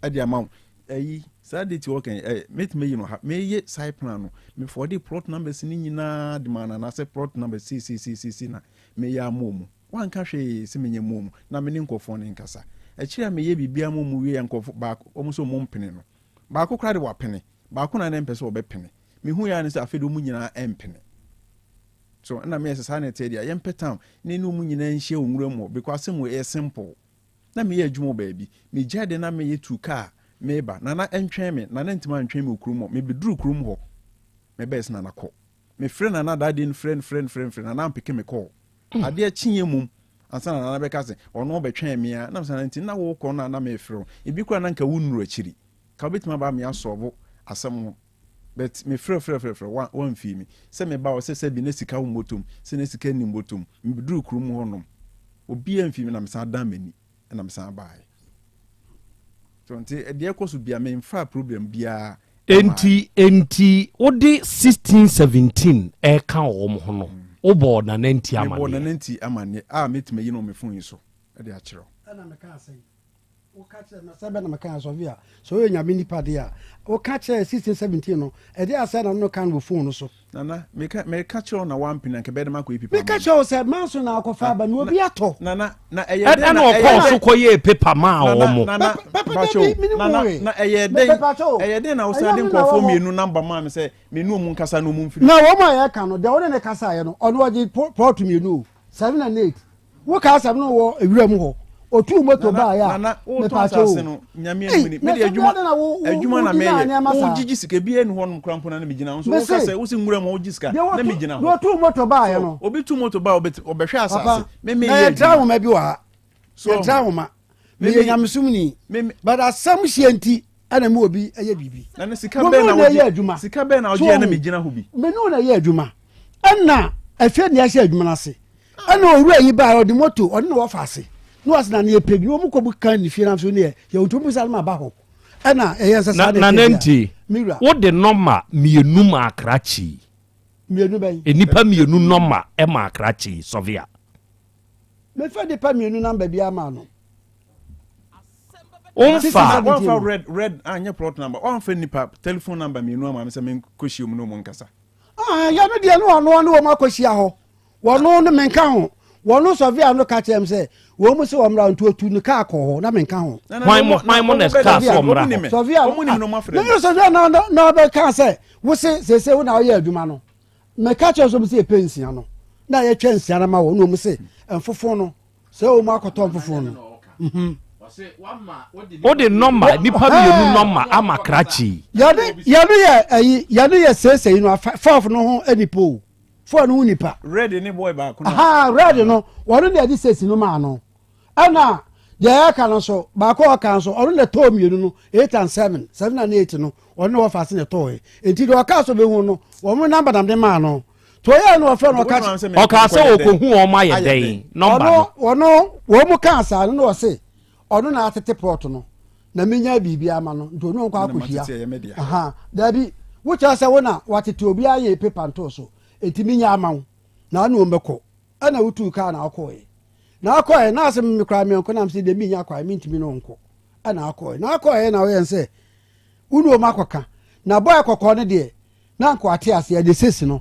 ɛde ama wɔn. Ɛyi saa date wɔ kan ɛ mɛtumi ayi no ha. Meyɛ site plan no, mefɔde plot numbers no nyinaa de maa Nana sɛ plot numbers sei sei sei sei na meyɛ ama wɔn. Wanka hwee sɛ menyɛ mmoa mu na me ne nkurɔfoɔ no nkasa. Akyire a meyɛ biribiara ma wɔn wieɛ a nkurɔfoɔ baako wɔn nso wɔn mpene no. Baako koraa de wapene, baako na na ɛmpɛ sɛ ɔbɛpene. Mehuiɛ ara ne sɛ afei de wɔn nyinaa ɛmpene. So ɛna meyɛ sɛ saa na ɛteɛ deɛ a yɛmpɛ town na yɛne wɔn nyinaa nhyia wɔ nwura mu hɔ because asɛm wei ɛyɛ simple. Na meyɛ adwuma wɔ baabi. Megyae deɛ na meyɛ tuu kaa meba. Nana ntwɛn me. Nana ntumi antwɛn me wɔ kurom hɔ. Mebɛduruu kurom hɔ mebɛɛ sɛ Nana kɔ. Mefrɛ Nana that day no frɛ no frɛ no frɛ no frɛ no Nana ampeke me call. Adeɛ kyeeɛ mmom ansa na Nana bɛka sɛ ɔno ɔbɛtwɛn me a na mesɛ Nana nti na wokɔ no a na mefrɛ wo. Ebi koraa na nka wonnuru akyiri. Ka wobɛtumi aba me asɔlvo asɛm ho but mefrɛ frɛ frɛ frɛ wa wamfii me. Sɛ meba hɔ sɛ sɛbi na sika wɔ mmɔtɔ mu sɛ na sika nni mmɔtɔ mu. Mebɛduruu kurom hɔ nom obiara amfii me na mesan dan m'ani na mesan baeɛ. So nti deɛ ɛkɔ so bia memfaa problem biara ɛmaa. Enti enti wode 16 17 ɛreka wɔn ho no wobɔɔ Nana Nti Mebɔɔ amaneɛ? Nana Nti amaneɛ a mɛtumi ayi no wɔ me phone yi so de akyerɛ wo. Ɛna mekaa sɛn? Woka kyerɛ me asɛm bɛn na mekaa Sofia? Sɛ woyɛ Nyame nipa deɛ a, woka kyerɛɛ 16 17 no, ɛdeɛ asɛn na no ka no wɔ phone no so? Nana, meka meka kyerɛ wo na woampene anka ɛbɛyɛ dɛ makɔyɛ pipa Meka ama no. kyerɛ wo sɛ manso na akɔfa aba no, obi atɔ. Nana, na ɛyɛ dɛn Ɛna na ɛyɛ ɔkɔɔ dɛn so kɔyɛɛ paper maa Nana, wɔn. Nana, Papa mpakyɛ dabi, o, menim Nana, wo e. na ɛyɛ dɛn Mepakyɛ o, ɛyɛ dɛn na wosan ɛnyɛ de me na nkurɔfoɔ wɔ hɔ. mmienu number maa me sɛ me ne wɔn nkasa na wɔn mfiri Na wɔn a yɛka no, deɛ wo ne no kasaeɛ no, ɔno ɔgye plot mmienu o, 7 and 8. Wo kaa asɛm no wɔ ewura mu hɔ. Otuu moto Nana, baeɛ a, Nana, wotɔn mepaakyɛw asase o. no, Nyame Ei, anim ni. na Mede sɛ adwuma, bia na wo wo adwuma na wo deny meyɛ. nneɛma saa. Wogyigye sika, biara nni hɔnom koraa mpo na na megyina hɔ. Nso woka Mese, sɛ, wose nwura mu hɔ wogye sika, deɛ na wɔtu, megyina deɛ hɔ. ɔtuu moto baeɛ So, no. obi tu moto ba a, ɔbɛt, ɔbɛhwɛ asase. Papa, Me na meyɛ yɛtra adwuma. nwoma bi wɔ ha. So, Yɛtra nwoma. Me Meyɛ me, nyamesomni. me, me, But asɛm hyia nti, ɛna me obi ɛyɛ biribi. Na ne sika Wo bɛn ne na wo na ɛyɛ wogye, adwuma. sika bɛn na So wogye a na wohu? megyina hɔ bi? Me ne wo na ɛyɛ adwuma. Ɛna afei na yɛahyɛ adwuma no ase. Ɛna owura yi baa ɔde moto ɔne na wɔfa ase na wɔase na ne yɛpɛ bi na wɔn kɔ kan ne fie na nso ne yɛ yɛ nti wɔn bisa no ma ba hɔ ɛna ɛyɛ nsɛ saa Na na na ɛpɛ bi a nti me wura wode nɔma mmienu ma akrakye yi. mmienu bɛn Nnipa mmienu nɔma ma akrakye yi sɔvea. mefa nipa mmienu namba bi ama no. Womfa. Wamfa red red anyɛ plot number wamfa nipa telephone number mmienu ama me sɛ menkɔhyia mu ne ɔmo nkasa. Ah, yɛ no deɛ no ɔno ne wɔn akɔhyia hɔ wɔno no menka ho wɔno sɔvea no ka kyerɛ m sɛ wɔn mu sɛ wɔn mmra nti otu ne kaa kɔ hɔ na menka ho. Hwan mo hwan mo na kaa sɛ ɔmmra hɔ? Sɔvea no ah, na yɛ sɔvea na na ɔbɛka sɛ wose sese wo na ɔyɛ adwuma no meka kyerɛ sɛ wɔn sɛ yɛpɛ nsia no na yɛtwa nsia no ma wɔn na wɔn se mfofo no sɛ wɔn akɔtɔ mfofo no. Mhm. Wode nɔma nipa mmienu nɔma ama krakye yi. Yɛne yɛne yɛ ɛyi yɛne yɛ seesei no afa fɔf no ho nipa o fɔf no ho nipa. Red ne boy baako no. Aha red no wɔn na yɛde seesi no maa no ɛna deɛ yɛka no nso baako a ɔka nso ɔno na ɛtɔɔ mmienu no eight and seven seven and eight no ɔno na wɔfa ase na ɛtɔɔ yɛ nti deɛ ɔka so bɛhu no wɔn namba nam de maa no to ɔyɛ no ɔfrɛ no ɔka Ɔkaa sɛ ɔkɔhu wɔn ayɛ dɛn nɔmba no. ɔno ɔno wɔn mu kaa saa no na ɔse ɔno na atete plɔt no na menya biribi ama no nti ɔno nkɔ akɔhyia aha daabi wokyerɛ sɛ wo na watete obi ayɛ pepa ntoo so nti menya ama wo na ɔne wɔn bɛkɔ ɛna wotuu kaa na akɔɛ na akɔɛ na asɛm me koraa meɛnkɔ nam sɛ deɛ menya kwae mentumi ne wo nkɔ ɛna akɔɛ na akɔɛ na woyɛ sɛ wo ne wɔn akɔka na bɔɛ kɔkɔɔ no deɛ na nka wate aseɛ de sesi no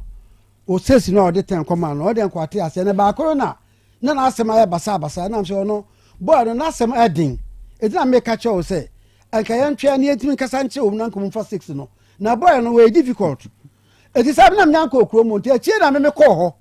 osesi no a ɔde tɛn kɔmaa no ɔde nka wate aseɛ na baako no na na n'asɛm ayɛ basabasa ɛnam sɛ ɔno bɔɔl no n'asɛm ɛden eti na meka kyerɛ wo sɛ nka yɛntwɛn ne yɛntumi nkasa nkyerɛ wɔn na nka wɔn mfa six no na bɔɔl no wɔyɛ difficult eti sɛ na menya nkɔ okuro mu nti akyire na meme kɔɔ hɔ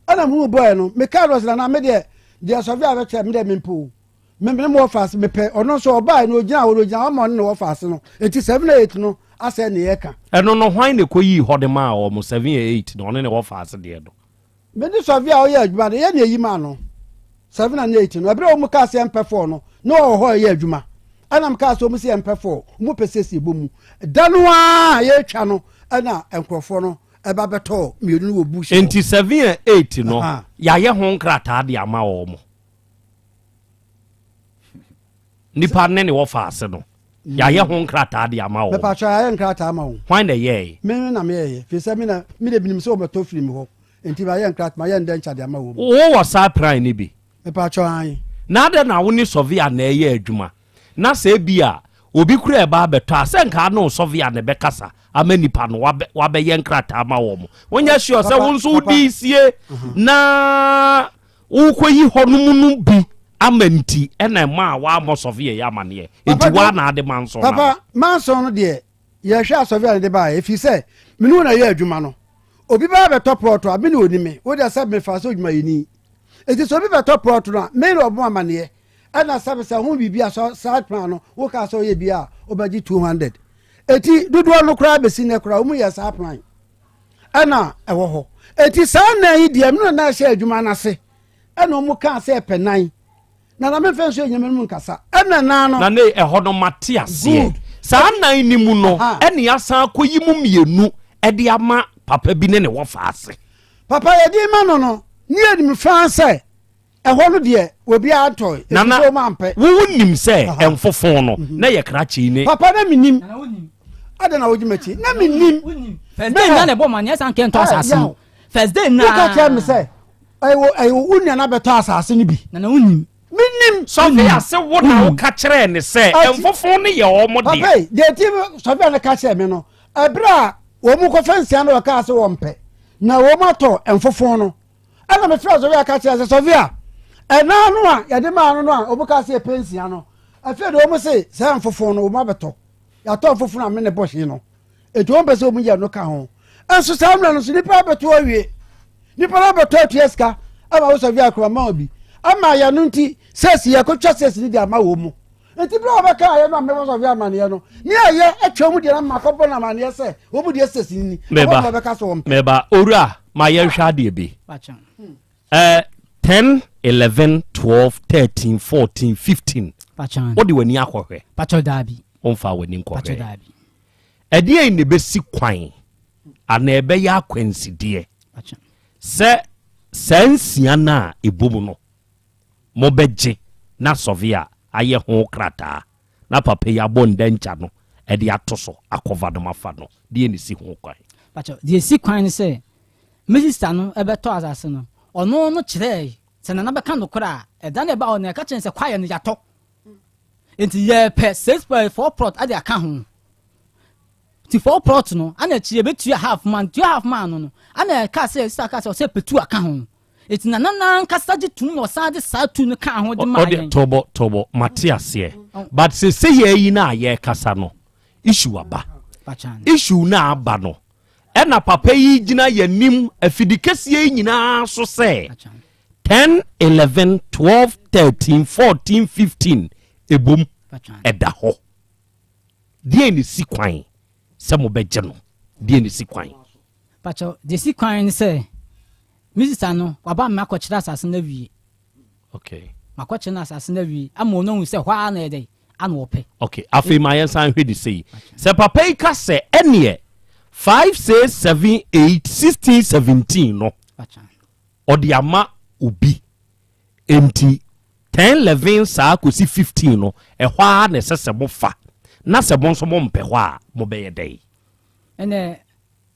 ɛna mu bɔɔl no meka no sɛ na me deɛ deɛ sɔfe a bɛkyerɛ me deɛ mempɛ o me me wɔfa ase mepɛ ɔno nso ɔbaa no ogyina hɔ no ogyina hɔ ma ɔno na wɔfa ase no eti seven eight no asɛ ne yɛ ka. Ɛno no hwan na ɛkɔyii hɔ de maa wɔn seven eight no ɔne ne wɔfa ase deɛ no. Me ne sɔfe a ɔyɛ adwuma no yɛ na eyi maa no seven and eight no ɛberɛ a wɔn kaa sɛ yɛmpɛ four no na ɔwɔ hɔ ɛyɛ adwuma ɛna kaa sɛ wɔn sɛ yɛmpɛ four wɔn pɛ siesie bɔ mu da no ara yɛretwa no ɛna nkurɔfoɔ no ɛba bɛtɔɔ mmienu no wɔ bush hɔ. Nti seven and eight no yɛayɛ ho nkrataa de ama wɔn. Nipa ne ne wɔfa ase no yɛayɛ ho nkrataa de ama wɔn. Mepatwa yɛayɛ nkrataa ama wɔn. Hwan na ɛyɛɛe? Me na meyɛeɛ firi sɛ me na me de menim sɛ wɔbɛtɔ firi me hɔ nti mayɛ nkrataa mayɛ ndɛnkya de ama wɔn. Wowɔ saa pran no bi? Mepatwa ae. Na adɛn na wo ne sɔvea na ɛyɛ adwuma na sɛ ebia obi kura ɛba abɛtɔ a sɛ nka ne wo sɔvea na ɛbɛkasa ama nipa no wabɛyɛ nkrataa ama wɔn. Wonyɛ sure sɛ wo nso wodi sie na. wokɔyi hɔ nom no bi ama nti ɛna ɛma a woammɔ sɔfe yɛ amaneɛ nti woa na ade manson no Papa, manson no deɛ yɛhwɛ asɔfe a ne de baeɛ ɛfiri sɛ me ne wo na yɛ adwuma no. Obi bɛba bɛtɔ prɔto a me ne ɔni me, wo deɛ sɛ mefa sɛ odwumayɛni. Nti sɛ obi bɛtɔ prɔto no a me na ɔbɔ amaneɛ. Ɛna sɛ sɛ ho biribi a sɛ saa plan no wokaa sɛ ɔyɛ bi a wobɛgye 200. Eti dodoɔ no koraa bɛsi nnɛ koraa wɔn yɛ saa plan ɛna ɛwɔ hɔ. Eti saa nan yi deɛ mena na ɛhyɛ adwuma no ase ɛna wɔn kaa sɛ ɛpɛ nan na na mefa nso enyama no mu nkasa ɛna nan no. Na ne ɛhɔ no mate aseɛ. Saa nan no mu no ɛne asan akɔyi mu mmienu ɛde ama papa bi ne ne wɔfa ase. Papa yɛde ma no no ne yɛnim faa sɛ Ɛhɔ no deɛ obiara ntɔe. Nana, Efisɛ wɔn ampɛ. wo wonim sɛ ɛmfofo no na yɛ krakye yi ne. Papa na menim. Adɛn na wogye m'akyi? Na menim. First day na na ɛbɔ ma neɛ san kɛ ntɔ asase no. First day na. Woka kyerɛ me sɛ ɛwɔ ɛwɔ wo nua na bɛtɔ asase no bi. Nana wonim. Menim. Sɔfia se wo na woka kyerɛɛ ne sɛ ɛmfofo no yɛ wɔn dea. Papa yi, deɛ ti Sɔfia no ka kyerɛ me no, ɛberɛ a wɔn kɔfa nsia no wɔkaa sɛ wɔmpɛ na wɔn atɔ ɛmfofo no. Ɛna mefrɛɛ Sofia ka kyerɛɛ sɛ, Sofia, ɛnan no a yɛde maa no no a wɔn kaa sɛ yɛpɛ nsia no, afei de wɔn se sɛ mfofo no wɔn abɛtɔ. Yɛatɔ mfofo no a me ne bɔ hye no. Eti wɔn pɛ sɛ wɔn yɛ no ka ho. Nso saa mmerɛ no so nipa abɛtɔ awie. Nipa no abɛtɔ atua sika ama wo Sofia kora ma obi. Ama yɛn no nti sɛsi yɛkɔtwa sɛsi no de ama wɔn mu. Nti bere a wɔbɛka ayɛ no a mebɔ sɔhwɛ amaneɛ no, ne ayɛ atwa mu deɛ na makɔbɔ no amaneɛ sɛ wɔn mu deɛ sɛsi ni, ɛhɔ na wɔbɛka sɛ wɔmpɛ. Meba, owura, ma yɛnhwɛ adeɛ bi. Eh, 10, 11, 12, 13, 14, 15. Wode w'ani akɔhwɛ? Pakyɛ daabi. Womfa w'ani nkɔhwɛ. Ɛdeɛn na ɛbɛsi kwan anaa ɛbɛyɛ akwansideɛ sɛ saa nsia no a ɛbom no mobɛgye na sɔvea ayɛ ho krataa na papa yi abɔ ndɛnkya no de ato so akɔva no mafa no, deɛ na ɛsi ho kwan? Pakyɛ, deɛ ɛsi kwan ne sɛ, me sista no bɛtɔ asase no, ɔno no kyerɛɛe sɛ Nana bɛka nokorɛ a, ɛda no ɛbaa hɔ no, ɛka kyerɛɛ no sɛ kwaeɛ no yɛatɔ, nti yɛrepɛ 6.4 plot de aka ho. Nti 4 plot no, ana akyire yɛbɛtua half ma no, tua half maa no no, ana ɛkaa sɛ, sista kaa sɛ ɔsɛ pɛ tu aka ho. Enti Nana no ankasa gye tom na ɔsan de saa tu no kaa ho de maa yɛn. Tɔbɔ tɔbɔ mate aseɛ but sese yɛ yi no a yɛrekasa no issue aba issue no a aba no ɛna papa yi gyina yɛnim afidi kɛseɛ yi nyinaa so sɛ 10 11 12 13 14 15 ebom ɛda hɔ deɛ ne si kwan sɛ mobɛgye no deɛ ne si kwan. Pakyɛw, deɛ esi kwan ne sɛ, me sista no, waba ama makɔkyerɛ asase no awie. Okay. Makɔkyerɛ no asase no awie ama ɔno ahu sɛ hɔ ara na ɛyɛ dɛn, ana ɔpɛ. Okay, afei ma yɛnsan nhwɛ ne sei. Sɛ papa yi ka sɛ ɛneɛ 5, 6, 7, 8, 16, 17 no, ɔde ama obi, enti 10, 11 saa kɔsi 15 no, ɛhɔ ara na ɛsɛ sɛ mofa, na sɛ mo nso mompɛ hɔ a, mobɛyɛ dɛn? Ɛnɛ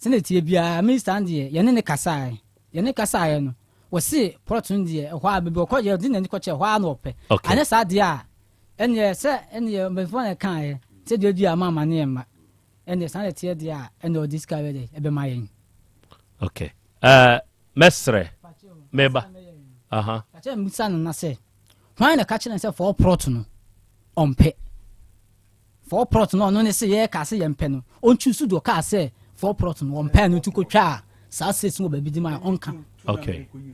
Sɛnea ɛteɛ biara, minista no deɛ, yɛne no kasaeɛ. Yɛne no kasaeɛ no, wɔse plot no deɛ, ɛhɔ ara, baabi ɔkɔ, yɛde n'ani kɔkyerɛ, ɛhɔ ara na ɔpɛ. Okay. Anyɛ saa deɛ a, ɛnneɛ sɛ ɛnneɛ mpanyinfoɔ na ɛkaeɛ, sɛ deɛ ɔdi ama amaneɛ mma. Ɛnneɛ saa na ɛteɛ deɛ a, ɛnneɛ ɔde sika bɛyɛ dɛ, ɛbɛma yɛn. Okay. Uh, mɛsrɛ, meba. Aha. Pakyɛ mbisa no na sɛ, hwan na ɛka kyerɛ no sɛ fɔɔ plot no, ɔmpɛ. Fɔɔ prɔt no ɔno ne se yɛ kaa se yɛn pɛ no ɔntwi so deɛ ɔkaa sɛ fɔɔ prɔt no wɔn pɛ no nti kɔ twaa saa state no wɔ baabi de maa ɔnka. Okay. Deɛ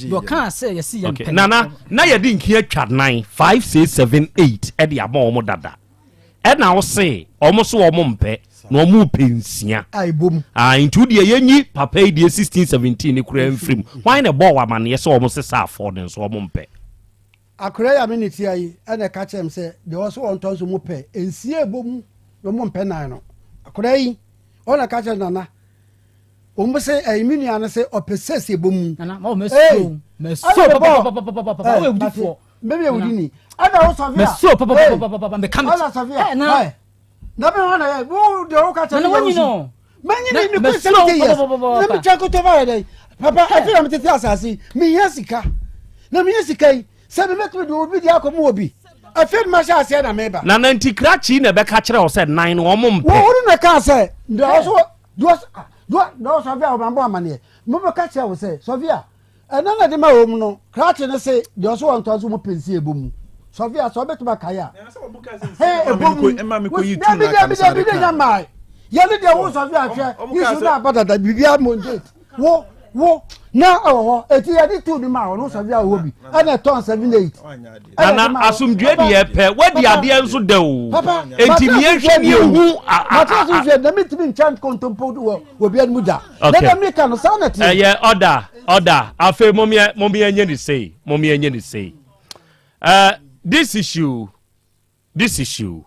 ɔkaa sɛ yɛsi yɛn pɛ no. Nana na yɛde nki atwa 9 5 6 7 8 ɛde ama wɔn dada ɛna ɔse wɔn so wɔn mpɛ na wɔn pɛ nsia. A ebom. Ah nti wo deɛ yɛnyi papa yi deɛ 16 17 ne kura mfirim hwan na ɛbɔɔ wɔ amaneɛ sɛ wɔn se saa fɔɔ no nso wɔn mpɛ. Akora yi a me ne tia yi na ɛka kyerɛ me sɛ deɛ ɔwɔ sɛ wɔntɔ nso mo pɛ nsie ɛbɔ mu na ɔmo mpɛ nan no. Akora yi ɔna ɛka kyerɛ nana wɔn se ɛyi me nua no se ɔpɛ sɛsi ɛbɔ mu. Nana ma wo mɛ so mɛ so papapapapapa wo yɛ wudifoɔ. Mɛ yɛ wudini ɛna wo sɔfia mɛ so papapapapapa mɛ ka mi ɛna sɔfia ɛ nana na mi hɔn na yɛ wo deɛ wo ka kyerɛ mi yɛ wusu mɛ nyi ni mi kɔ 70 years na mi twɛ koto ba yɛ dɛ papa ɛfi na mi tete asase mi hia sika na mi hia sika yi sɛ mi mɛtumi de obi di akɔ mu wɔ bi afei ma hyɛ aseɛ na meba. Na na nti krakye na ɛbɛka kyerɛ wo sɛ nan no wɔn mpɛ. Wɔn na kaa sɛ deɛ ɔso deɛ ɔso deɛ ɔsɔfia ɔbɛn bɔ amaneɛ mo bɛka kyerɛ wo sɛ sɔfia. Ɛna na de ma wɔm no, krakye no se deɛ ɔso wɔn tɔn so wɔn pɛ nsi ɛbɔ mu. Sɔfia sɛ ɔbɛtumi akae a. Hɛn ɛbɔ mu. Dabi dabi dabi ne nya mmaa. Yɛne deɛ wo sɔfia hwɛ issue no aba dada biribiara mo date. Wo wo na ɛwɔ hɔ eti yɛde tu ne ma ɔno sɔfia wɔ bi ɛna ɛtɔn 78. Nana asomdwe deɛ pɛ wadi adeɛ nso dɛ o. Enti nea ehwɛ ni ehu. Mate asomdwe na mi ntumi ntwa nkontompo wɔ obi anim da. Okay. Na mi ka no saa na teɛ. Ɛyɛ ɔda ɔda afei momeɛ momeɛ nye ne sei momeɛ nye ne sei. Uh, this issue this issue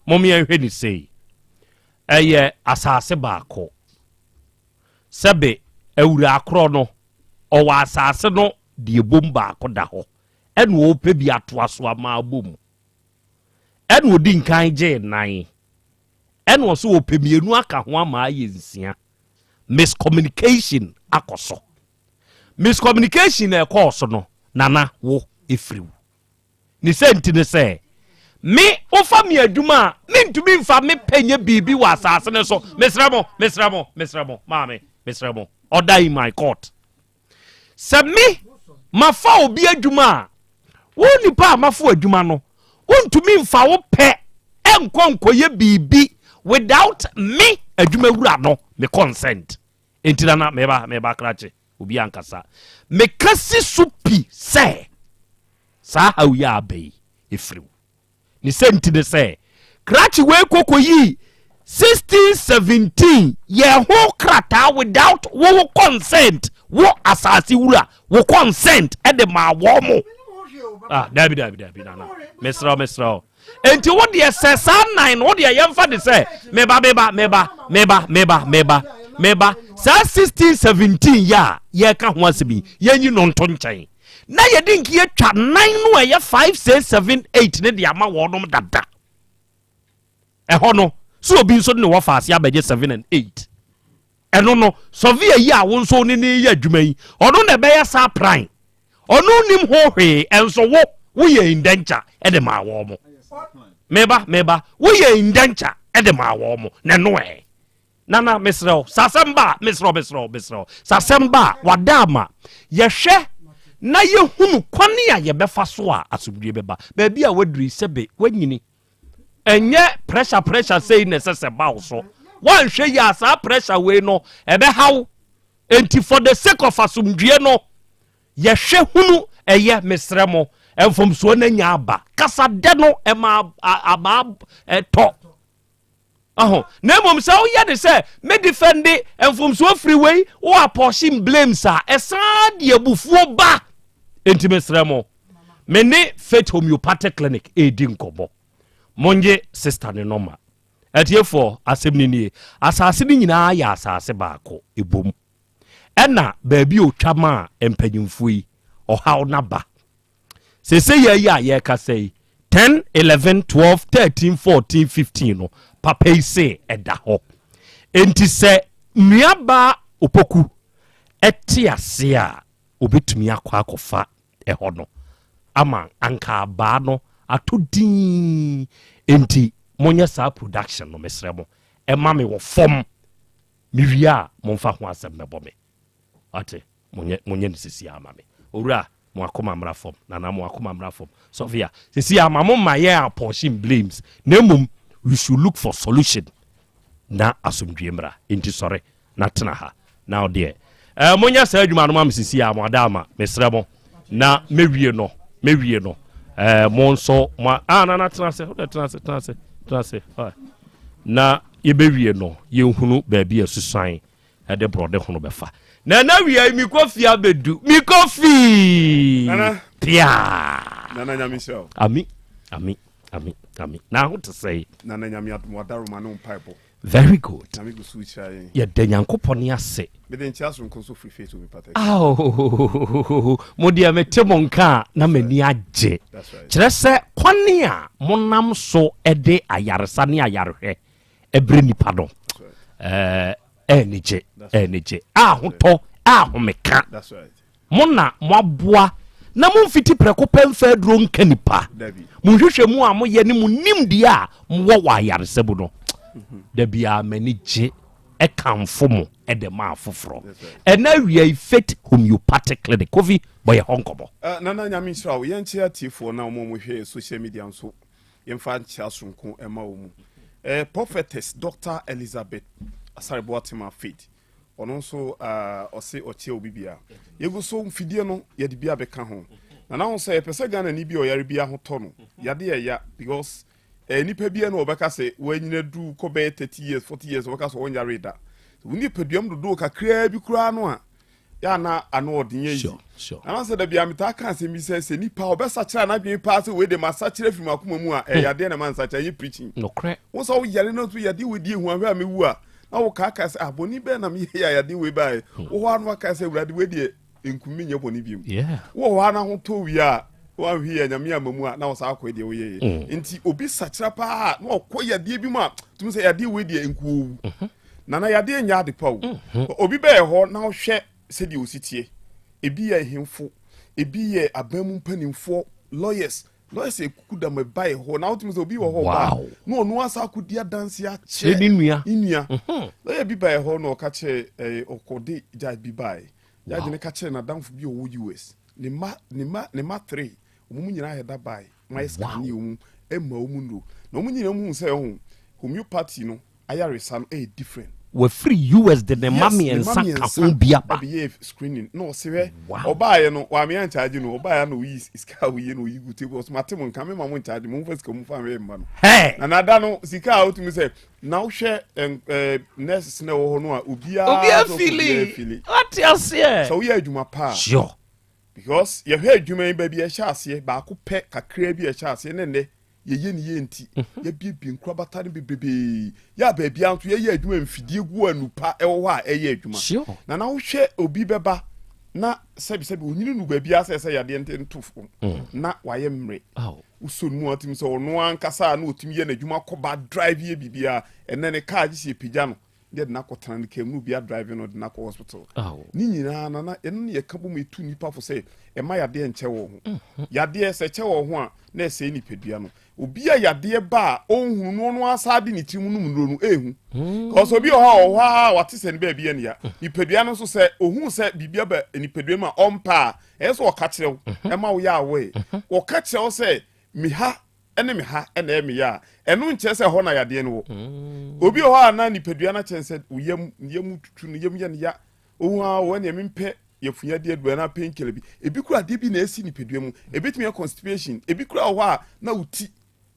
momeɛ nhwɛ ne sei. Ɛyɛ asase baako. Sɛbe awura korɔ no ɔwɔ asase no deɛ bom baako da hɔ ɛna ɔpɛ bi atoa so ama abɔ mu. Ɛna ɔdi nkan gyee nan. Ɛna ɔsɛ ɔpɛ mmienu aka ho ama ayɛ nsia. Miscommunication akɔ so. Miscommunication na ɛkɔɔ so no, Nana wo ɛfiri wo. Ne sɛ nti ne sɛ, me wofa me adwuma a, mentumi mfa me pɛ nyɛ biribi wɔ asase no so. Mesrɛ mo, mesrɛ mo, mesrɛ mo, maame, mesrɛ mo, order in my court. Sɛ me mafa obi adwuma a, wo nipa a mafa adwuma no, wontumi mfa wo pɛ nkɔ nkɔyɛ biribi without me adwumawura no me consent. Enti nana meba meba krakye obi ankasa. Meka si so pi sɛ saa haw yi a aba yi ɛfiri wo. Ne sɛ nti ne sɛ, krakye wei kɔ kɔyii 1617 yɛɛ ho krataa without wo wo consent, wo asase wura, wo consent de maa wɔn mo. Ah, dabi dabi dabi nana, mesrɛ wo mesrɛ wo. Enti wo deɛ sɛ saa nan no, wo deɛ yɛmfa de sɛ meba meba meba meba meba meba meba saa 1617 yɛ a yɛka ho asɛm yi, yɛnyi no nto nkyɛn. Na yɛde nki atwa nan no a ɛyɛ 5 6 7 8 ne de ama wɔnom dada. Ɛhɔ no, sɛ obi nso de ne wɔfa ase abɛgye 7 and 8. Ɛno no, sɔvea yi a wo nso ne ne yɛ adwuma yi, ɔno na ɛbɛyɛ saa pran. Ɔno nim ho hwee, ɛnso wo, woyɛ indenture de maa wɔn mo. Meba, meba, woyɛ indenture de maa wɔn mo, na ɛno ɛ. Nana mesrɛ wo sɛ asɛm ba a mesrɛ wo mesrɛ wo mesrɛ wo sɛ asɛm ba a wada ama yɛhwɛ na yɛhunu kwane a yɛbɛfa so a asomdwie bɛba baabi a waduru yi sɛbe wanyini ɛnyɛ pressure pressure sei na ɛsɛ sɛ ba wo so woanhwɛ yi a saa pressure wei no ɛbɛha wo enti for the sake of asomdwie no yɛhwɛ hunu ɛyɛ mesrɛ mo mfomsoɔ no anya aba kasa dɛ no ɛma abaa ɛtɔ Ɔho. Na mmom sɛ woyɛ ne sɛ me defɛnde mfomsoɔ firi wei, wo apportion blames a, ɛsan de abufuo ba. Enti mesrɛ mo, me ne Faith Homeopathic Clinic ɛredi nkɔmmɔ. Monnye sister ne nɔma. Atiefoɔ, asɛm no nie. Asase no nyinaa yɛ asase baako, ɛbom. Ɛna baabi a ɔtwa maa mpanyimfoɔ yi, ɔhaw no aba. Seesei yɛ yi a yɛrekasa yi, 10, 11, 12, 13, 14, 15 no, papa yi se ɛda hɔ. Enti sɛ nuabaa Opoku te ase a, obetumi akɔ akɔfa ɛhɔ no ama anka abaa no atɔ dinn. Enti monyɛ saa production no, mesrɛ mo, ɛma me wɔ fam. Mewie a, momfa ho asɛm mmɛbɔ me. Wate? Monyɛ, monyɛ no sisi ara ma me. Owura, mo akoma mmra fam. Nana, mo akoma mmra fam. Sophia, sisi ara ma mo mma yɛn apportion blames, na mmom we should look for solution na asomdwie mmra. Enti sɔre na tena ha. Na wo deɛ, eh, monyɛ saa adwuma no ma me sisi ara, mo ada ama, mesrɛ mo. Na mewie no, mewie no, eh, mo nso, mo, ah, Nana, tena ase, wode tena ase, tena ase, tena ase. Na yɛbɛwie no, yɛnhunu baabi a susuan ɛde borɔde hono bɛfa na ɛna wia yi mekɔ fie abɛdu mekɔ fii Nana. piaa Nana nyame nhyira wo. ami ami ami ami na ho te sɛe Nana nyame adom wadaroma ne wo mpaebɔ. very good Nyame gu so rehyira yɛn. yɛda nyankopɔn ase Mede nkyea soronko nso firi Faith Homeopathic. Ao, mo deɛ mete mo nka a na m'ani agye That's right. kyerɛ sɛ kwane a monam so de ayaresa ne ayarehwɛ ɛbrɛ nipa no ɛɛ anigye anigye ahotɔ ahomeka mo na moaboa na momfiti prɛko pɛ mfa aduro nka nipa mo nhwehwɛ mu a moyɛ ne mo nimdeɛ a mowɔ wɔ ayaresa mu no mhm. da biara m'ani gye. Ɛkamfo mo de ma afoforɔ. Ɛnɛ awia yi Faith Homeopathic Clinic, Kofi, bɔ yɛ hɔ nkɔmmɔ. Eh, Nana Nyame nhyira wo. Yɛnkyea atiefoɔ na wɔn a wɔhwɛ yɛn social media nso yɛmfa nkyea soronko ɛma wɔn mu. Eh, Prophetess Doctor Elizabeth Asare Boatema Faith, ɔno nso ah, ɔse ɔkyea obi bia. Yɛgu so mfidie no yɛde bi abɛka ho. Nana ho sɛ yɛpɛ sɛ Ghana ni bi a ɔyare bi ahotɔ no, yade ɛya because Eh, nipa biara na ɔbɛka sɛ wanyina du kɔ bɛyɛ 30 years 40 years ɔbɛka sɛ ɔnyare da. Wo nipaduam dodoɔ kakraa bi koraa no a, yɛ ana ano ɔden yɛ yi. Anaasɛ da bia metaa ka asɛm bi sɛ sɛ nipa ɔbɛsakyera n'adwene paa sɛ wei de masakyera firi m'akoma mu a, ɛyɛ hmm. adeɛ na ma nsakyera ɛnyɛ preaching. Nokorɛ. Wo sɛ woyare no nso yadeɛ wei di ehu ahwɛ a mewu a, na wokaakae sɛ ah bɔne bɛn na meyɛ yɛ a yadeɛ wei baeɛ. Hmm. Wo hɔ ano akae sɛ awurade wei deɛ nkum me nyɛ bɔne biom. Wowɔ hɔ a na ho tɔ wie a wanhwe yɛ nyame ama mu a na ɔsaa akɔ deɛ woyɛyɛ mm. nti obi sakyera paa na ɔkɔ yadeɛ bi mu a tumi sɛ yadeɛ wei deɛ nku owu mhm. nana yadeɛ nyɛ ade pa o mhm. obi bɛyɛ hɔ na ɔhwɛ sɛdeɛ osi teɛ ebi yɛ ahemfo ebi yɛ aban mu mpanimfoɔ lawyers Lawyers ekuku dam ɛba yɛ hɔ na wotumi sɛ obi wɔ hɔ ɔba na ɔno asa akɔdi adanse akyerɛ ne nua ne nua mhm. lawyer bi ba yɛ hɔ na ɔka kyerɛ ɛɛ ɔkɔde judge bi baeɛ judge ne ka kyerɛ n'adamfo bi ɔwɔ US ne mma ne mma ne mma three wɔn mu nyinaa yɛ da baeɛ wɔn ayɛ scan ne wɔn ɛma wɔn nnuro na wɔn nyinaa mu sɛ ɛho homeopathy no ayaresa no ɛyɛ different. Wafiri US de ne mma mmiɛnsa ka ho bi aba. Ɛbɛyɛ screening na ɔse hwɛ ɔbaayɛ no wame ankyagye no ɔbaayɛ na oyi sika a oyi na oyi gu table ɔse mate mo nka me ma mo nkyagye mo nfa sika mo fa nhwɛ mma no. Na nada no sika a wotumi sɛ na wohwɛ ɛɛ nurses na ɛwɔ hɔ no a obiara obiara fili wate aseɛ sɛ woyɛ adwuma paa. Sure. Because yɛhwɛ adwuma yi baabi ɛhyɛ aseɛ baako pɛ kakraa bi ɛhyɛ aseɛ ne nnɛ yɛyɛ ne yie nti mhm. yɛabiebie nkorabata no bebrebee yɛ a baabia nso yɛyɛ adwuma mfidie gu anupa ɛwɔ hɔ a ɛyɛ adwuma na na wohwɛ obi bɛba na sɛbisɛbi onyini nu baabi asɛ sɛ yadeɛ nte nto fam mm. na wayɛ mmerɛ wosɔ no mu atumi sɛ ɔno ankasa na ɔtumi yɛ n'adwuma kɔba drive yɛ biribiara ɛnɛ ne kaa gye sɛ yɛpagya no ne yɛde no akɔtena ne kaa mu na obi adrive no de no akɔ hospital ne nyinaa nana ɛno ne yɛka bom ɛtu nnipa fo sɛ ɛma yadeɛ nkyɛ wɔ ho mhm. yadeɛ sɛ kyɛ wɔ ho a na ɛsɛe nipadua no obi a yadeɛ ba a ɔnhunu no ɔno asa de ne tirim nom nnuro no ɛhu mm. kɔsɛ obi wɔ hɔ a ɔhɔ a wate sɛ ne baabi yɛ ne ya mm. nipadua no nso sɛ ohun sɛ biribi aba nipadua mu a ɔmpa a ɛyɛ sɛ ɔka kyerɛ wo mhm. ɛma wo yɛ awɔe mhm. ɔka kyerɛ wo sɛ meha ne me ha na ɛyɛ me ya a, ɛno nkyerɛ sɛ ɛhɔ na yadeɛ no wɔ. Mm. Obi wɔ hɔ a na nipadua no akyɛn sɛ wo yam yam tutu no yam yɛ no ya. Ohu a wɔ nea mempɛ yafunyadeɛ aduru anaa painkiller bi. Ebi kura adeɛ bi na ɛsi nipadua mu. Ebetumi yɛ constipation. Ebi kura wɔ hɔ a na wo ti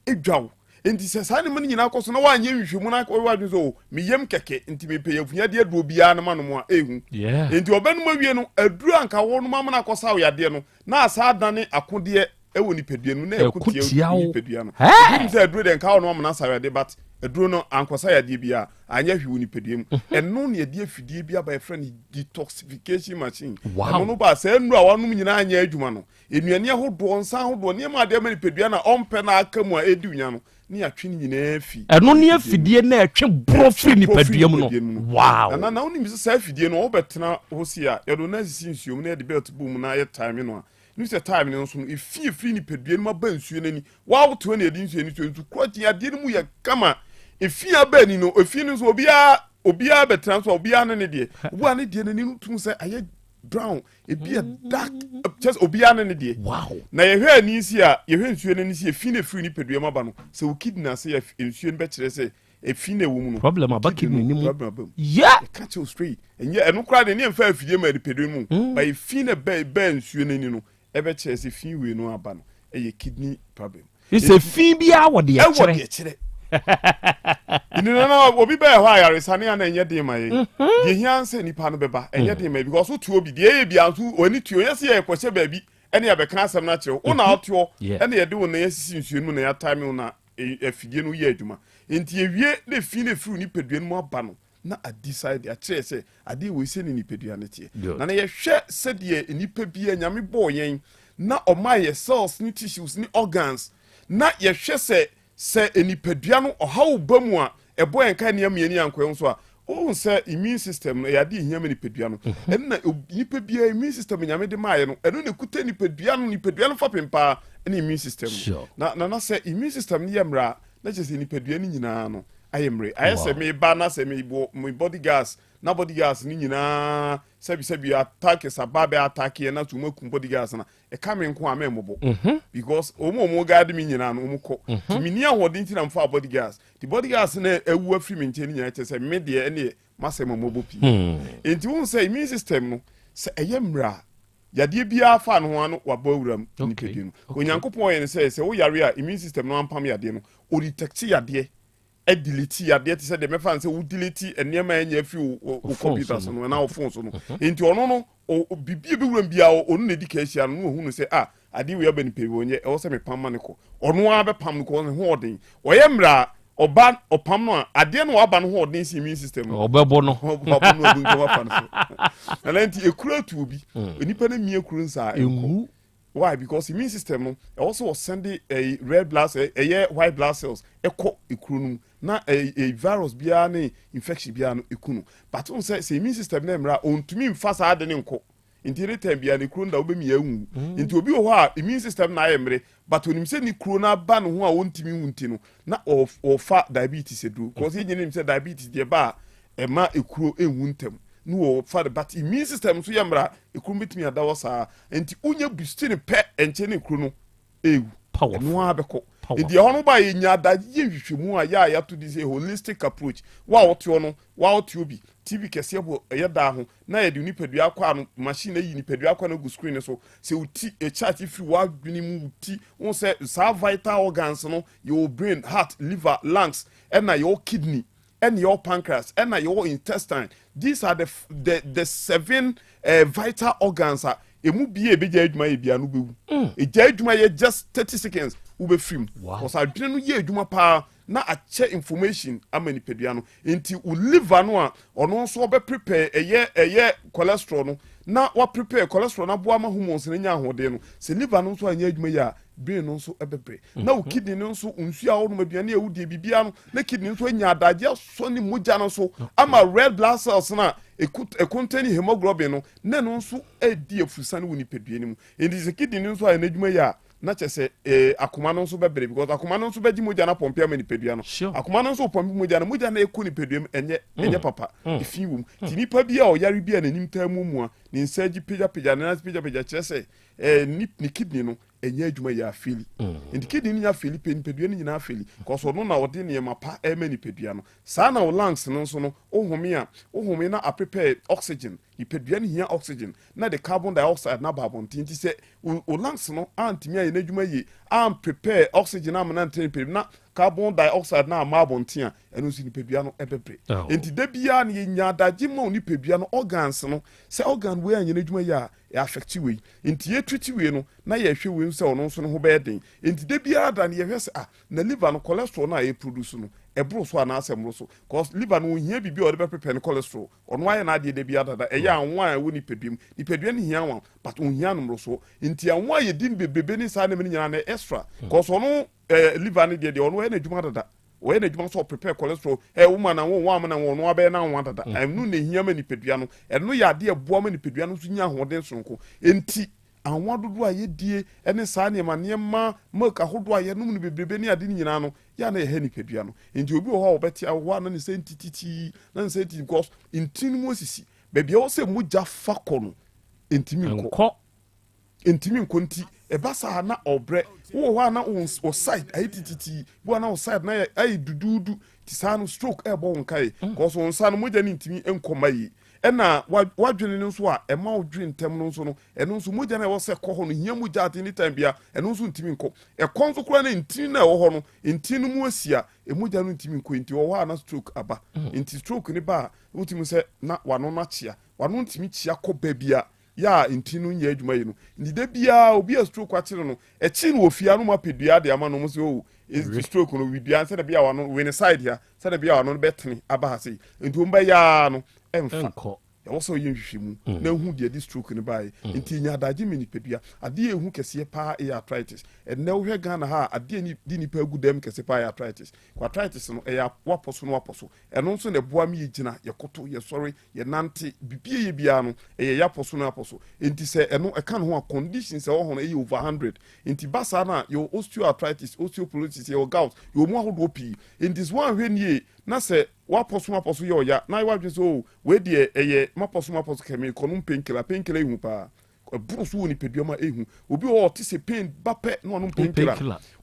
edwa wo. Nti sɛ saa nneɛma no nyinaa kɔ so na woanyɛ nhwehwɛmu na wɔyɛ w'adwene sɛ o oh, me yam kɛkɛ nti mepɛ yafunyadeɛ aduro biara no ma nom a ehu. Nti ɔbɛnom awie no aduro anka wɔnom amena akɔsa wo yadeɛ no na asa adane akodeɛ ɛwɔ nipadua no mu na ɛko tia nipadua no ebi sɛ aduro deɛ nka ɔno amena sa yadeɛ but aduro no ankɔsa yadeɛ bi a anyɛ hwee wɔ nipadua mu mhm. ɛno na yɛde afidie bi aba yɛfrɛ no detoxification machine ɛno no ba sɛ nnuro a wanom nyinaa anyɛ adwuma no nnuane ahodoɔ nsa ahodoɔ nneɛma adeɛ ma nipadua na ɔmpɛ na aka mu a ɛdi nya no ne yɛatwe ne nyinaa fi ɛno ne afidie na ɛtwe borɔ firi nipadua mu no wow na na wonim sɛ saa afidie no wɔbɛtena hɔ si a yɛde no asisi nsuo mu na yɛde belt bɔ mu na yɛ time no a Ne sɛ time no nso no, efi efiri nipadua no mu aba nsuo no ani. Wawotoɔ na yɛde nsuo no so nsu korɔ kyen adeɛ no mu yɛ kama. Efi aba ani no, efi no nso obiara obiara bɛtena nso a obiara ne ne deɛ. Obi a ne deɛ n'ani no tum sɛ ayɛ brown, ebi yɛ dark, kyɛ sɛ obiara ne ne deɛ. Wow. Na yɛhwɛ ani si a, yɛhwɛ nsuo no ani si efi na efiri nipadua mu aba no, sɛ wo kidney ase yɛ nsuo no bɛkyerɛ sɛ efi na ɛwɔ mu no. Problem aba kidney no mu. Problem aba mu. Yeah. Ɛka kyerɛ straight. Ɛnyɛ ɛno koraa deɛ ne yɛmfa afidie ma nipadua no mu. Mm. Ba efi na ɛbɛ ɛbɛ nsuo no ani no ɛbɛkyerɛ sɛ fi wei no aba no ɛyɛ kidney problem. Sɛ fi biara wɔ deɛ kyerɛ. Ɛwɔ deɛ kyerɛ. Nti no na obi bɛyɛ hɔ ayaresa ne ana ɛnyɛ den ma yɛn. Mhm. Deɛ hia sɛ nipa no bɛba ɛnyɛ mm. den ma yɛn because wotu obi deɛ ɛyɛ bia nso w'ani tuo yɛ sɛ yɛkɔhyɛ baabi ɛne yɛbɛka asɛm no akyerɛ wo na mhm. wotoɔ ɛne yɛde wo nan asisi nsuo no mu na yɛatime wo na afidie no yɛ adwuma. Nti ewie na efi na efiri nipadua no mu aba no na adecide akyerɛ sɛ adeɛ wei sɛ ne nipadua no teɛ. Na na yɛhwɛ sɛdeɛ nipa bi a Nyame bɔɔ yɛn na ɔmaa yɛ cells ne tissues ne organs na yɛhwɛ sɛ sɛ nipadua no ɔhaw ba mu a ɛbɔ yɛn ka nneɛma yɛn ani ankɔ yɛn so a wohu sɛ immune system no ɛyɛ adeɛ ehia ma nipadua no mhm. ɛno na nipa biara immune system nyame de maayɛ no ɛno na ekuta nipadua no nipadua no fapem paa ɛne immune system no na na na sɛ immune system no yɛ mmerɛ a na kyerɛ sɛ nipadua no nyinaa no ayɛ mmerɛ. Ayɛ sɛ meba na sɛ mebɔ me body guards na body guards no nyinaa sɛbisɛbi attackers aba bɛ attack yɛ na so wɔn akum body guards na ɛka me nko a mɛmmɔbɔ mhm. because wɔn a wɔn guard me nyinaa no wɔn kɔ mhm. nti menni ahoɔden ti na mfa body guards ti body guards na awu afiri me nkyɛn no nyinaa kyɛ sɛ me deɛ ɛneɛ masɛm a mɔbɔ pii hmm. nti wɔn sɛ immune system no sɛ ɛyɛ mmerɛ a yadeɛ biara fa ne ho ano wabɔ awura mu nipadua no. Onyankopɔn yɛ no sɛ sɛ woyare a immune system no ampam yadeɛ no, ɔdetɛkte yadeɛ, ɛdelete yadeɛ te sɛ deɛ mɛfa no sɛ wo delete nneɛma a ɛnyɛ afiri wo wo computer so no anaa wo phone so no. Mhm. Nti ɔno no biribi a ɛbɛwura mu biara ɔno na ɛdi kan ahyia no na ɔhu no sɛ ah adeɛ wei aba nipa yi ɔnyɛ ɛwɔ sɛ mepam ma no kɔ. Ɔno ara bɛpam no kɔ ne ho ɔden. Ɔyɛ mmerɛ a ɔba ɔpam no a adeɛ no waba no ho ɔden si immune system no. Ɔbɛbɔ no. Ɔbɛbɔ no ɔbu nkɔm afa no so. Nana nti ekuro atu obi. Hmm. Nipa no mia kuro nsa ɛnkɔ. Why? Because immune system no ɛwɔ sɛ ɔsɛnde ɛyi red blood cell ɛyɛ white blood cells ɛkɔ ekuro no mu na ɛyi ɛyi virus biara ne infection biara no eku no. But n sɛ sɛ immune system no mmerɛ a ɔntumi nfa saa ade ne nkɔ. Nti any time biara ne kuro no da wobɛmia awu. Mm. Nti obi wɔ hɔ a immune system no ayɛ mmere but onim sɛ ne kuro no aba ne ho a ɔntumi nwu nti no na ɔfa diabetes aduro. Because yɛn nyinaa nim sɛ diabetes deɛ ba a ɛma ekuro nwu ntɛm ne wɔfa no but immune system nso yɛ mmara ekuro no bɛtumi ada hɔ saa nti wonya boost no pɛ ɛnkyɛ ne ekuro no ewu ɛno ara bɛkɔ nti ɛhɔ no ba yɛ nya da yɛ nhwehwɛmu a yɛ a yɛato di sɛ holistic approach wo a woteɔ no wo a woteɔ bi tv kɛseɛ bɔ ɛyɛ daa ho na yɛde nipadua akɔ ano machine ayi nipadua akɔ ano agu screen no so sɛ wo ti ɛchat firi w'adwene mu wo ti wo sɛ saa vital organs no yɛwɔ brain heart liver lungs ɛna yɛwɔ kidney ɛna yɛwɔ pancreas ɛna yɛwɔ intestine these are the the the seven uh, vital organs a emu bia ebegya adwuma yɛ bia no bɛwu mm. egya adwuma yɛ just 30 seconds wobɛfiri mu because adwene no yɛ adwuma paa na akyɛ information ama nipadua no nti wo liver no a ɔno nso ɔbɛ prepare ɛyɛ cholesterol no na wa prepare cholesterol na aboa ama hormones no nya ahoɔden no sɛ liver no nso anyɛ adwuma yi a brain no nso ɛbɛbrɛ na wo kidney no nso nsuo a wɔnom aduane a wodie biribiara no na kidney nso anya adagye asɔ ne mogya no so ama red blood cells no a ɛcontain hemoglobin no na ɛno nso ɛdi afusane wɔ nipadua no mu nti sɛ kidney no nso ayɛ n'adwuma yi a na kyɛ sɛ akoma no nso bɛbrɛ because akoma no nso bɛgye mogya no apɔmpe ama nipadua no akoma no nso pɔmpe mogya no mogya no ɛkɔ nipadua mu ɛnyɛ ɛnyɛ papa efi wɔ mu nti nipa bi a ɔyare bi a n'anim taa mu mua ne nsa agyi pagyapagya ne nan pagyapagya kyerɛ sɛ ne kidney no ɛnyɛ adwuma yɛ afail nti kidney no nya fail pɛ nipadua no nyinaa fail cause ɔno na ɔde nneɛma pa ɛma nipadua no saa na wo lungs no nso no wohome a wohome na aprepare oxygen nipadua no hia oxygen na de carbon dioxide na aba abɔnten nti sɛ wo lungs no antumi ayɛ n'adwuma yie amprepare oxygen ama na ntena nipadua na carbon dioxide na ama abɔnten a ɛno nso nipadua no ɛbɛbrɛ nti da biara no yɛnya adagye ma wo nipadua no organs no sɛ organ wei anyɛ n'adwuma yie a ɛ affect wei nti yɛtreat wei no na yɛhwɛ wei sɛ ɔno nso ne ho bɛyɛ den nti da biara da no yɛhwɛ sɛ ah na liver no cholesterol no a ɛproduce no ɛboro so anaasɛ mmoro so cause liver no ohia biribi a ɔde bɛprepare no cholesterol ɔno ayɛ n'adeɛ da biara dada ɛyɛ anwa a ɛwɔ nipadua mu nipadua no hia anwa but ohia no mmoro so nti anwa a yɛdi no bebrebe ne saa nneɛma no nyinaa no extra cause ɔno liver no deɛ ɔno ɔyɛ n'adwuma dada ɔyɛ n'adwuma sɛ ɔprepare cholesterol woma na wo wɔn na wɔn ɔno abɛyɛ n'anwa dada ɛno na ehia ma nipadua no ɛno yɛ adeɛ ɛboa ma nipadua no nso nya ahoɔden sononko nti anwa dodoɔ a yɛdie ne saa nneɛma nneɛma milk ahodoɔ a yɛnom no bebrebe ne ade no nyinaa no yɛ a na yɛhɛ nipadua no nti obi wɔ hɔ a wɔbɛte ahɔ a na ne nsa ntititi na ne nsa ntiti because ntini no mu asisi baabi a ɛwɔ sɛ mogya fa kɔ no ntumi nkɔ ntumi nkɔ nti ɛba saa na ɔbrɛ wowɔ hɔ a na wo side ayɛ tititi bi wɔ na wo side na ayɛ duduudu ti saa no stroke ɛbɔ wo nkae cause wo nsa no mogya no ntumi nkɔ ma yie ɛna wadwene no nso a ɛma wo dwene ntɛm no nso no ɛno nso mogya no a ɛwɔ sɛ kɔ hɔ no hia mogya at any time bia ɛno nso ntumi nkɔ ɛkɔ nso koraa no ntini no a ɛwɔ hɔ no ntini no mu asi a mogya no ntumi nkɔ nti wɔ hɔ a na stroke aba nti stroke ne ba a wotumi sɛ na wano no akyea wano ntumi kyea kɔ baabi a yɛ a ntini no nyɛ adwuma yi no nti da biara obi a stroke akyere no akyi no wɔ fie ano mu apɛ dua de ama no mo sɛ o stroke no widua sɛdeɛ bia wano wene side ha sɛdeɛ bia wano no bɛtene aba ha sei nti wɔn bɛyɛ no ɛmfa. Ɛwɔ sɛ ɔyɛ nhwehwɛmu na ehu deɛ ɛde stroke no baeɛ. Nti nya adagye ma nipadua. Adeɛ a ɛhu kɛseɛ paa yɛ arthritis. Ɛnnɛ wohwɛ Ghana ha a, adeɛ a ɛdi nipa agu dɛm kɛse paa yɛ arthritis. Arthritis no, ɛyɛ woapɔ so na woapɔ so. Ɛno nso na ɛboa ma yɛgyina, yɛkoto, yɛsɔre, yɛnante, biribi a yɛyɛ biara no, ɛyɛ yɛapɔ so na yɛapɔ so. Nti sɛ ɛno ɛka ne ho a, conditions a ɛwɔ hɔ no ɛyɛ over hundred. Nti ba saa no a, yɛwɔ osteoarthritis, osteoporosis, yɛwɔ gout, yɛwɔ mu ahodoɔ pii. Nti sɛ woanhwɛ no yie na sɛ W'apɔso m'apɔso yɛ ɔya na ayɛ w'adwene sɛ oh wei deɛ ɛyɛ m'apɔso m'apɔso kɛ merekɔnom pain killer, pain killer ehu paa ɛboro so wɔ nipadua mu a ehu obi wɔ hɔ ɔte sɛ pain ba pɛ na wanom pain killer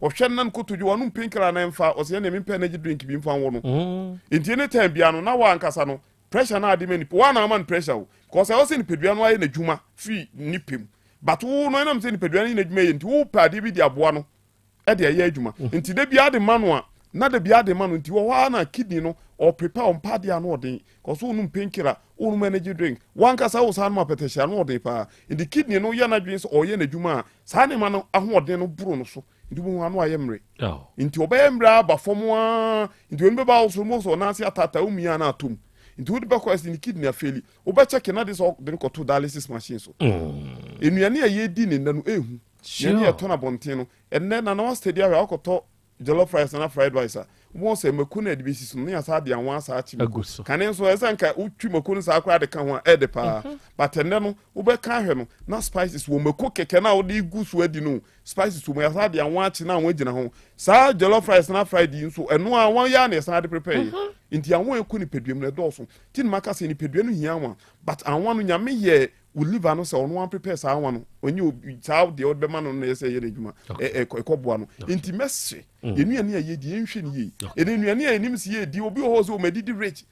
ɔhwɛ nna no kotodwe wanom pain killer na ɛmfa ɔsɛ ɛnna mempɛ energy drink bi mfa nwɔ no mm. nti any time bia no na wankasa no pressure na ade ma nipa wa na ama no pressure o because ɛwɔ sɛ nipadua no ayɛ n'adwuma firi nipa mu but wo no ɛnam sɛ nipadua no yɛ n'adwuma yɛ nti wo pɛ adeɛ bi de aboa no de ɛyɛ adwuma mm. nti da biara de ma no a na da biara de ma no nti wɔ hɔ ara na kidney no ɔprepa ɔmpa adeɛ ano ɔden kɔso wonom painkiller wonom energy drink wankasa wo saa nom apɛtɛhyɛ ano ɔden paa nti kidney no yɛ n'adwene sɛ ɔyɛ n'adwuma a saa nneɛma no ahoɔden no boro no so nti wohu ano ayɛ mmerɛ oh. nti ɔbɛyɛ mmerɛ aba fam aa nti wɔn bɛba ahosuo mu sɛ ɔnan ase ataataa wo mia na atom nti wode bɛkɔ ɛsɛ ne kidney afeli wobɛkyɛke na de sɛ ɔde no kɔto dialysis machine so mm. nnuane a yɛdi ne nna no ehu Nea ne yɛtɔn abɔnten no, ɛnnɛ na na w'astadi ahwɛ a wokɔtɔ jollof rice anaa fried rice a, wobɛhu sɛ mako no a yɛde bɛsi so no, na yɛasan de anwa asan akye mako. Kane nso, ɛsɛ sɛ anka wotwi mako no saa koraa de ka ho a, ɛyɛ dɛ paa. But ɛnnɛ no, wobɛka ahwɛ no, na spices wɔ mako kɛkɛ no a wode gu so adi no, spices wɔ mu, yɛasan de anwa akye na anwa gyina ho. Saa jollof rice anaa fried yi nso, ɛno ara anwa yi ara na yɛsan de prepare yɛ. Nti anwa a ɛkɔ nipadua mu no, ɛdɔɔso. Nti na maka sɛ nipadua no hia anwa, but anwa no, Nyame yɛɛ Wo liver no sɛ ɔno ara prepare saa anwa no ɔnyɛ obi saa deɛ ɔde bɛma no no na ɛyɛ sɛ ɛyɛ n'adwuma ɛkɔ boa no nti mɛsrɛ mm. yɛn nnuane a yɛdi yɛnhwɛ no yie ɛnɛ nnuane a yɛnim sɛ yɛdi obi wɔ hɔ sɛ ɔmadidi rich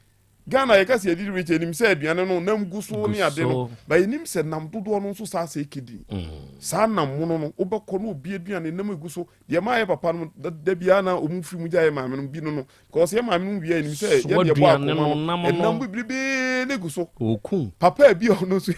Ghana yɛka sɛ yɛdidi rich yɛnim sɛ aduane no nam gu so ne ade no ba yɛnim sɛ nam dodoɔ no nso saa sɛ ɛkɛdi mm. saa nam mono no wobɛkɔ no obi aduane nam egu so deɛ maa yɛ papa no da biara na ɔmu firi mu gya yɛ maame no bi no no Because yɛ maame no wia nim sɛ yɛ deɛ bɔ akoma no ɛnam bebrebe ne gu so. Okun. Papa bi a ɔno nso.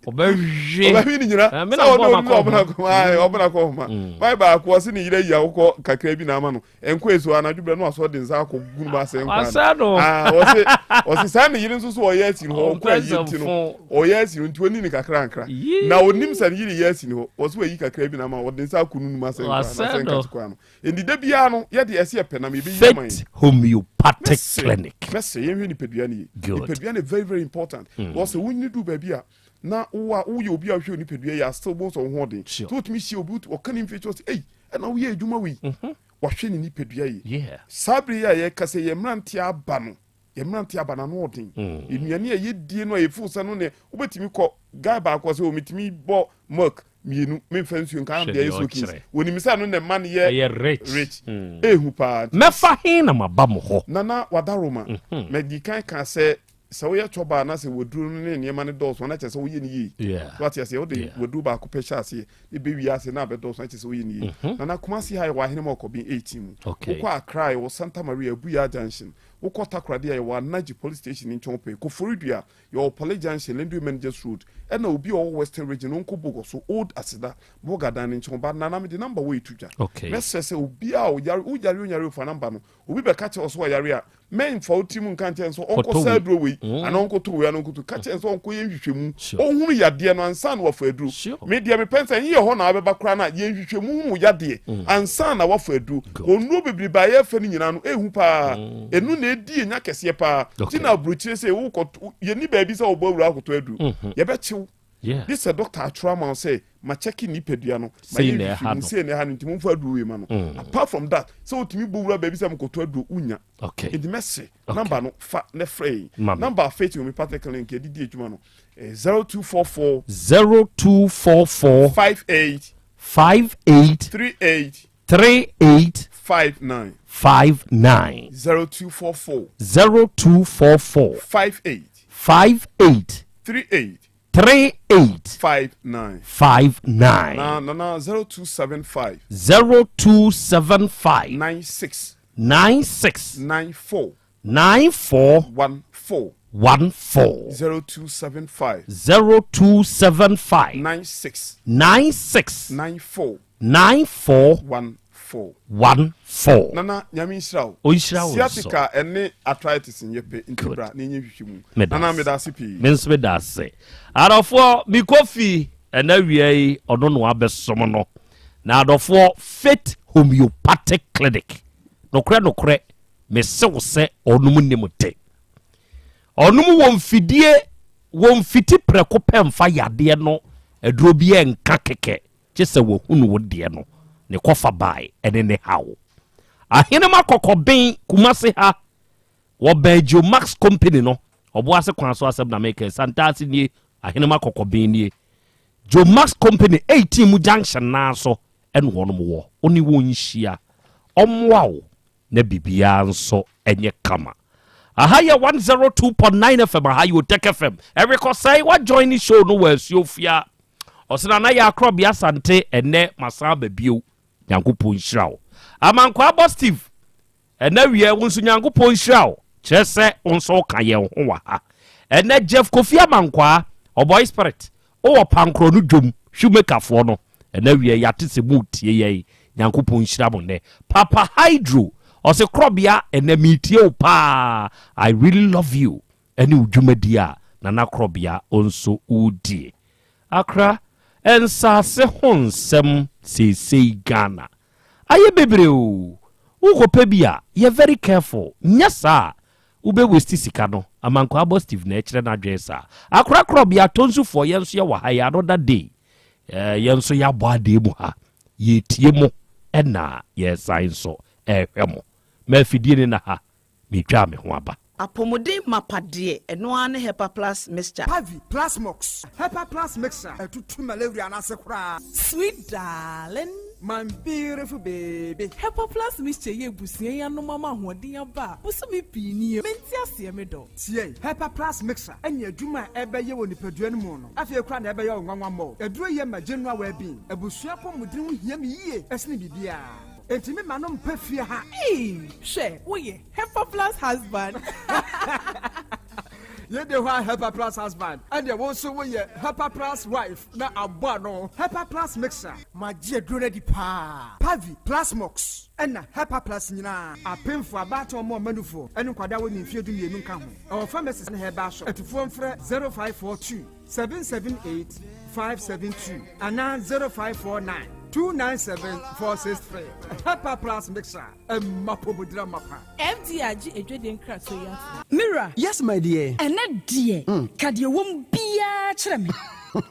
Ɔbɛhwe. Ɔbɛhwe ne nyina. Sɛ ɔno ɔno ɔbɛna kɔ ɔbɛna kɔ homa. Baayi baako ɔsi ne yere yi akokɔ kakra bi na ama no. Nkɔ esu anadwo bere no asɔ de nsa akɔ gu no ba asɛ nkwa no. Ah ɔsi ɔsi saa ne yere nso so ɔyɛ asi no hɔ ɔkɔ ayi nti no ɔyɛ asi no nti oni ne kakra nkra. Na onim sɛ ne yere yɛ asi ne hɔ ɔsi wɔyi kakra bi na ama ɔde nsa akɔ no num asɛ nkwa na asɛ nkate no. Enti da biara no, yɛ deɛ ɛsɛ yɛpɛ nam yɛbɛyi ama yɛn. Faith Homeopathic Clinic. Mɛsrɛ yɛnhwɛ nipadua no yie. Good. Nipadua no very very important. Because sɛ wonyini duru baabi a na wo a woyɛ obi a wohwɛ wo nipadua yie a still wobɛhu sɛ wo ho ɔden. Sure. Sɛ wotumi hyia obi ɔka ne mfie kyerɛ wo sɛ ei ɛna woyɛ adwuma wei. Wahwɛ ne nipadua yie. Yeah. Saa bere yi a yɛreka sɛ yɛn mmeranteɛ aba no, Yɛn mmerante aba no ano ɔden. Nnuane a yɛdie no a yɛfeel sɛ no ne wobɛtumi kɔ guy baako sɛ ɔmetumi bɔ milk mmienu memfa nsuo nka Hwɛ deɛ deɛ ɛyɛ soakings ɔkyerɛ. wɔnim sɛ ɛno na ɛma no yɛ Ɛyɛ rich. rich ɛhu paa nti Mɛfa he na maba mo hɔ? Nana Wadaroma, madi kan kaa sɛ sɛ woyɛ cɔba a na sɛ waduro no ne nneɛma no dɔɔso a na kyerɛ sɛ woyɛ no yie. Yeah. So ate aseɛ wode Yeah. waduro baako pɛ hyɛ aseɛ na ɛbɛwie ase na abɛdɔɔso na kyerɛ sɛ woyɛ no yie. Nana Kumasi ha yɛwɔ Ahenema Ɔkɔben 18 mu. Okay. Wokɔ Accra a yɛwɔ Santa Maria Abuya Junction. Wokɔ Takoradi a, yɛwɔ Anaji Police Station nkyɛn pɛɛ. Koforidua, yɛwɔ Pɔle Junction, Lendway Managers Road. Ɛna obi a ɔwɔ Western Region no nkɔ Bogoso, Old Aseda, Bolga dan no nkyɛn. Ɔba Nana, mede number wei to dwa. Okay. Mɛsrɛ sɛ obiara a ɔyare, woyare onyare o, fa number no. Obi bɛka kyerɛ wo sɛ ɔyare a, mɛmfa wo tirim nka nkyerɛ no sɛ ɔnkɔ Kɔtɔ sa wei. aduro wei, anaa ɔnkɔtɔ wei, anaa ɔnkɔtɔ. Ka kyerɛ no sɛ ɔnkɔyɛ nhwehwɛmu, Sure. ɔnhunu yadeɛ no ansa na wafa aduro. Sure. Me deɛ mepɛ sɛ ɛnyɛ hɔ na wabɛba koraa no a, yɛ nhwehwɛmu hunu wo yadeɛ ansa na wafa aduro. Nnuro bebrebe a yɛfa no nyinaa no, ɛhu paa. Ɛno na ɛdi yɛn nya kɛseɛ paa. Nti na aburokyire sɛ wokɔ, yɛnni baabi sɛ wobɔ awura akɔtɔ aduro. Yɛbɛkye wo. Gye sɛ dɔkta atwerɛ ama wo sɛ makyɛke nipadua no, mayɛ nhwehwɛmu, sei na ɛha no nti momfa aduro wei ma no. Apart from that, sɛ wotumi bɔ wura baabi sɛ mekɔtɔ aduro, wonnya. Nti mɛse number no fa na frɛ yɛn. Number a Faith Homeopathic Clinic yɛde di adwuma no, 0244 0244 58 58 38 38 59 59 0244 0244 58 58 38 38 59 59 Na nana 0275 0275 96 96 94 94 14 14 0275 0275 96 96 94 94 14. 4. 1 4. Nana Nyame nhyira wo. Ɔnhyira wo nso. Sciatica ɛne arthritis nyɛ pɛ nti bra na yɛnyɛ nhwehwɛmu. Meda Nana ase. meda ase pii. Me nso meda ase. Adɔfoɔ, me Kofi ɛnɛ awia yi ɔno na wabɛsom no. Na adɔfoɔ, Faith Homeopathic Clinic, nokorɛ nokorɛ mese wo sɛ ɔnom nim de. Ɔnom wɔ mfidie, wɔ mfiti prɛko pɛ mfa yadeɛ no aduro bi ɛnka kɛkɛ. Gye sɛ wahunu wo deɛ no, ne kɔfa bae ne ne haw. Ahenem Akɔkɔben, Kumasi ha, wɔbɛn Geomax Company no, Ɔboase kwan so asɛm na meka yi, Santase nie, Ahenem Akɔkɔben nie. Geomax Company 18 mu junction naa so ɛna wɔnom wɔ. Wo ne wɔn nhyia, ɔmmoa wo na biribiara nso nyɛ kama. Aha yɛ 102.9 FM, aha yɛ Otec FM. Ɛrekɔsɛe, woajoin ne show no wɔ Asuofia. Ɔse Nana yɛ akorɔbea Asante ɛnɛ masan aba bio Nyankopɔn nhyira wo Amankwaa bɔ Steve ɛnɛ wiɛ wo nso Nyankopɔn nhyira wo kyerɛ sɛ wo nso wo ka yɛn ho wɔ ha ɛnɛ Jeff Kofi Amankwaa ɔbɔi spirit wowɔ pankorɔ no dwom shoemaker foɔ no ɛnɛ wiɛ yɛate sɛ mu tie yɛn Nyankopɔn nhyira mo nnɛ Papa Hydro ɔse korɔbea ɛnɛ metie wo paa I really love you Ɛne wo dwumadie a Nana Korɔbea nso wodie. Accra, nsaase ho nsɛm seesei Ghana ayɛ bebree oo, wokɔpɛ bi a yɛ very careful nyɛ saa a wobɛ waste sika no, Amankwaa Steve na ɛkyerɛ n'adwene saa. Accra Korɔbea Tonsufoɔ yɛn nso yɛwɔ ha yi another day yɛn nso yɛabɔ adeɛ mu ha, yɛretie mo ɛna yɛresan nso ɛrehwɛ mo. Ma afidie no nna ha Metwaa me ho aba. Apɔmuden mapa deɛ, ɛno ara ne Hepa Plus Mixture. Pavi, Plasmox, Hepa Plus Mixture ɛtutu malaria no ase koraa. Sweet darling. My beautiful baby. Hepa Plus Mixture yi abusua yi anom ama ahoɔden aba a bosome pii nie. Mente aseɛ me dɔ. Tie, Hepa Plus Mixture ɛne adwuma a ɛbɛyɛ wɔ nipadua no mu no afei koraa na ɛbɛyɛ wo nwanwa mmɔɔ. Aduro yi yɛ ma general well-being. Abusua apɔmuden ho hia me yie ɛsene biribiara. Enti me ma no mpɛ fie ha. Eii hwɛ wo yɛ Hepa plus husband. Yei de hɔ a Hepa plus husband ɛneɛ wo nso wo yɛ Hepa plus wife na abɔ ano. Hepa plus mixer. Magye aduro no adi paa. Pavi, Plasmox ɛna Hepa plus nyinaa. Apemfoɔ, abaatan ɔmo ɔma nufoɔ ɛne nkwadaa a wɔnni mfeɛ 12 nka ho. Ɛwɔ pharmacies ne herbal shop. Atufoɔ mfrɛ 0542. 778 572 anaa 0549 297 463. Hepa Plus Mixture, ɛma pomodira mapa. FDA agye adwadie nkratoɔ yi atom. Me wura. Yes my dear. Ɛnnɛ deɛ, ka deɛ ɛwɔ mu biara kyerɛ me.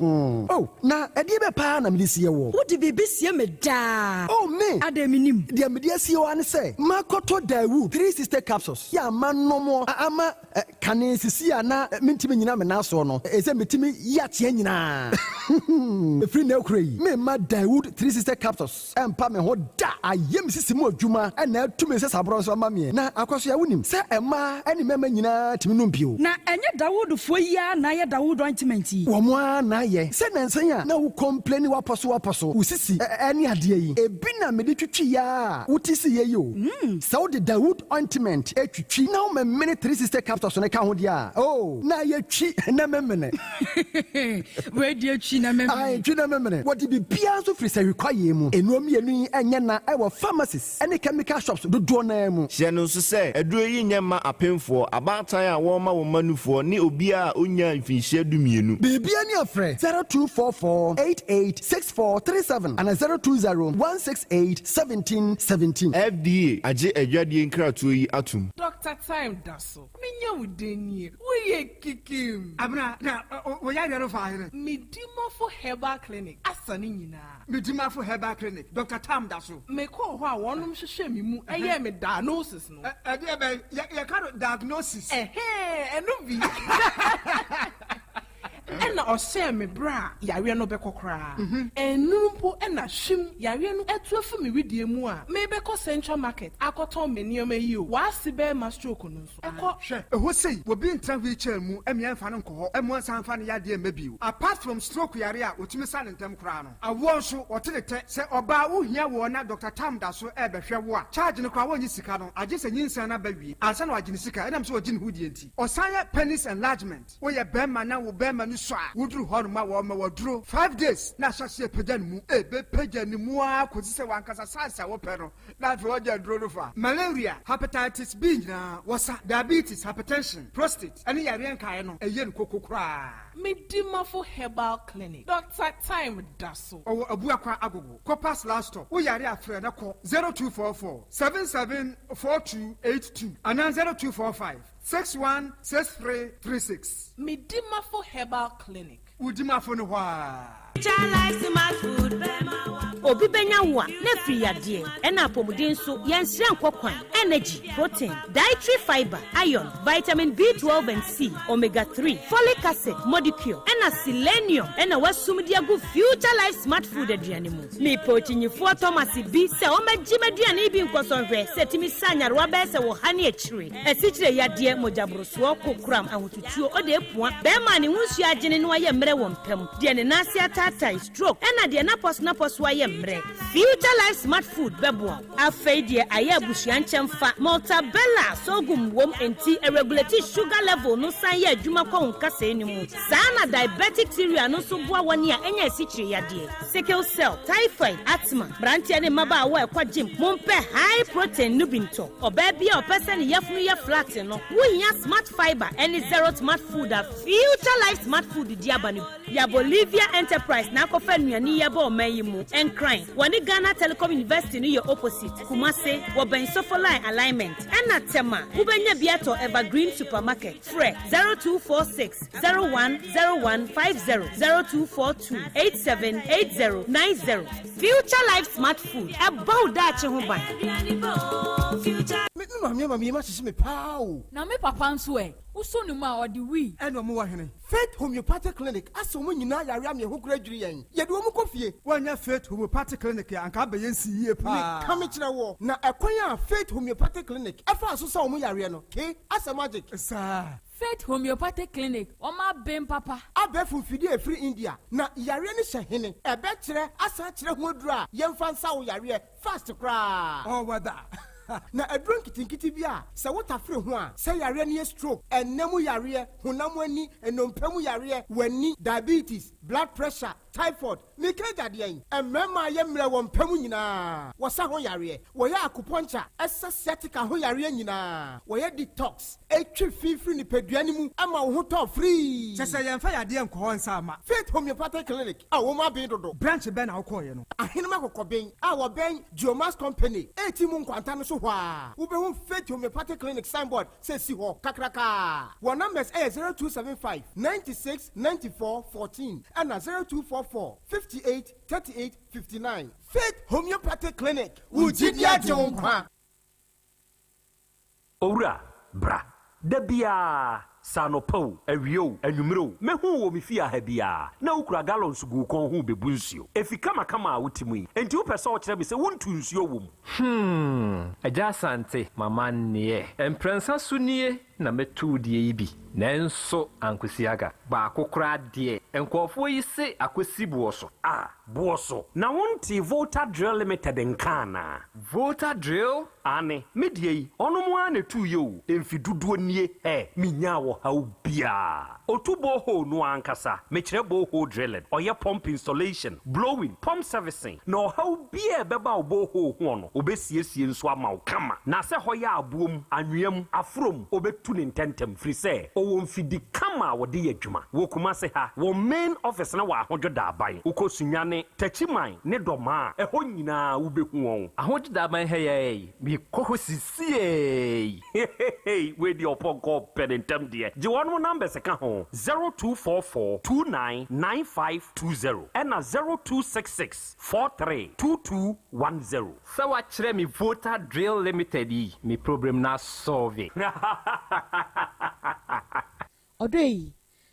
Oh, na ɛdeɛ bɛ paa na mede sie woɔ? Wode biribi sie me daa. Oh, me! Adɛn mennim? Deɛ mede asie wo ara ne sɛ, makɔtɔ Daewoo 360 capsules yɛ a manom ama Kane sisi a na mentumi nnyina me nan soɔ no, ɛsɛ metumi yi ateɛ nyinaa. Ɛfiri nnɛ rekora yi, meremma Daewoo 360 Capsules mpa me ho da. Ayɛ me sisi mu adwuma na atu me nsasaborɔ nso ama meɛ. Na Akwasoa, wonim sɛ mmaa ne mmarima nyinaa tumi nom bio. Na ɛnyɛ Dawoodfoɔ yi ara na ayɛ Dawood ointment yi? Wɔn ara na ayɛ. Sɛ nnansa yi a na wo complaini w'apɔso w'apɔso, wo sisi ne adeɛ yi, ebi na mede twitwiiɛ ara a wote siiɛ yi o. Sɛ wode Dawood ointment twitwi na womemene 360 capsules no ka ho deɛ a, oh, na ayɛ twi na memene. Wei deɛ twi na memene. Ae, twi na memene. Wɔde biribiara nso firi sahwi kwaeɛ mu. Nnuro mmienu yi nyɛ na wɔ pharmacies ne chemical shops dodoɔ no ara mu. Hyɛ no nso sɛ, aduro yi nyɛ mma apemfoɔ, abaatan a wɔrema wɔn mma nufoɔ, ne obiara a ɔnnyaa mfinhyia dumienu. Biribiara ni a frɛ 0244 88 6437 anaa 020 168 1717. FDA agye adwadie nkratoɔ yi atom. Doctor Time da so. Menya wo dɛn nie? Woyɛ kikim. Abena, na wo yareɛ no faa hene? Medimafo Herbal Clinic asa ne nyinaa. Medimafo Herbal Clinic, Doctor Tam da so. Mekɔɔ hɔ a wɔnom hwehwɛɛ me mu yɛɛ me diagnosis no. Ɛdeɛ bɛn? Yɛka no diagnosis. Ɛhɛɛ, ɛno bi. Ɛna ɔhyɛɛ me berɛ a yareɛ no bɛkɔ koraa. Ɛnnuru mpo na hwim, yareɛ no atu afi me wedeɛ mu a merebɛkɔ Central Market akɔtɔn me nneɛma yi o, w'ase bɛrima stroke no nso, ɛkɔ. Hwɛ, ɛhɔ sei, obi ntena wheelchair mu mmea mfa no nkɔ hɔ mmoa nsan mfa no yadeɛ mma bio. Apart from stroke yare a wɔtumi sa no ntɛm koraa no, awoɔ nso, wɔte ne tɛ. Sɛ ɔbaa wohia woɔ na Doctor Tam da so rebɛhwɛ wo a, charge no koraa wɔnnye sika no, agye sɛ nyinsɛn no aba wie ansa na wɔagye ne sika ɛnam sɛ ɔgye ne ho die nti. Ɔsan yɛ penis enlargement. Woyɛ bɛrima na wo bɛrima no sua Woduru hɔ nom a wɔma wo aduro 5 days na ahyɛ aseɛ apagya ne mu. Ɛbɛpagya ne mu ara kɔsi sɛ w'ankasa size a wopɛ no na afei wɔagye aduro no fa. Malaria, Hepatitis B nyinaa wɔsa, diabetes, hypertension, prostate ɛne yareɛ nkaeɛ no ɛyɛ no koko koraa. Medimafo Herbal Clinic, Doctor Time da so. Ɔwɔ Abuakwa Agogo, Corpus last stop. Wo yare a frɛ na kɔ 0244 77 4282 anaa 0245 616336. Medimafo Herbal Clinic. Wo dimafo no hɔ aa. Obi bɛnya wo a, na afiri yadeɛ, ɛna apɔmuden nso, yɛnsrɛ nkɔ kwan, energy, protein, dietary fibre, iron, vitamin B12 and C, omega 3, folic acid, modicure, ɛna selenium ɛna wasum de agu Future Life Smart Food aduane mu. Mepɛ okyinyifoɔ Thomas bi sɛ ɔmmɛgye m'aduane yi bi nkɔsɔ nhwɛ sɛ ɛtumi sa nyarewa bɛyɛ sɛ wɔ ha ne akyire, asikyire yadeɛ, mogyaborosoɔ, kokoram, ahotutuo, ɔde apua, bɛrima a ne ho nsuo agyene na wayɛ mmerɛ wɔ mpa mu, deɛ ne nan ase ataatae, stroke, ɛna deɛ n'apɔsonapɔso ayɛ mmerɛ. Future Life Smart Food bɛboa wo. Afei deɛ ayɛ abusua nkyɛmfa, Maltabella sorghum wom enti ɛregulate sugar level no san yɛ adwuma kɔ wo nkasɛɛ no mu. Saa na diabetic cereal no nso boa wɔn a anya asikyire yadeɛ, sickle cell, typhoid, asthma. Mmeranteɛ ne mmabaawa a ɛkɔ gym, mompɛ high protein no bi ntɔ. Ɔbaa bi a ɔpɛ sɛ ne yafunu yɛ flat no, wohia Smart Fibre ne Zero Smart Food a Future Life Smart Food de aba no bi. Ya Bolivia Enterprise na akɔfa nnuane yi aba ɔman yi mu. Nkran, wɔne Ghana Telecom University no yɛ opposite. Kumase, wɔbɛn Sofoline Alignment. Ɛna Tema, wobɛnya bi atɔ Evergreen Supermarket. Frɛ 0246 010150, 0242 878090. Future Life Smart Food, ɛbɔ wo daakye ho ban. Me me maame ama me yam ahyehye me paa o. Na me papa nso ɛ? Wosɔ ne mu a, ɔde wii. Ɛna ɔmo wɔ hene? Faith Homeopathic Clinic asa wɔn nyinaa yare ama yɛn ho koraa dwiri yɛn. Yɛde wɔn kɔ fie. Woannya Faith Homeopathic Clinic a, anka abɛyɛ nsi yie paa. Meka mekyerɛ woɔ, na ɛkwan a Faith Homeopathic Clinic faa so sa wɔn yareɛ no, ke, asɛ magic. Saa. Faith Homeopathic Clinic, wɔn aben papa. Abɛɛfo mfidie a ɛfiri India, na yareɛ no hyɛ hene? Ɛbɛkyerɛ asan akyerɛ ho aduro a yɛmfa nsa wo yareɛ fast koraa. All weather. Na aduro nketenkete bi a sɛ wotafere ho a, sɛ yareɛ no yɛ stroke, ɛnna mu yareɛ, honam ani, nnompe mu yareɛ, w'ani, diabetes, blood pressure, typhoid, meka agya deɛn? Mmarima a yɛ mmerɛ wɔ mpa mu nyinaa, wɔsa ho yareɛ, wɔyɛ acupuncture, ɛsa sciatica ho yareɛ nyinaa, wɔyɛ detox, ɛtwe fi firi nipadua no mu ma wo ho tɔ firii. Kyɛ sɛ yɛmfa yadeɛ nkɔ hɔ nsa mma. Faith Homeopathic Clinic a wɔn aben dodo. Branch bɛn na wokɔeɛ no? Ahenem Akokɔben a wɔbɛn Geomax Company reti mu nkwanta no so hɔ ara, wobɛhu Faith Homeopathic Clinic signboard sɛ esi hɔ kakraka. Wɔn numbers yɛ 0275 96 94 14 ɛna 0244 58 38 59. Faith Homeopathic Clinic, wo gyidi agye wo nkwa. Owura, bra. Da biara, sɛ anɔpa o, awia o, anwummere o, mehu wo wɔ me fie ha biara, na wokura gallons gu wo kɔn ho rebebu nsuo. Efi kamakama a wote mu yi, enti wopɛ sɛ wokyerɛ me sɛ wontu nsuo wɔ mu? Hmm, Agya Asante, m'amanneɛ. Mprɛnsa so nie na mɛtu wo deɛ yi bi, nanso ankosi aga. Baako koraa deɛ, nkurɔfoɔ yi se akɔsi boɔ so. Ah, boɔ so. Na wontee Volta Drill Limited nka anaa? Volta Drill? Aane, me deɛ yi, ɔnom ara na ɛtuiɛ o, mfe dodoɔ nie, ɛ, menyaa ɔhaw biara. Ɔtu borehole no ara ankasa, mekyerɛ borehole drilling, ɔyɛ pump installation, blowing, pump servicing, na ɔhaw biara a ɛbɛba wo borehole hoɔ no, ɔbɛsiesie nso ama wo kama. Na sɛ hɔ yɛ aboɔ mu, anwea mu, aforɔ mu, ɔbɛtu no ntɛntɛm, firi sɛ ɔwɔ mfidi kama a wɔde yɛ adwuma. Wɔ Kumase ha, wɔn main office no wɔ Ahodwo Daaban. Wokɔ Sunyani, Techiman ne Dɔmaa a, ɛhɔ nyinaa wobɛhu wɔn. Ahodwo Daaban ha yi ara yi, mekɔ hɔ sisiei. Hehehe wei deɛ ɔpɔnkɔ pɛ ne ntɛm deɛ. Gye wɔnom numbers ka ho, 0244 29 9520 ɛna 0266 43 2210. Sɛ wakyerɛ me Volta Drill Limited yi, me problem no asɔlve. Ɔdɔ yi,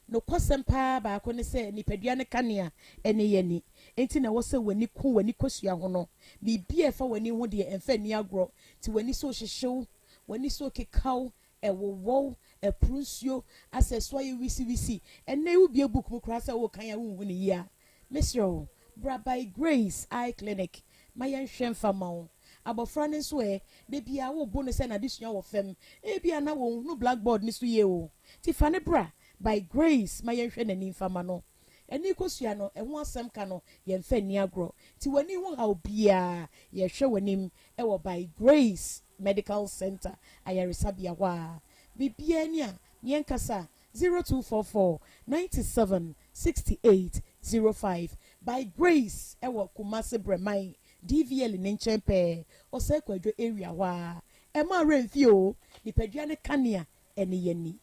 nokwasɛm paa baako ne sɛ nipadua no kanea ne yɛn ani. Enti na ɛwɔ sɛ w'ani ku w'ani kosua ho no. Biribi a ɛfa w'ani ho deɛ, ɛmfa nni agorɔ. Nti w'ani so rehyehye wo, w'ani so rekeka wo, ɛwowɔ wo, ɛporo nsuo, asɛ ɛso ayɛ wisiwisi. Ɛnnɛ yi wobue book mu koraa sɛ worekan a wonhu no yie a, mesrɛ wo, bra By Grace Eye Clinic ma yɛnhwɛ mfa mma wo. Abɔfra no nso ɛ, da biara wobo no sɛ n'adesua wɔ fam. Ebia na ɔnhunu blackboard no so yie o. Nti fa no bra. By Grace ma yɛnhwɛ n'ani mfa ma no. Ani kosua no, ɛho asɛm ka no, yɛmfa nni agorɔ. Nti w'ani ho haw biara, yɛhwɛ w'anim wɔ By Grace Medical Centre ayaresabea hɔ a. Biribiara ni a, yɛnkasa, 0244 97 68 05. By Grace wɔ Kumasi Brɛman, DVL ne nkyɛn pɛɛ, Osei Kwadwo area hɔ ara. Ɛmma werɛ mfi o, nipadua no kanea ne yɛn ani.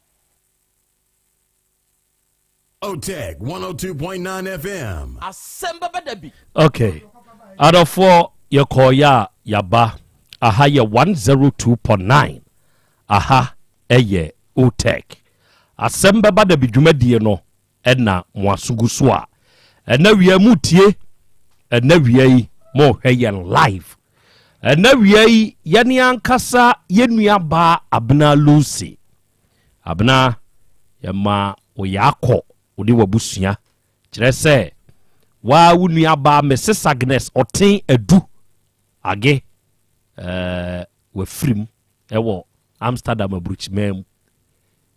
Otec 102.9 FM. Asɛm bɛba da bi. Ok adɔfoɔ yɛkɔɔyɛ a yaba aha yɛ 102.9 aha ɛyɛ Otec asɛm bɛba da bi dwumadie no ɛna mo aso gu so a ɛna wia mu tie ɛna wia yi mo hwɛ yɛn live ɛna wia yi yɛne ankasa yɛn nua baa Abena Lucy Abena, yɛma wo yaakɔ wo ne w'abusua, kyerɛ sɛ, woaa wo nua baa Mrs. Agnes Ɔten Adu Age, eh, wafirim wɔ Amsterdam aburukyiman mu,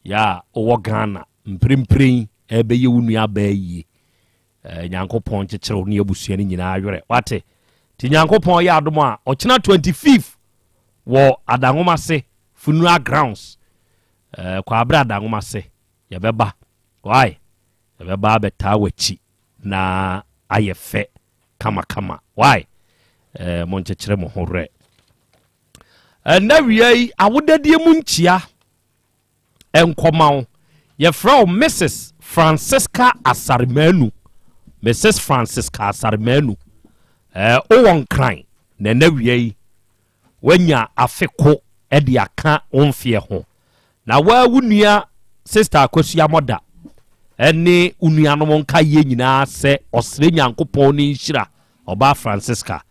yɛ a wowɔ Ghana mprempren ɛbɛyɛ wo nua baa yie. Eh, Nyankopɔn nkyekyere wo ne abusua no nyinaa werɛ, wate? Nti Nyankopɔn yɛ adom a, ɔkyena 25 wɔ Adanwoma ase Funeral grounds eh, Kwabre Adanwoma ase yɛbɛba why yɛbɛba abɛtaa w'akyi na ayɛ fɛ kamakama why eh, monkyekyere mo ho werɛ. Ɛnna wia yi awodadie mu nkyia nkɔma wo. Yɛfrɛ wo Mrs. Francisca Asare-Manu. Mrs. Francisca Asare-Manu. Eh, wowɔ Nkran na ɛnna wia yi Woanya afe ko de aka wo mfeɛ ho. Na woa wo nua Sister Akosua Mɔda ne wo nuanom nkaeɛ nyinaa sɛ ɔsrɛ Nyankopɔn ne nhyira Ɔbaa Francisca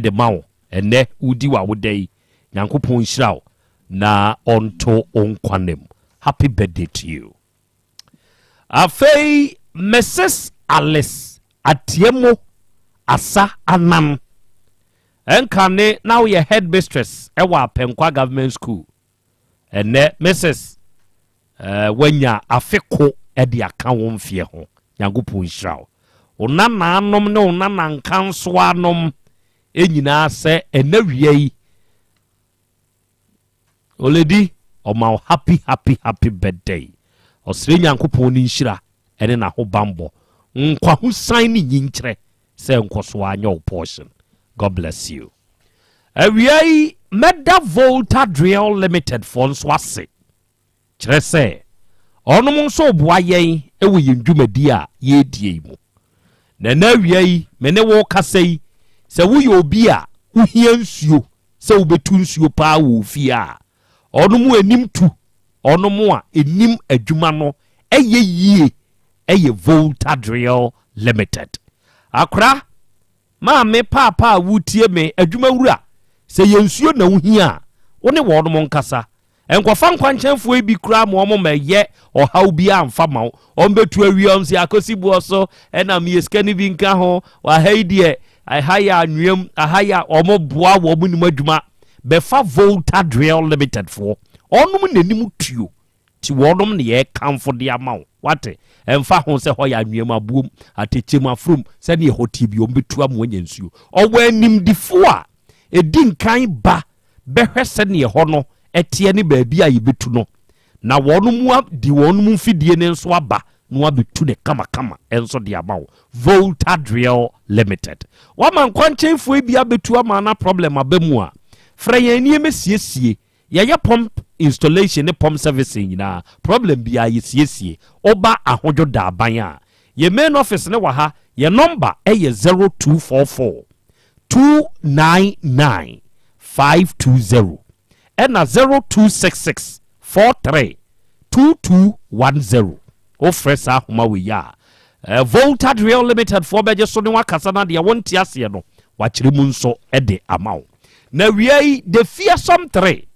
de ma wo ɛnnɛ wodi w'awoda yi. Nyankopɔn nhyira wo na ɔnto wo nkwa nna mu. Happy birthday to you. Afei Mrs. Alice Atiemo Asa Annan, ɛnkane na woyɛ headmistress wɔ Apɛnkwa Government School. Ɛnnɛ Mrs. Eh, woanya afe ko de aka wo mfeɛ ho. Nyankopɔn nhyira wo. Wo nanaanom ne wo nanankansoanom nyinaa sɛ ɛnɛ wia yi Oledi ɔma wo happy happy happy birthday. Ɔsrɛ Nyankopɔn ne nhyira ɛne n'ahobanbɔ, nkwahosan ne nyinkyerɛ sɛ nkɔso ara nyɛ wo portion. God bless you. Awia yi mɛda Volta Drill Limited foɔ nso ase. Kyerɛ sɛ, ɔnom nso reboa yɛn wɔ yɛn dwumadi a yɛredie yi mu. Na ɛnɛ awia yi, me ne wo rekasa yi, sɛ woyɛ obi a wohia nsuo, sɛ wobɛtu nsuo paa wɔ wo fie a, ɔnom a ɛnim tu, ɔnom a ɛnim adwuma no yɛ yie yɛ Volta Drill Limited. Akora, Maame, paapa a woretie me, adwumawura, sɛ yɛ nsuo na wohia a, wo ne wɔnom nkasa. Nkɔfa nkwankyɛnfoɔ yi bi koraa ma wɔn mmɛyɛ ɔhaw biara mfa ma wo. Wɔbɛtu awia wɔn sɛ akɔsi boɔ so, ɛna meyɛ sika no bi nka ho. Aha yi deɛ, ɛha yɛ anweam, aha yɛ a wɔn boa wɔn nim adwuma. Bɛfa Volta Drill Limited foɔ. Wɔnom na anim tuo. Nti wɔnom na yɛrekamfo de ama wo. Wate? Ɛmfa ho sɛ hɔ yɛ anweam, aboom, atɛkyɛm, afurom, sɛdeɛ ɛhɔ teɛ bi, wɔbɛtu ama woanya nsuo. Ɔwɔ animdefoɔ a ɛdi nkan ba bɛhwɛ sɛdeɛ ɛhɔ no teɛ ne baabi a yɛbɛtu no, na wɔn adi wɔn mfidie no nso aba na wɔabɛtu no kamakama nso de ama wo. Volta Drill Limited. Woama nkwankyɛnfoɔ yi bi abɛtu ama na problem aba mu a, frɛ yɛn ne yɛmmɛsiesie. Yɛyɛ pump installation ne pump servicing nyinaa. Problem biara yɛsiesie. Woba Ahodwo Daaban a, yɛn main office no wɔ ha. Yɛn number yɛ 0244 299 520 ɛna 0266 43 2210. Wofrɛ saa ahoma wei a, eh, Volta Drill Limited foɔ bɛgye so ne wakasa na deɛ wonte aseɛ no wakyerɛ mu nso de ama wo. Na wia yi, the fearsome 3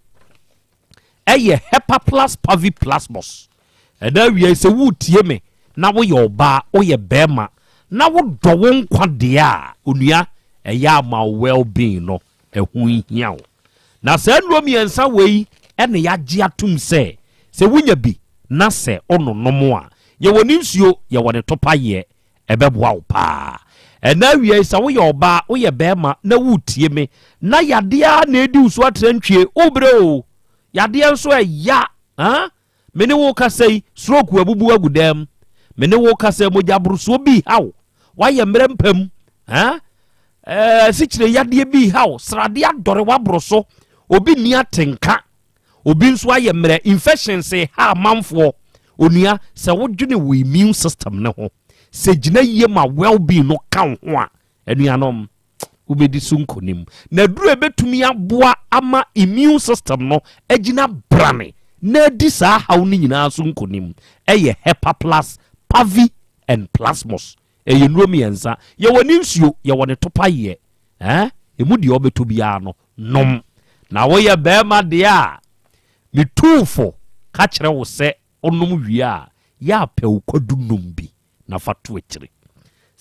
ɛyɛ Hepaplus Paviplasmus. Ɛna awia yi sɛ woretie me na woyɛ ɔbaa, woyɛ bɛrima na wodɔ wo nkwa deɛ a, onua, ɛyɛ ama wo well being no ɛho hia wo. Na saa nnuro mmiɛnsa wei ɛna yɛagye atom sɛ, sɛ wonya bi na sɛ wononom a, Yɛwɔ ne nsuo, yɛwɔ ne topayeɛ. Ɛbɛboa wo paa. Ɛnnɛ awia yi, sɛ woyɛ ɔbaa, woyɛ barima na woretie me na yadeɛ ara na ɛredi wo so atrantwie, worebrɛ o. Yadeɛ nso ɛya. Huh? Me ne wo rekasa yi, stroke abubu agu dan mu. Me ne wo rekasa yi, mogyaborosoɔ bi reha wo. Woayɛ mmerɛ mpa mu. Huh? Eh, asikyire yadeɛ bi reha wo. Sradeɛ adɔre w'aboro so. Obi nni atenka. Obi nso ayɛ mmerɛ. Infections reha amanfoɔ. Onua, sɛ wodwene wo immune system no ho, sɛ gyina yie ma well-being no ka wo ho a, anuanom, wobɛdi so nkonim. Na aduru a ɛbɛtumi aboa ama immune system no agyina brane na adi saa haw no nyinaa so nkonim yɛ Hepaplus, Pavi and Plasmos. Ɛyɛ nnuro mmiɛnsa. Yɛwɔ ne nsuo, yɛwɔ ne topayeɛ. Eh? Ɛmu deɛ wobɛtɔ biara no, nom. Na woyɛ barima deɛ a, metu wo fo ka kyerɛ wo sɛ wonom wie a, yɛ a pɛ wo kwadu nom bi. na fa to akyire.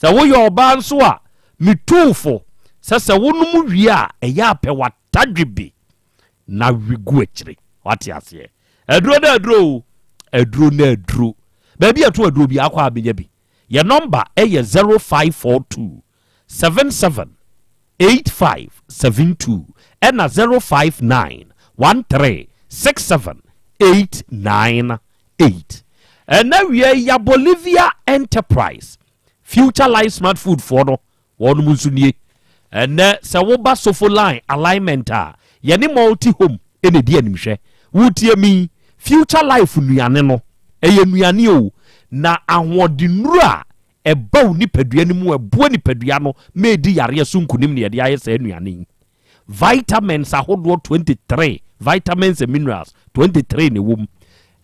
Sɛ woyɛ ɔbaa nso a, metu wo fo sɛ sɛ wonom wie a, ɛyɛ a pɛ w'atadwe bi na we gu akyire. Wate aseɛ? Aduro no aduro o, aduro no aduro. Baabi a ɛto aduro biara kɔ a bɛnya bi. Yɛ nɔmba yɛ 0542 77 8572 ɛna 059 13 67 898. Ɛna wia yi ya Bolivia Enterprise, Future Life Smart Food foɔ no, wɔnom nso nie. Ɛnɛ sɛ woba Sofo Line alignment a, yɛne Multi Home ɛna ɛdi animhwɛ. Wotie mi, Future Life nnuane no, ɛyɛ nnuane o, na ahoɔdennuro a ɛba wo nipadua no mu a ɛboa nipadua no ma ɛdi yareɛ so nkonim na yɛde ayɛ saa nnuane yi. Vitamins ahodoɔ 23, vitamins and minerals 23 na ɛwɔ mu.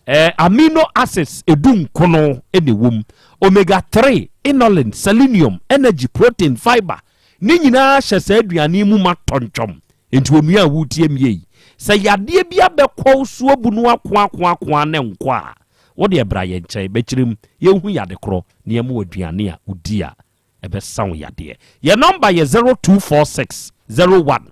Eh, amino acids edu nkono na ɛwɔ mu. Omega 3, inulin, selenium, energy, protein, fiber ne nyinaa hyɛ saa aduane yi mu ma tɔntwɔm. Enti onua a woretie me yi, sɛ yadeɛ bi abɛkɔ wo so abu no akoakoakoa ne nkɔ a, Wo deɛ bra yɛn nkyɛn bɛkyerɛ mu, yɛnhu yade korɔ na yɛma wo aduane a wodi a ɛbɛsa wo yadeɛ. Yɛn nɔmba yɛ 0246 01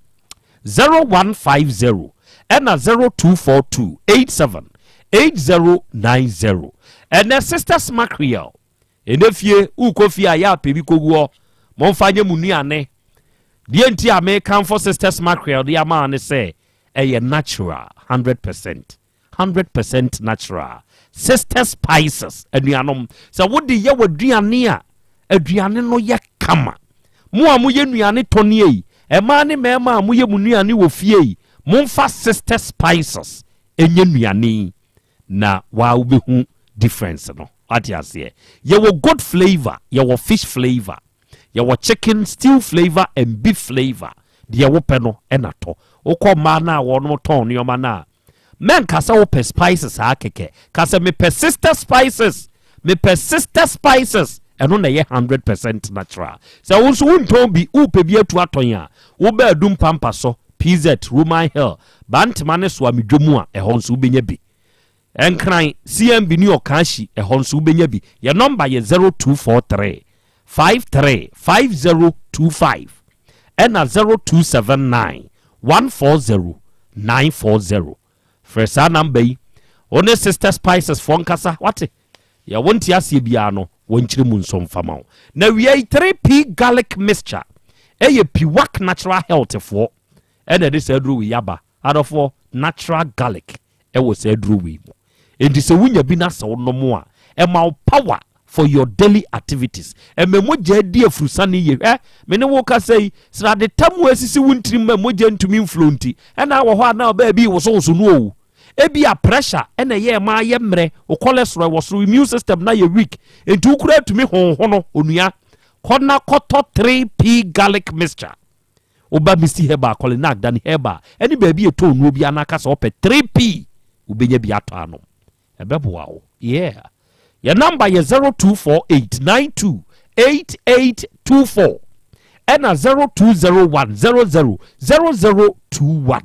0150 ɛna 0242 87 8090. Ɛnɛ Sisters Mackerel, ɛnɛ fie wokɔ fie a yɛ apɛ bi kɔgu hɔ, momfa nyɛ mo nnuane. Deɛ nti a mekamfo Sisters Mackerel de ama ne sɛ ɛyɛ natural 100%. Hundred percent natural sister spices anuanom sɛ wode yɛ w'aduane a aduane no yɛ kama mo a moyɛ nnuane tɔneɛ yi ɛmaa ne mmarima a moyɛ mo nnuane wɔ fie yi momfa sister spices ɛnyɛ nnuane yi na waa wobɛhu difference no wate aseɛ yɛwɔ goat flavor yɛwɔ fish flavor Yɛwɔ chicken stew flavour and beef flavour. Deɛ wopɛ no na tɔ. Wokɔ mmaa no a wɔnom tɔn nneɛma no a, mɛnka sɛ wopɛ spices saa kɛkɛ. Ka sɛ mepɛ sister spices, mepɛ sister spices. Ɛno na ɛyɛ 100% natural. Sɛ wo nso wontɔn bi, wopɛ bi atu atɔn a, wobɛ Adum Pampa so, PZ, Roman Hill, Bantama ne Soamidwo mu a, ɛhɔ nso wobɛnya bi. Nkran, CMB ne Ɔkaahyi, ɛhɔ nso wobɛnya bi. Yɛn nɔmba yɛ 0243 53 5025 ɛna 0279 140 940. Frɛ saa nɔmba yi, wo ne Sister Spices foɔ nkasa, wate? Yɛ wo nte aseɛ biara no, wɔnkyerɛ mu nso mfa ma wo. Na wia yi 3P Garlic Mixture ɛyɛ Piwak Natural Health foɔ ɛna ɛde saa aduro wei aba. Adɔfoɔ, natural garlic wɔ saa aduro wei mu. Enti sɛ wonya bi na sɛ wonom a, ɛma wo power for your daily activities. Ɛma mogya di afurusane yie. Hwɛ, me ne wo kasa yi, sradetam a esisi wo ntirim ma mogya ntumi mflow nti, ɛna wɔ hɔ a na ɔbaa bi wosowoso no o. Ebia pressure ɛna ɛyɛ ɛma ayɛ mmerɛ, wo cholesterol wɔ soro, immune system no ayɛ weak, enti wo koraa tumi honhono, onua. Kɔ na kɔtɔ 3P garlic mixture. Woba Misty Herbal, Kolinak, Danny Herbal, ɛne baabi a ɛtɔn nnuro biara na aka sɛ wopɛ 3P, wobɛnya bi atɔ anom. Ɛbɛboa wo. Yeah. Yɛn namba yɛ 0248928824 ɛna 0201000021.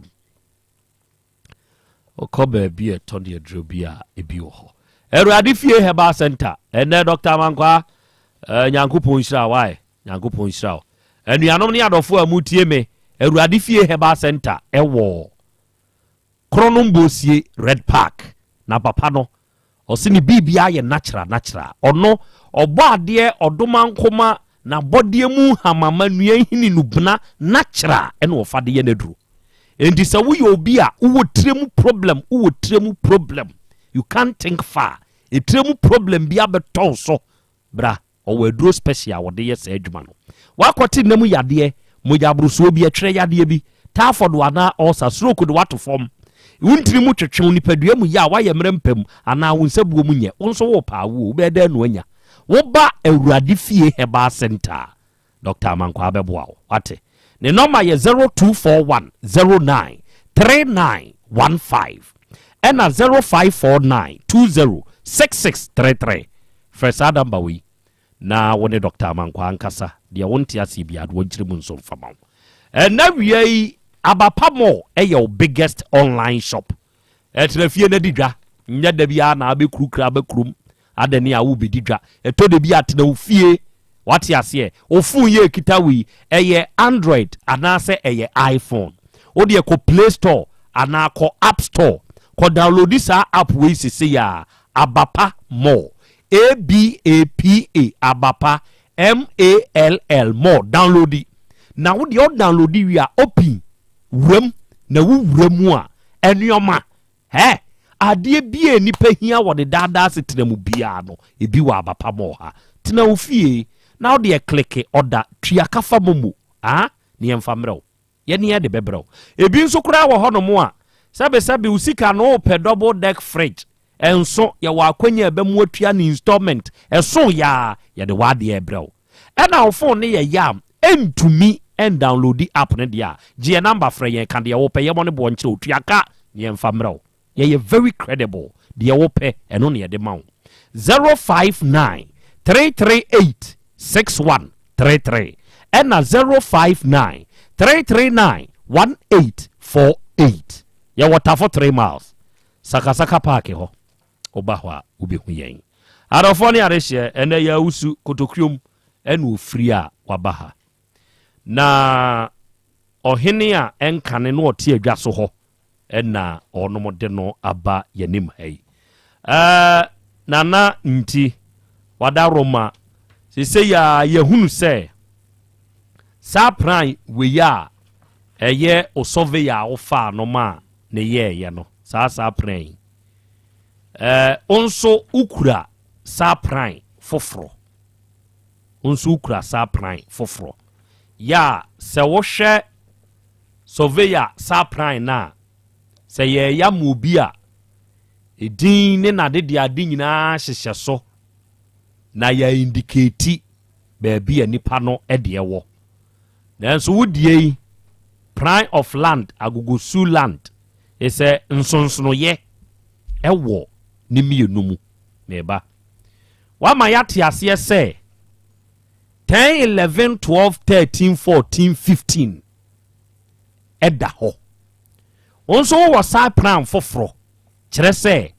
Wokɔ baabi a ɛtɔ ne aduro bi a ebi wɔ hɔ. Awurade fie Herbal Center. Ɛnɛ Dr. Amankwaa, eh, Nyankopɔn nhyira wo ae. Nyankopɔn nhyira wo. Anuanom ne adɔfoɔ a mutie me, Awurade fie Herbal Center ɛwɔ Kronom Bosie Red Park. Na papa no, Ɔse ne biribiara yɛ natural natural. Ɔno ɔbɔ adeɛ ɔdomankoma n'abɔdeɛ mu nhamama nnua nhini nubena natural ɛna ɔfa de yɛ n'aduro. Enti sɛ woyɛ obi a wowɔ tire mu problem wowɔ tire mu problem you can't think far etire mu problem bi abɛtɔ wo so bra Ɔwɔ aduro special a wɔde yɛ saa adwuma no. Woakɔte nna mu yadeɛ, mogya aborosoɔ bi, ɛtwerɛ yadeɛ bi, typhoid anaa ulcer, stroke de woato fam, wo ntini mu twetwe, wo nipadua mu yɛ a woayɛ mmerɛ mpam anaa wo nsabuo mu nyɛ, wo nso worepɛ awoɔ, wobɛyɛ dɛn na woanya? Woba Awurade Fie Herbal Centre a, Doctor Amankwaa bɛboa wo. Woate? Ne nɔma yɛ 0241 09 3915 ɛna 0549 20 6633. Frɛ saa number wei na wo ne Doctor Amankwaa nkasa, deɛ wonte aseɛ biara no wɔnkyerɛ mu nso mfa ma wo. Ɛnna wia yi, Abapa Mall yɛ wo biggest online shop. Ɛtena fie na di dwa, nyɛ da biara na abɛkurukura aba kurom adɛne a wobɛdi dwa. Ɛtɔ da bi a tena wo fie, wate aseɛ. Wo phone yɛ ɛkita wo yi, ɛyɛ Android anaasɛ ɛyɛ iPhone. Wo deɛ kɔ Play Store anaa kɔ App Store, kɔ downloadi saa app wei sesei ara, Abapa Mall, A-B-A-P-A, Abapa, M-A-L-L, Mall, downloadi. Na wo deɛ wo downloadi wie a, open, wuram, na wo wura mu a, nneɛma, hɛ, adeɛ bi a nnipa hia wɔ ne daadaa asetena mu biara no, ebi wɔ Abapa Mall ha. Tena wo fie, na wo deɛ kleke, ɔda, tua ka fa momo, ah, na yɛmfa mmerɛ wo. Yɛne yɛde bɛbrɛ wo. Ebi nso koraa wɔ hɔnom a, sɛbesɛbe wo sika no wopɛ double deck fridge, ɛnso yɛwɔ akwanya a ɛbɛmo atua no installment, ɛso yɛ a, yɛde w'adeɛ rebrɛ wo. Ɛna wo phone no yɛ yam, ɛntumi ɛndownloadi app no deɛ a, gye yɛn number frɛ yɛn, ka deɛ wopɛ, yɛmmɔ ne boɔ nkyerɛ wo, tua ka na yɛmfa mmerɛ wo. Yɛyɛ very credible, deɛ wopɛ ɛno na yɛde ma wo. 059 338 6133 ɛna 059 339 1848. Yɛwɔ Tafo 3 miles, Sakasaka park hɔ. Woba hɔ a wobɛhu yɛn. Adɔfoɔ ne adehyeɛ, ɛnɛ yɛ awusu kotokuom ɛna ofiri a waba ha. Na ɔhene a ɛnkane na ɔte adwa so hɔ na ɔnom de no aba yɛnim ha yi. Ɛɛ, Nana nti, wada Roma. Seesei a yɛhunu sɛ saa pran wei a ɛyɛ wo surveyor a wofaa no ma ne yɛɛyɛ no, saa saa pran yi, ɛɛ, wo nso wokura saa pran foforɔ. Wo nso wokura saa pran foforɔ. Yɛ a sɛ wohwɛ Surveyor saa pran no a, sɛ yɛreyɛ ama obi a, edin ne n'adedeade nyinaa hyehyɛ so na yɛaindiketi baabi a nipa no deɛ wɔ. Nanso wo deɛ yi, pran of land, Agogosu land, sɛ nsonsonoyɛ wɔ ne mmienu mu. Meba. Wama yɛate aseɛ sɛ 10, 11, 12, 13, 14, 15 ɛda hɔ. Wo nso wowɔ saa plan foforɔ, kyerɛ sɛ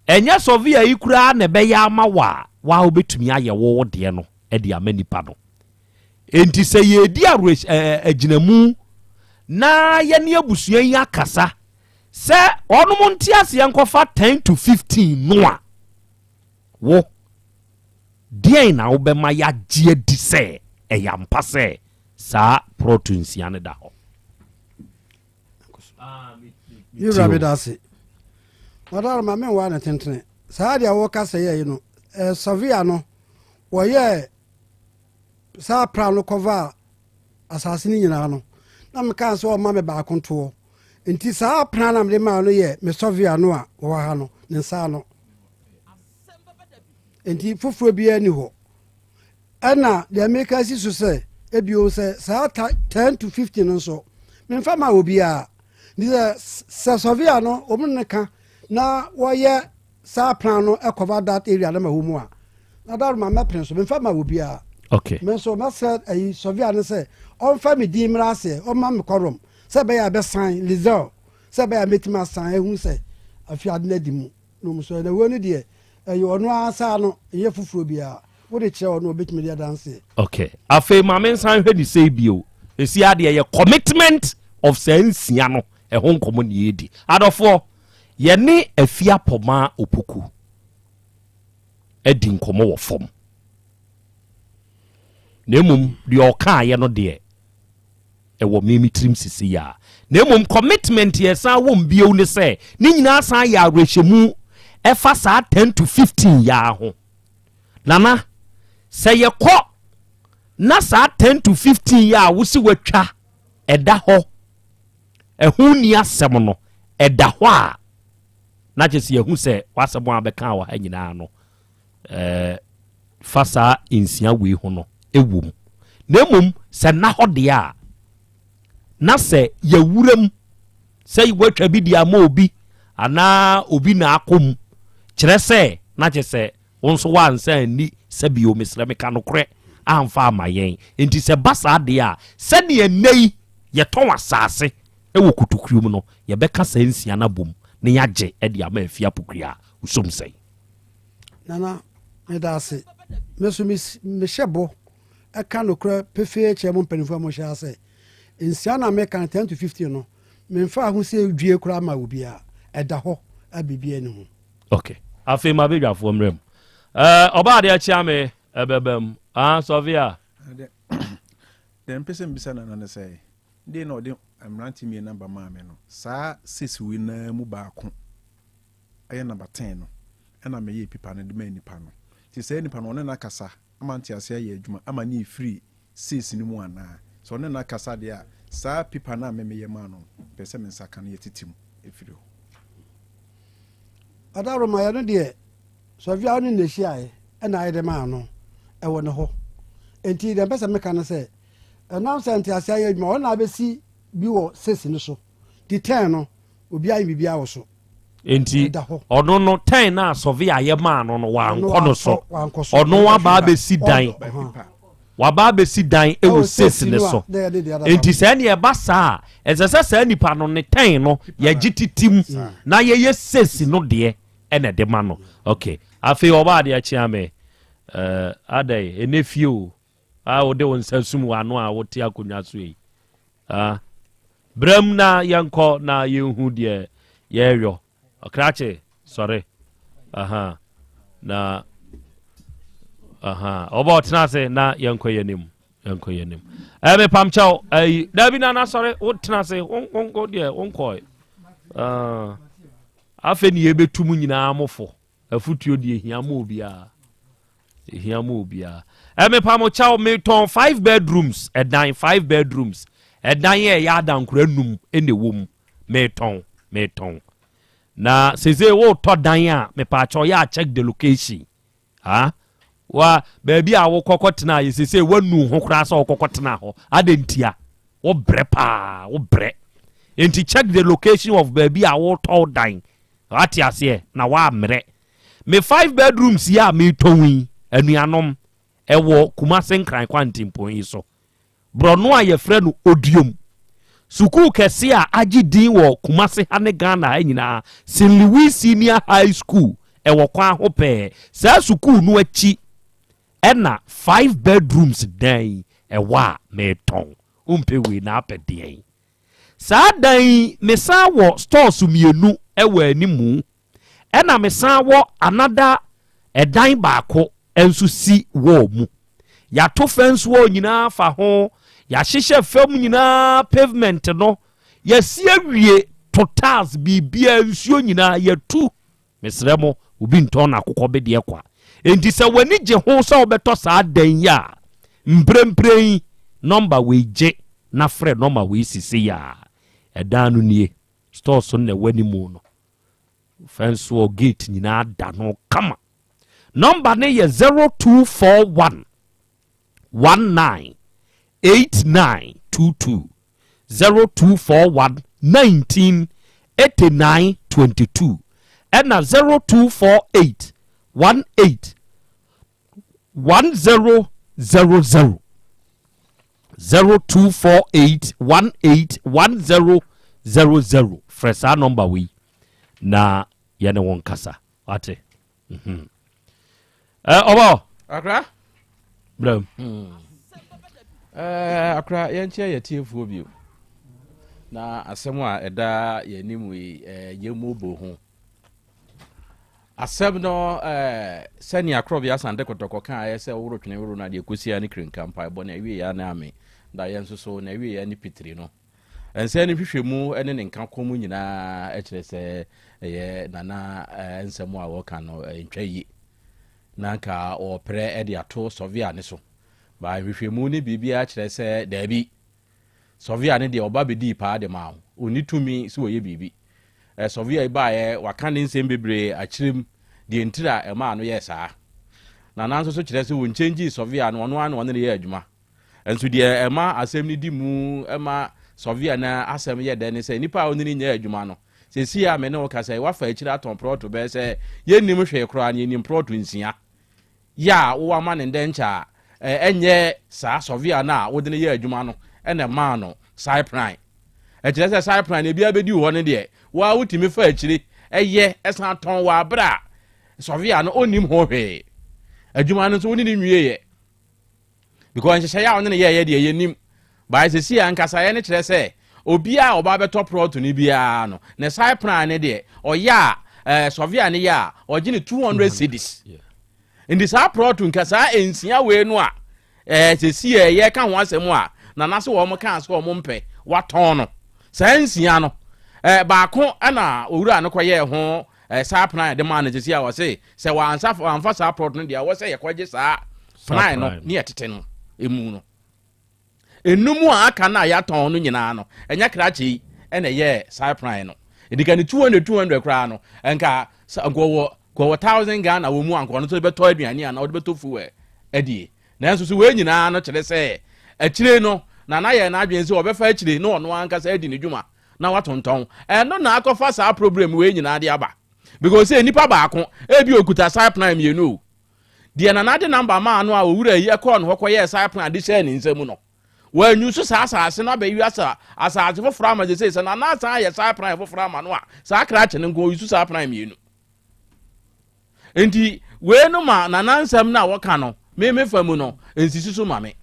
ɛnyɛ sɔvia yi koraa na ɛbɛyɛ ama wo a, waa wobɛtumi ayɛ wo wo deɛ no de ama nipa no. Enti sɛ yɛredi agyinamu na yɛne abusua yi akasa sɛ wɔnom nte aseɛ nkɔfa 10 to 15 no a, wo deɛn na wobɛma yɛagye adi sɛ ɛyɛ ampa sɛ saa prɔto nsia no da hɔ? Yɛwura meda ase. Madara ma menwaa ne tentene. Saa deɛ wɔka sɛ yɛyi no, eh, surveyor no, wɔyɛɛ saa pra no kɔvaa asase no nyinaa no, na mekaa sɛ ɔma me baako ntoɔ. Nti saa pra na mede maa no yɛ me surveyor no a wɔwɔ ha no, ne nsa ano. Nti foforɔ biara ni hɔ. Ɛna deɛ meka si so sɛ, ebio sɛ saa 10 to 15 no nso, memfa ma obiara. Nti sɛ sɛ surveyor no, wɔn ne ka na wɔyɛ saa plan no cover that area no ma wɔ mu a, na that ma mɛpene so, memfa ma obiara. Okay. Me nso mɛsrɛ ayi surveyor no sɛ ɔmfa me din mmra aseɛ, ɔmma me kɔrɔm sɛ ɛbɛyɛ a ɛbɛsan Lizelle, sɛ ɛbɛyɛ a mɛtumi asan ahu sɛ afi ade no adi mu. Na wɔn so, na wei no deɛ, ɛyɛ ɔno ara nsa ano, ɛnyɛ foforɔ biara. Wode kyerɛ ɔno a, ɔbɛtumi de adanseɛ. Ok, afei ma me nsan hwɛ ne sei bio. Ɛsi adeɛ yɛ commitment of saa nsia no ɛho nkɔmmɔ ne yɛredi. Adɔfoɔ, yɛne Afiapɔmaa Opoku. adi nkɔmmɔ wɔ fam. Na mmom deɛ ɔkaeɛ no deɛ ɛwɔ me me tirim sisi yi a. Na mmom commitment yɛ san wɔ mu bio ne sɛ ne nyinaa san yɛ awerɛhyɛmu ɛfa saa 10 to 15 yaa ho. Nana, sɛ yɛkɔ na saa 10 to 15 yi a wosi watwa ɛda hɔ, ɛho nni asɛm no, ɛda hɔ a, na kyerɛ sɛ yɛahu sɛ w'asɛm a bɛka wɔ ha nyinaa no, ɛɛ, fa saa nsia wei ho no ɛwɔ mu. Na mmom sɛ nna hɔ deɛ a, na sɛ yɛwura mu sɛ woatwa bi de ama obi anaa obi na akɔ mu, kyerɛ sɛ na kyerɛ sɛ wo nso woansa anni sɛ bio, mesrɛ meka nokorɛ amfa ama yɛn. Enti sɛ ba saa deɛ a, sɛdeɛ nnɛ yi yɛtɔn asase wɔ kotokuo mu no, yɛbɛka saa nsia no abom na yɛagye de ama Afie Apokua a wosom sɛn. Nana, meda ase. Me nso mehyɛ bɔ ka nokorɛ pefee kyerɛ mo mpanimfoɔ a mohyɛ ha sɛ, nsia no a meka no, 10 to 15 no, memfaa ho sɛ due koraa maa obiara. Ɛda hɔ a biribiara nni ho. Ok. Afei ma badwafoɔ mmerɛ mu. Eh, ɔbaa adeɛ kyea me, ɛbɛba mu. Ah, Sɔfia. Deɛ mpɛ sɛ mbisa Nana ne sɛ, deɛ na ɔde mmerante mmienu namba maa me no, saa six wei naa mu baako ɛyɛ namba ten no, ɛna meyɛɛ pipa no de maa nipa no. Nti saa nipa no, ɔne no akasa ama nteaseɛ ayɛ adwuma ama ne efiri six no mu anaa? Sɛ ɔne no akasa deɛ a, saa pipa no a me meyɛ maa no no, mepɛ sɛ me nsa ka no yɛtete mu efiri hɔ. Adaworoma, yɛno deɛ Sɔvia wo ne no hyiaeɛ ɛna ayɛ de maa no, ɛwɔ ne hɔ. Enti deɛ mpɛ sɛ meka ne sɛ, ɛnam sɛ nteaseɛ ayɛ adwuma, ɔno na abɛsi bi wɔ sesi no so. Nti tɛn no, obiara nyɛ biribiara wɔ so. Enti ɔno no tɛn no a Sɔvia yɛ maa no no, wankɔ no so. Ɔno waba abɛsi dan. Waba abɛsi dan wɔ sesi no so. Enti sɛ ɛne ɛba saa a, ɛsɛ sɛ saa nipa no ne tɛn no yɛgye titim na yɛyɛ sesi no deɛ ɛna ɛde ma no. Ok, afei ɔba adeɛ kyea me. Uh, adɛn, ɛnɛ fie o, a wode wo nsa sum w'ano a wote akonnwa so yi. Ah, bram na yɛnkɔ na yɛnhu deɛ yɛreyɔ. Ɔkrakye, sɔre. Aha, na aha, ɔba ɔtena ase na yɛnkɔ yɛn anim. Yɛnkɔ yɛn anim. Ɛɛ mepam kyɛw, ɛyi, dabi na na sɔre, wotena ase, wo wo deɛ wonkɔe. Ah, afei ne yɛbɛtu mu nyinaa mo fo. Afutuo deɛ ehia ma obiara. Ehia ma obiara. Ɛ mepa mo kyɛw, metɔn five bedrooms ɛdan, five bedrooms ɛdan yɛ ɛyɛ adankora num ɛna ɛwɔ mu. Metɔn, metɔn. Na sese wotɔ dan a, mepa kyɛw yɛ a check the location. Ha? Wa baabi a wokɔkɔ tena yɛ sese wanu ho koraa sɛ wokɔkɔ tena hɔ. Adɛn ntia? Wobrɛ paa, wobrɛ. Enti check the location of baabi a wotɔ dan. Wate aseɛ? Na woammrɛ. Me five bedrooms yi a meretɔn yi, anuanom, ɛwɔ Kumase Nkran kwantempɔn yi so. Borɔno a yɛfrɛ no Odiom. Sukuu kɛse a agye din wɔ Kumase ha ne Ghana ha nyinaa, St. Louis Senior High School, ɛwɔ kwan ho pɛɛ. Saa sukuu no akyi ɛna five bedrooms dan yi ɛwɔ a meretɔn. Wompɛ wei na apɛ deɛn? Saa dan yi mesan wɔ stores mmienu wɔ animu ɛna mesan wɔ another ɛdan baako nso si wall mu. Yɛato fence wall nyinaa fa ho, yɛahyehyɛ fam nyinaa pavement no, yɛasi awie to tiles biribiara nsuo nyinaa yɛatu. Mesrɛ mo, obi ntɔn n'akokɔbedeɛ kwa. Enti sɛ w'ani gye ho sɛ wobɛtɔ saa dan yi a, mprempren yi, nɔmba wei gye na frɛ nɔma wei sesei ara. Ɛdan no nie, stores no na ɛwɔ animu no. Fence wall, gate nyinaa da no kama. Nɔmba no yɛ 0241 19 8922. 0241 19 89 22 ɛna 0248 18 1000 0248 18 1000 frɛ saa nɔmba wei na yɛne wo nkasa wate mhm. Eh, ɔbɔ. Akra. Brɛ. Hmm. Eh, akra yɛnkyɛ yɛ tiefoɔ bio. Na asɛm a ɛda yɛn anim yi, eh, yɛn mu bo ho. Asɛm no, sɛnea Korɔbea Asante Kɔtɔkɔ kaeɛ sɛ woworo twene woro no a, deɛ ɛkɔsi ara ne kirinka mpaebɔ, na ɛwieɛ ara ne ame, daeɛ nso so, na ɛwieɛ ara ne pitiri no. Nsɛm no nhwehwɛmu ne ne nka kɔ mu nyinaa kyerɛ sɛ ɛyɛ Nana nsɛm a wɔka no ntwa yie. Na anka wɔreprɛ de ato Sɔvea no so. Ba nhwehwɛmu ne biribiara kyerɛ sɛ daabi. Sɔvea no deɛ ɔba bɛdii paa de maa wo. Ɔnni tumi sɛ ɔyɛ biribi. Sɔvea yi baeɛ, waka ne nsɛm bebree akyerɛ mu deɛ ntiri a ɛmaa no yɛɛ saa. Nana nso so kyerɛ sɛ wɔnkyɛngyii Sɔvea no, ɔno ara na ɔne no yɛ adwuma. Nso deɛ ɛma asɛm no di mu ma Sɔvea no asɛm yɛ dɛ ne sɛ nipa a ɔne no nyɛ adwuma no, seesei a me ne wo kasa yi, wafa akyire atɔn prɔto bɛyɛ sɛ yɛnnim hwee koraa no, yɛnim prɔto nsia. Yɛ a wowɔ ama no ndɛ nkyɛ a, ɛnyɛ saa sɔvea no a wode no yɛ adwuma no na ɛmaa no saepran. Ɛkyerɛ sɛ saepran no ebiara bɛdi wo hɔ no deɛ, wo ara wotumi fa akyire yɛ san tɔn wɔ aberɛ a sɔvea no ɔnnim ho hwee. Adwuma no nso wo ne no nwieeɛ. Because nhyehyɛeɛ a ɔne no yɛeɛ deɛ yɛnnim. But seesei a nkasaeɛ no kyerɛ sɛ obiara a ɔba bɛtɔ prɔto no biara no, ne saepran no deɛ ɔyɛ a, ɛɛ sɔvea no yɛ a, ɔgye no 200 cedis. Nti saa prɔto nka saa nsia wei no a ɛɛ sɛsi yɛ yɛka ho asɛm a nana se wɔn kaa sɛ wɔn mpɛ watɔn no saa nsia no ɛɛ baako ɛna owura no kɔyɛɛ ho ɛɛ saa plan de maa no sɛsi a wɔse sɛ wɔansa wɔanfa saa prɔto no deɛ wɔsɛ yɛkɔgye saa plan no ne yɛtete no emu no. Enum a aka no a yɛatɔn no nyinaa no, ɛnyɛ krakye yi na ɛyɛɛ saa plan no. Ɛdi ka ne 200 200 koraa no, nka nka ɔwɔ nka ɔwɔ thousand Ghana wɔ mu a nka ɔno nso de bɛtɔ aduane anaa ɔde bɛtɔ fuel adie. Nanso so wei nyinaa no kyerɛ sɛ akyire no Nana yɛɛ n'adwene sɛ ɔbɛfa akyire na ɔno ankasa adi ne dwuma na watontɔn. Ɛno na akɔfa saa problem wei nyinaa de aba. Because sɛ nipa baako ebi okuta saa plan mmienu o. Deɛ Nana de number maa no a owura yi kɔɔ ne hɔ kɔyɛɛ saa plan de hyɛɛ ne nsa mu no, wanyusu saa asase no abɛyi asa asase foforɔ ama sesei sɛ Nana asan ayɛ saa plan foforɔ ama no a, saa krakye no nko ɔyusu saa plan mmienu. Nti wei no ma Nana nsɛm no a wɔka no, me me fa mu no, nsisi so ma me.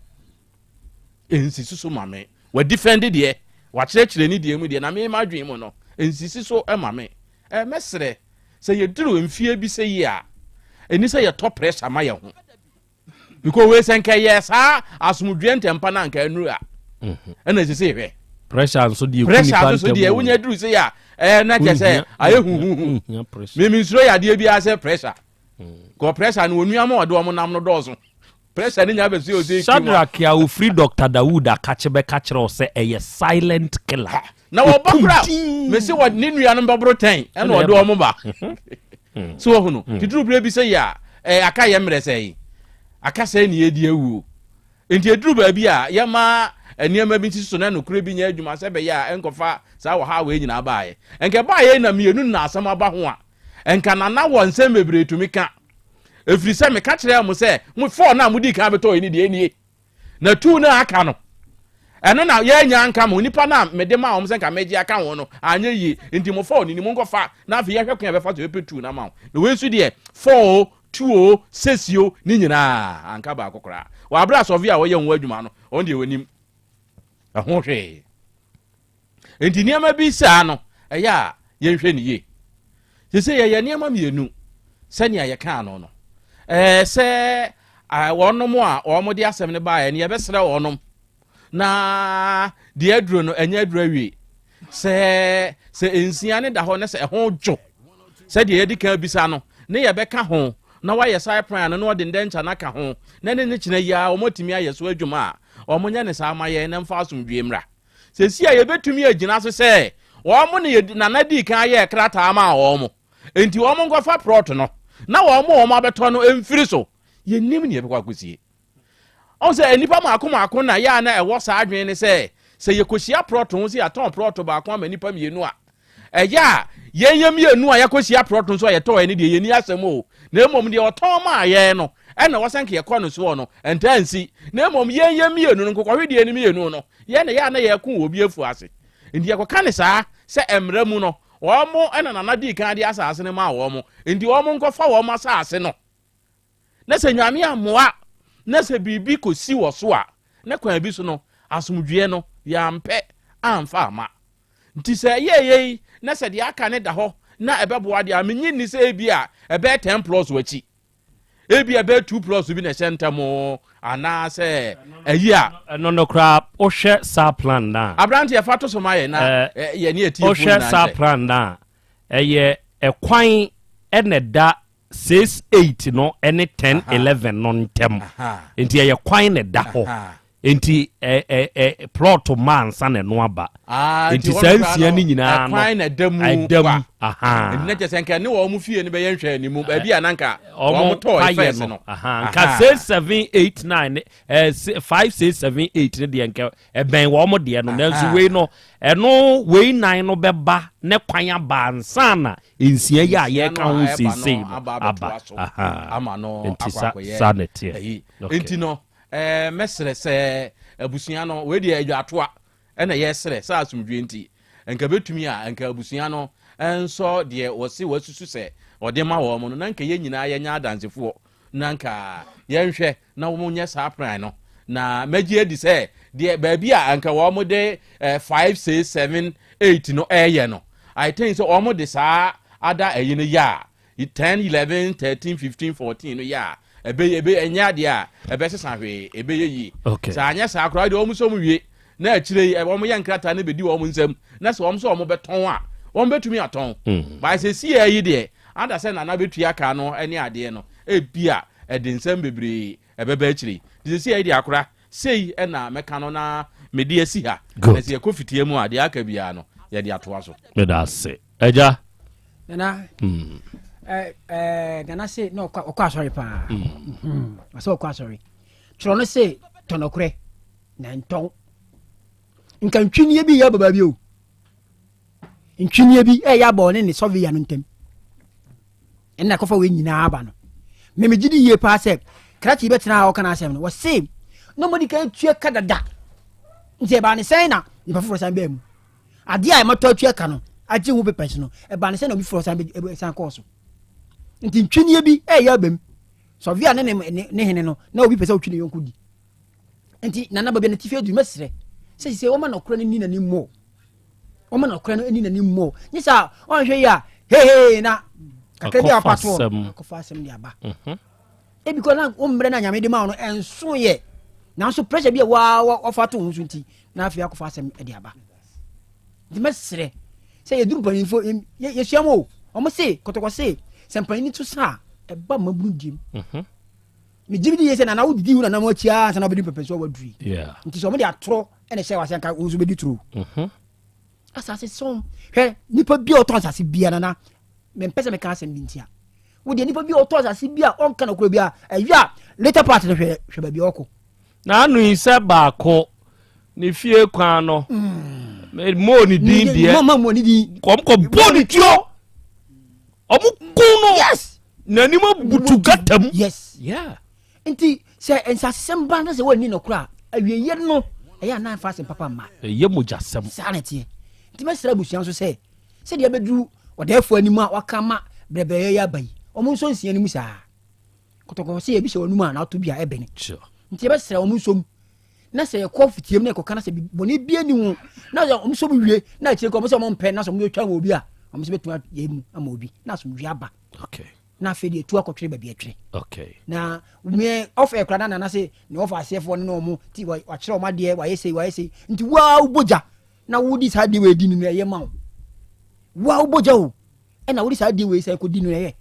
Nsisi so ma me. Wadifɛnde deɛ, wakyerɛkyerɛ ne deɛ mu deɛ, na me m'adwene mu no, nsisi so ma me. Eh, mɛsrɛ, sɛ yɛduru mfeɛ bi sɛ yi a, ɛni sɛ yɛtɔ pressure ma yɛn ho. Because wei sɛ nka ɛyɛ saa asomdwoeɛ ntɛmpa no anka anuru a, mhm. ɛna ɛsɛ sɛ yɛhwɛ. Pressure nso deɛ pressure nso so deɛ wonya duru sɛ yɛ a, ɛɛ na kyɛ sɛ ayɛ huhuhu. Mimi nsuro yɛ adeɛ biara sɛ pressure. Mm. Kɔ pressure no onua ma ɔde wɔn nam no dɔɔso. Pressure ne nya bɛsi ose kiwa. Shadrack a ofiri Doctor Dawood akakye bɛka kyerɛ wo sɛ ɛyɛ silent killer. Na wɔba kora mese wɔ ne nuanom bɛboro tɛn ɛna ɔde wɔn ba. Hmm. So wɔhu no hmm. titiri bere bi sɛ yɛ a ɛɛ aka yɛ mmerɛ sɛ yi aka sɛ ne yɛdi awuo nti eduru baabi a yɛma nneɛma bi nsi so na nokorɛ bi nyɛ adwuma sɛ bɛyɛ a ɛnkɔfa saa wɔ ha wei nyinaa baayɛ nkɛ baayɛ na mmienu na asɛm aba ho a Nka Nana wɔ nsɛm bebree tumi ka. Ɛfiri sɛ meka kyerɛɛ mo sɛ mo fɔɔ no a modii kan bɛtɔɔ yi deɛ nie. Na tuu no a aka no, ɛno na yɛanya anka mo. Nnipa no a mede maa wɔn sɛ nka megye aka ho no, anyɛ yie. Nti mo fɔɔ no ni, monkɔfa, na afei yɛhwɛ kwan a yɛbɛfa so yɛbɛpɛ tuu no ama wo. Na wei nso deɛ, fɔɔ o, tuu o, sesi o, ne nyinaa anka baako koraa. Wɔ aberɛ a sɔvea a ɔyɛ ho adwuma no, ɔno deɛ ɔnim ɛho hwee. Enti nneɛma bi saa no, ɛyɛ a yɛnhwɛ no yie. Sese yɛyɛ nneɛma mmienu sɛnea yɛkaa no no. Ɛɛ sɛ wɔnom a wɔde asɛm no baeɛ no yɛbɛsrɛ wɔnom na deɛ aduro no ɛnyɛ aduro awie. Sɛ sɛ nsia no da hɔ na sɛ ɛho dwo sɛdeɛ yɛdi kan bisa no ne yɛbɛka ho na wayɛ saa plan no na ɔde ndɛnkya no aka ho na ne ne kyena yi ara wɔatumi ayɛ so adwuma a wɔnyɛ ne saa ma yɛn na mfa asomdwoeɛ mmra. Seesei a yebetumi agyina so sɛ wɔn na yɛdi Nana dii kan yɛɛ krataa maa wɔn, enti wɔn nkɔfa prɔt no na wɔn a wɔn abɛtɔ no mfiri so. Yennim nea ɛbɛkɔ akosie. Ɔn sɛ nnipa mmaako mmaako na yɛ a na ɛwɔ saa adwene ne sɛ, sɛ yɛkɔhyia prɔt ho sɛ yɛatɔn prɔt baako ama nnipa mmienu a, Ɛyɛ a, yɛn yɛn mmienu a yɛakɔhyia prɔto nso a yɛtɔɔ ɛno deɛ, yɛnni asɛm o. Na mmom deɛ ɔtɔn maa yɛn no, ɛna ɛwɔ sɛ nka yɛkɔ no soɔ no, ɛntaa nsi. Na mmom yɛn yɛn mmienu no, nkokɔhwedeɛ no mmienu no, yɛn na ɛyɛ a na yɛko wɔ obi afuo ase. Nti yɛkɔka no saa sɛ mmara mu no, wɔn na Nana dii kan de asase no maa wɔn, nti wɔn nkɔfa wɔn asase no. Na sɛ Nyame ammoa na sɛ biribi kɔsi wɔ so a, na kwan bi so no, asomdwoeɛ no, yɛampɛ amfa amma. Nti sɛ ɛyɛɛ yei na sɛ deɛ aka no da hɔ na ɛbɛboa deɛ a, mennye nni sɛ ebia ɛbɛyɛ 10 plus wɔ akyi. Ebia ɛbɛyɛ 2 plus bi na ɛhyɛ ntam anaasɛ ayi a. Ɛno no koraa, wohwɛ saa plan no a. Aberanteɛ, fa to so ma yɛn na yɛne atiefoɔ Wohwɛ nyinaa saa nkyɛ. plan no a, ɛyɛ ɛkwan na ɛda 6 8 no ne 10 11 no ntam. Nti ɛyɛ kwan na ɛda hɔ. Nti ɛ ɛ ɛ plot ma ansa na ɛno aba. Ah, Nti nti saa hɔ no koraa nsia no no nyinaa no ɛkwan na ɛda mu ɛda mu. kwa. Aha. Nti na kyerɛ sɛ nka ɛne wɔn fie no bɛyɛ nhwɛanimu baabi a na nka Wɔn wɔn tɔɔ payɛ fɛs no. no. Aha. Nka 6 7 8 9 ne eh, 5 6 7 8 ne deɛ nka ɛbɛn wɔn deɛ no. Nanso wei no ɛno wei nan no bɛba ne kwan aba ansa na nsia yi a yɛka ho seesei no aba aba. abɛtoa so Aha. ama no Nti akɔ sa akɔyɛ saa na ɛteɛ. ayi. Okay. Nti no Ɛɛ, mɛsrɛ sɛ abusua no, wei deɛ adwatoa ɛna yɛsrɛ sɛ asomdwie nti, nka bɛtumi a, nka abusua no nsɔ deɛ wɔse wɔasusu sɛ ɔde ma wɔn no, na nka yɛn nyinaa yɛnyɛ adansefoɔ, na nka yɛnhwɛ na wɔn nyɛ saa plan no. Na mɛgye adi sɛ deɛ baabi a nka wɔn de eh, 5, 6, 7, 8 no ɛyɛ no, I think sɛ wɔn de saa ada ɛyi no yɛ a, 10, 11, 13, 15, 14 no yɛ a, ɛbɛyɛ ɛbɛ ɛnyɛ adeɛ a ɛbɛsesa hwee, ɛbɛyɛ yie. Okay. Sɛ anyɛ saa koraa deɛ wɔn nso wɔn wie na akyire yi wɔn yɛ nkrataa no bɛdi wɔn nsam na sɛ wɔn nso wɔn bɛtɔn a wɔn bɛtumi atɔn. Mm. Bae sɛ si yɛ yi deɛ ada sɛ nana bɛtua ka no ne adeɛ no ebi a ɛde nsɛm bebree ɛbɛba akyire yi. Sɛ si yɛ yi deɛ akora sei ɛna mɛka no na mede asi ha. Na sɛ yɛkɔ fitie mu a deɛ aka biara no yɛde atoa so. Meda ase. Agya. Nana. Mm. Eh, eh, nana se na ɔkɔ ɔkɔ asɔre paa. Mm. Mm-hmm. Ɔsɛ ɔkɔ asɔre. Twerɛ no se tɔnɔkorɛ na ntɔn. Nka ntwinie bi yɛ baba bi o. Ntwinie bi ɛyɛ abɔ ɔne ne sɔveya no ntam. Ɛna kɔfa wei nyinaa aba no. Meme gye di yie paa sɛ krakye bɛtena a ɔka n'asɛm no wɔse na ɔmɔdi kan tua ka dada. Nti ɛbaa ne sɛn na nipa foforɔ san baa mu. Adeɛ a ɛmatɔ atua ka no agye ho papers no ɛbaa ne sɛ na obi foforɔ san bɛ san kɔɔ so nti ntwenie bi ɛyɛ abam sɔvia ne ne ne hene no na obi pɛ sɛ otwi ne yɔnko di nti nana baabi a ne tifi aduru mɛsrɛ sɛ sɛ wɔma nɔkorɛ no ni n'anim mmɔ wɔma nɔkorɛ no ni n'anim mmɔ nye sɛ ɔnhwɛ yi a hehe na kakra bi a ɔpa toɔ akɔfa asɛm de aba mhm. ebi kɔ na wo mmerɛ no a nyame de ma wo no ɛnso yɛ nanso pressure bi a waa wafa to ho so nti na afei akɔfa asɛm de aba nti mɛsrɛ sɛ yɛduru mpanyinfoɔ yɛsua mu o wɔn se kɔtɔkɔ se sɛ mpanyin to sa a ɛba mmabunu diem mhm. megye di yie sɛ nana wodidi wo nana mu akyi ara ansa na wobɛdi pɛpɛ so a waduru yi nti sɛ wɔn de atorɔ ɛna ɛhyɛ wase anka wo nso bɛdi turo mhm. asase sɔn hwɛ nipa bi a ɔtɔn asase bia nana mempɛ sɛ meka asɛm bi ntia wo deɛ nipa bi a ɔtɔ asase bi a ɔnka no korɔ bi a ɛyɛ a later part no hwɛ hwɛ baabi a ɔkɔ. Na ano yi sɛ baako ne fie kwan no mm. mmɔɔ ne din deɛ mma ne din kɔm kɔ bɔɔ ne tuo ɔmo kun no yes n'anim abutu gata mu yes yeah nti sɛ nsasesɛm ba na sɛ wɔnni nɔkorɔ a awieɛ no ɛyɛ anan fa asɛm papa mma ɛyɛ mogyasɛm saa na ɛteɛ nti mɛsrɛ abusua nso sɛ Sɛdeɛ abɛduru ɔdɛɛfoɔ anim a waka ama brɛbrɛyɛ yi aba yi, wɔn nso nsia no mu saa. Kɔtɔkɔ sɛ yɛbi hyɛ wɔn anum a na ato bi a ɛbɛne. Nti yɛbɛsrɛ wɔn nso mu na sɛ yɛkɔ fitiam na yɛkɔka na sɛ bɔne bi ani ho na sɛ wɔn nso mu wie na akyire kɔ wɔn sɛ wɔn mpɛ na sɛ wɔn bɛtwa wɔn obi a wɔn nso bɛtumi ayɛ mu ama obi na asomdwe aba. Okay. Na afei deɛ etu akɔtwere baabi ɛtwere. Okay. Na me ɔfɛ kura na nana se ne ɔfɛ aseɛfoɔ no na wɔn ti wakyerɛ wɔn adeɛ wayɛ sei wayɛ sei nti waa wobɔ gya na wodi saa adeɛ wei di no no ɛyɛ ma wo wo a wobɔ gya o ɛna wode saa adeɛ wei sɛ kɔdi no ɛyɛ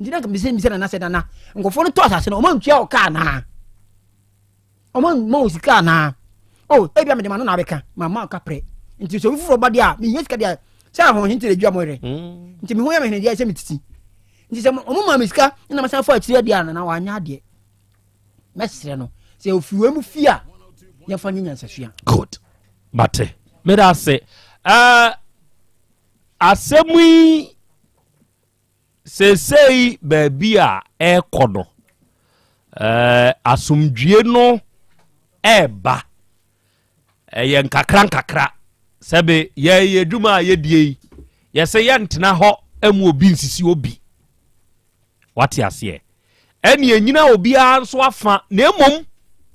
nti na mesɛ mesɛ nana sɛ nana nkurɔfoɔ no tɔ asase no ɔma ntua wo kaa anaa ɔma ma wo sika anaa o ebia mede ma no na abɛka ma ma ka prɛ nti sɛ obi foforɔ ba deɛ a mehia sika deɛ sɛ ahoɔhen nti na adwa mo werɛ mm. nti me ho yɛ me hene deɛ sɛ metiti nti sɛ ɔmo ma me sika na masan fa akyire deɛ a nana wanyɛ adeɛ mɛsrɛ no sɛ ofiri wei mu fie a yɛmfa nyɛ nyansasua. Good. Mate. Meda ase. Uh, asɛm yi seesei baabi a ɛrekɔ no uh, asomdwie no ɛreba ɛyɛ nkakra nkakra sɛbe yɛyɛ adwuma a yɛdie yi yɛsɛ yɛntena hɔ mu obi nsisi obi Wate aseɛ? Ɛne ɛnyina obiara nso afa, na mmom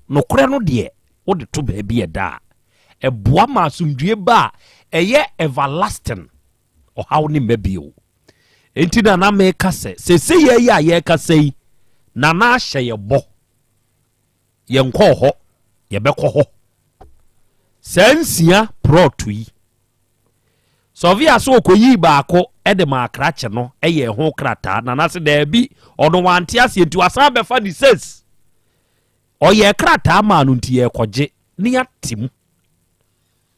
nokorɛ no deɛ, wode to baabi ɛda a, ɛboa ma asomdwie ba a ɛyɛ everlasting, ɔhaw ne mma bio. Enti na na meka sɛ, seesei yi a yɛrekasa yi, Nana ahyɛ yɛ bɔ. Yɛnkɔɔ hɔ, yɛbɛkɔ hɔ. Saa nsia prɔto yi, Sɔvia so ɔkɔyii baako de maa krakye no yɛɛ ho krataa. Nana se daabi, ɔno wante aseɛ nti wasan bɛfa ne ses. Ɔyɛɛ krataa maa no nti yɛrekɔgye ne yɛate mu.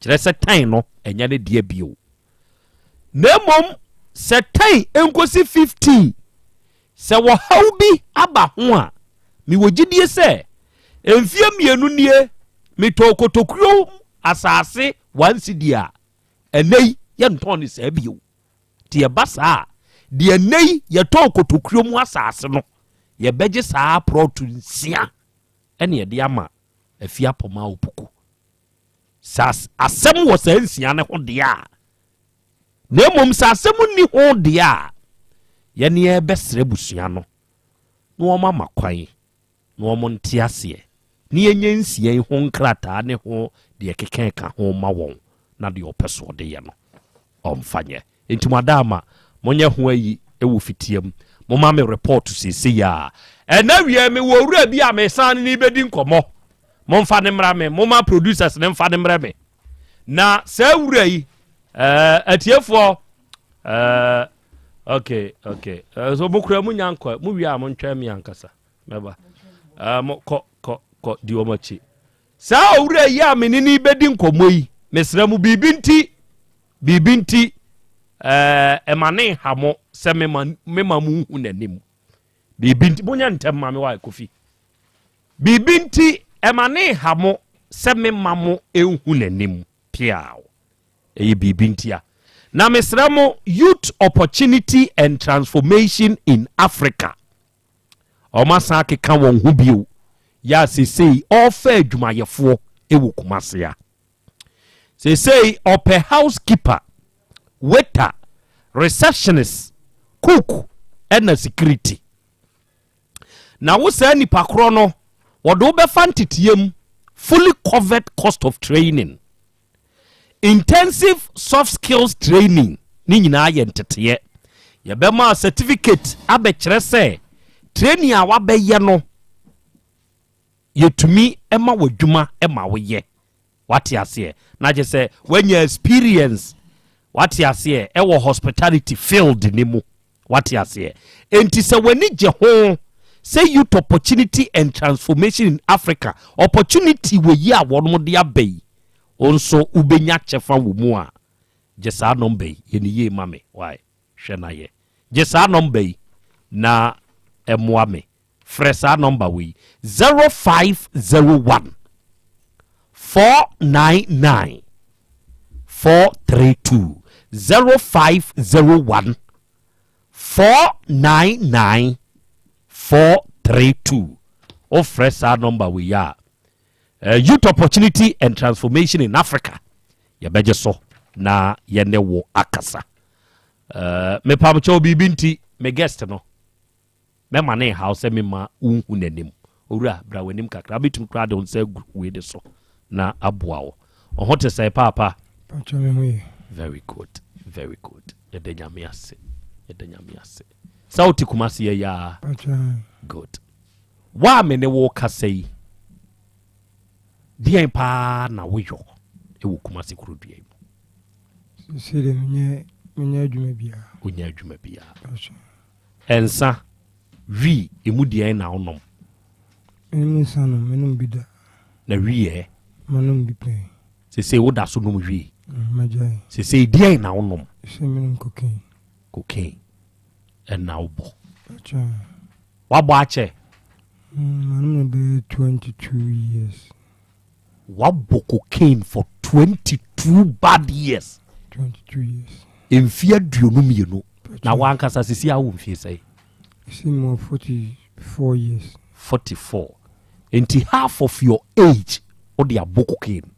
Kyerɛ sɛ tan no ɛnyɛ ne deɛ bio. Na mmom sɛ tan nkosi 15 sɛ wɔhaw bi aba ho a, mewɔ gyidie sɛ mfeɛ mmienu nie metɔɔ kotokuo asase one cedi a, ɛnɛ yi yɛntɔn ne saa bio. Nti ɛba saa a, deɛ ɛnɛ yi yɛtɔɔ kotokuo mu asase no, yɛbɛgye saa prɔto nsia ɛne yɛde ama Afiapɔma Opoku. Sɛ asɛm wɔ saa nsia no ho deɛ a, na mmom sɛ asɛm nni ho deɛ a, yɛne yɛbɛsrɛ abusua no na wɔn ama kwan na wɔn nte aseɛ na yɛnyɛ nsia yi ho nkrataa ne ho deɛ ɛkeka ɛka ho ma wɔn na deɛ ɔpɛ so ɔde yɛ no ɔmfa nyɛ. Enti mo adaama monyɛ ho ayi wɔ fitia mu. Momma me report seesei ara. Ɛnɛ awia yi mewɔ owura bi a mesan ne no bɛdi nkɔmmɔ. Momfa no mmra me. Momma producers no mfa no mmrɛ me. Na saa wura yi, eh, atiefoɔ, eh, okay, okay. Eh, so mo kura mo nya nkɔ, mo wie a montwɛn me ankasa. Mɛba. Eh, mo kɔ, kɔ, kɔ, di wɔn akyi. Saa owura yi a me ne no bɛdi nkɔmmɔ yi, mesrɛ mo biribi nti, Biribi nti, ɛma ne nha mo sɛ mema mema mo nhu n'anim. Biribi nti, monyɛ ntɛm ma me wa Kofi. Biribi nti, ɛma ne nha mo sɛ mema mo nhu n'anim. Piaw. Ɛyɛ biribi nti a. Na mesrɛ mo, Youth Opportunity and Transformation in Africa. Wɔn asan akeka wɔn ho bio. Yɛ a seesei ɔrefa adwumayɛfoɔ wɔ Kumasi a. Seesei ɔpɛ housekeeper, waiter, receptionist, cook ɛna security. Na wo saa nipa korɔ no, wɔde wo bɛfa nteteɛ mu, fully covered cost of training. Intensive soft skills training ne nyinaa yɛ nteteɛ. Yɛbɛma certificate abɛkyerɛ sɛ training a wabɛyɛ no yɛtumi ma w'adwuma ma woyɛ. Wate aseɛ? Na kyerɛ sɛ woanya experience, wate aseɛ, ɛwɔ hospitality field ne mu. Wate aseɛ? Enti sɛ w'ani gye ho sɛ Youth Opportunity and Transformation in Africa opportunity wɔ yi a wɔnom de aba yi, wo nso wobɛnya kyɛfa wɔ mu a, gye saa nɔmba yi, yɛ ne yie ma me, why? Hwɛ na yɛ. Gye saa nɔmba yi na ɛmoa me. Frɛ saa nɔmba wei, 0501 499 432, 0501 499 432. Wofrɛ saa nɔmba wei a, eh, Youth Opportunity and Transformation in Africa, yɛbɛgye so na yɛne wo akasa. Uh, mepamkyɛw biribi nti, me guest no, Mɛma no nhaw sɛ memma wonhu n'anim. Owura, bra w'anim kakra. Wobɛtumi koraa de wo nsa agu wei de so na aboa wo. Wo ho te sɛn paapa? Pakyɛ me ho ye. Very good, very good. Yɛda Nyame ase. Yɛda Nyame ase. Sɛ wote Kumasi yɛ yaa? Pakyɛ. Good. Wo a me ne wo kasa yi, deɛn paa na woyɔ wɔ Kumasi kurodua yi mu? Sisi de menyɛ menyɛ adwuma biara. Wonyɛ adwuma biara. Pakyɛ. Nsa, wii, emu deɛn na wonom? Menom nsa nom, menom bi da. Na wii ɛ? Manom bi pɛn. Sesei woda so nom wii? Mm, magyae. Sesei deɛn na wonom? Sɛ menom cocaine. Cocaine ɛna wobɔ? Akyɛ. Wabɔ akyɛ? Mm, manom no bɛyɛ 22 years. Wabɔ cocaine for 22 bad years. 22 years. Mfie 22. Na wankasa sisi awo mfie sɛn? Sisi mu 44 years. 44. Nti half of your age wode abɔ cocaine.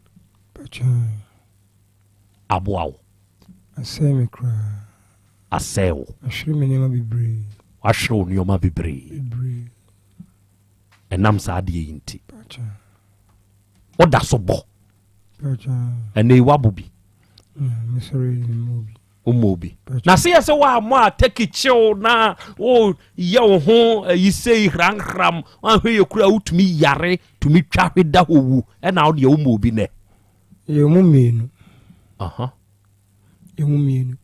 Bachan. Aboa wo. Asɛe me koraa. Asɛe wo. Ahwere me nneɛma bebree. Wahwere wo nneɛma bebree. Bebree. Ɛnam saa adeɛ yi nti. Woda so bɔ. Ɛnɛ yi wabɔ bi. Wommɔ obi. Na sɛ yɛ sɛ woammɔ a turkey kyew na woyɛ wo ho ayi sei hranhram woanhwɛ yɛ kura wotumi yare tumi twa hwe da hɔ wu ɛna wo deɛ wommɔ obi nɛ. Yɛ mu mmienu. Aha. Yɛ mu mmienu.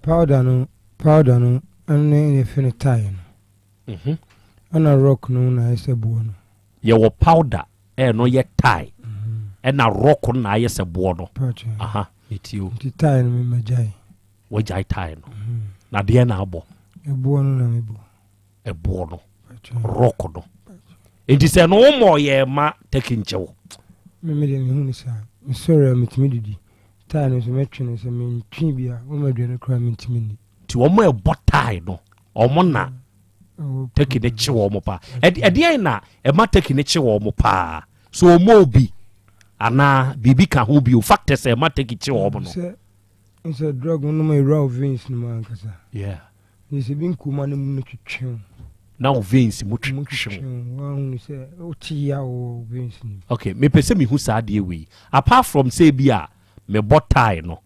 Powder no powder no ɛne yɛfɛ no tie no. Mhm. Ɛna rock no na ayɛ sɛ boɔ no. Yɛwɔ powder ɛno yɛ tie ɛna rock no na ayɛ sɛ boɔ no. Aha metie o. Nti tie no memagyae. Wagyae tie no. Na deɛ na abɔ? Ɛboɔ no na mebɔ. Ɛboɔ no. Rock no. Nti sɛ no womɔ yɛ ma turkey nkyɛw. Me deɛ mehu no saa. Mesɔre a metumi didi. Tie no nso mɛtwe no sɛ mentwe bi a wɔma aduane koraa mentumi nni. Nti wɔn a ɛbɔ tie no wɔn na turkey no kye wɔn paa. Ɛdeɛn na ɛma turkey no kye wɔn paa? So wɔn obi anaa biribi ka ho bio factors a ɛma turkey kye wɔn no. Sɛ sɛ drug no nom ewura wo veins no mu ankasa. Yeah. Nti sɛ bi nkuma no mu no twetwe wo. Na wo veins mu twetwe wo. Woahunu sɛ wote yaw wɔ wo veins no mu. Okay, mepɛ sɛ mehu saa adeɛ wei. Apart from sɛ bi a mebɔ tie no,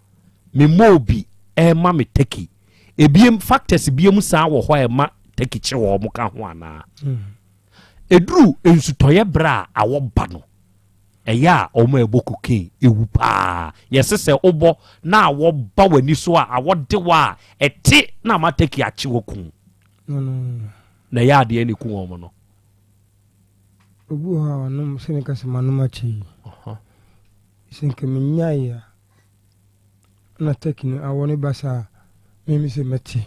memmɔ obi ɛma me turkey. Ebiem factors biem saa wɔ hɔ a ɛma turkey kye wɔn ka ho anaa? Eduru nsutɔeɛ berɛ a awɔ ba no, ɛyɛ a wɔn a ɛbɔ cocaine ewu paa. Yɛse sɛ wobɔ na awɔ ba w'ani so a, awɔ de wo a, ɛte na ama turkey akye wo aku. No, no, no. Na ɛyɛ adeɛ na ɛku wɔn no. Obi wɔ hɔ a ɔnom, sɛ meka sɛ manom akyɛ yi. Sɛ nka menyae a, na turkey no awɔ no ba saa a, me me sɛ mɛte.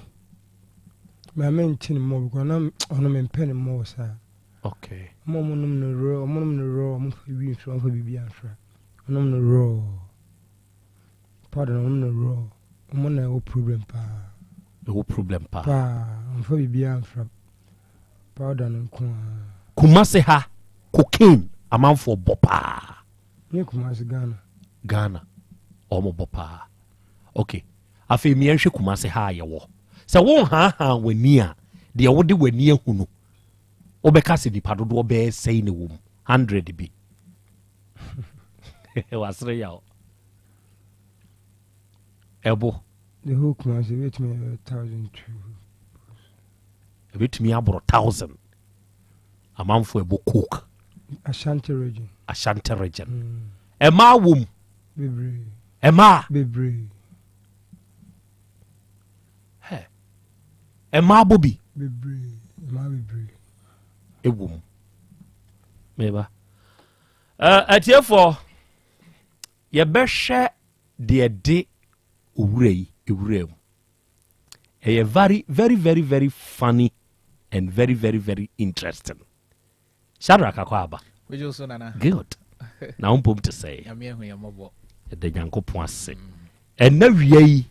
Ma mente no mmɔ because na ɔno mempɛ no mmɔ saa. Okay. Ɔmo a ɔmo nom no raw, ɔmo nom no raw, ɔmo fa wi mfra, ɔmo fa biribi amfra. Ɔmo nom no raw. Powder no ɔmo nom no raw. Ɔmo na ɛwɔ problem paa. Ɛwɔ problem paa. Paa, ɔmo fa biribi amfra. Powder no nko ara. Kumasi ha, cocaine amanfoɔ bɔ paa. Nye Kumasi, Ghana. Ghana, ɔmo bɔ paa. Okay, afei mmea nhwɛ Kumasi ha a yɛwɔ. Sɛ wonhaahaa w'ani a, deɛ wode w'ani ahu no, wobɛka sɛ nipa dodoɔ bɛyɛ sɛn na ɛwɔ mu? 100 bi. Wasere yaw. Ɛbo. The whole Kumasi ebetumi ayɛ 1,002. Ebetumi aboro 1,000. Amanfo ɛbɔ coke. Ashanti region. Ashanti region. Ɛmaa wɔ mu. Bebree. Ɛmaa. Bebree. Hɛ. Ɛmaa bɔ bi. Bebree. Ɛmaa bebree. Ɛwɔ mu. Meba. Atiefoɔ, yɛbɛhwɛ deɛ de owura yi ewura mu. Ɛyɛ very very very very funny and very very very interesting. Shadrach akɔ aba. Good. Na wo mpom te sɛ. Yɛda Nyankopɔn ase. Ɛnna wia yi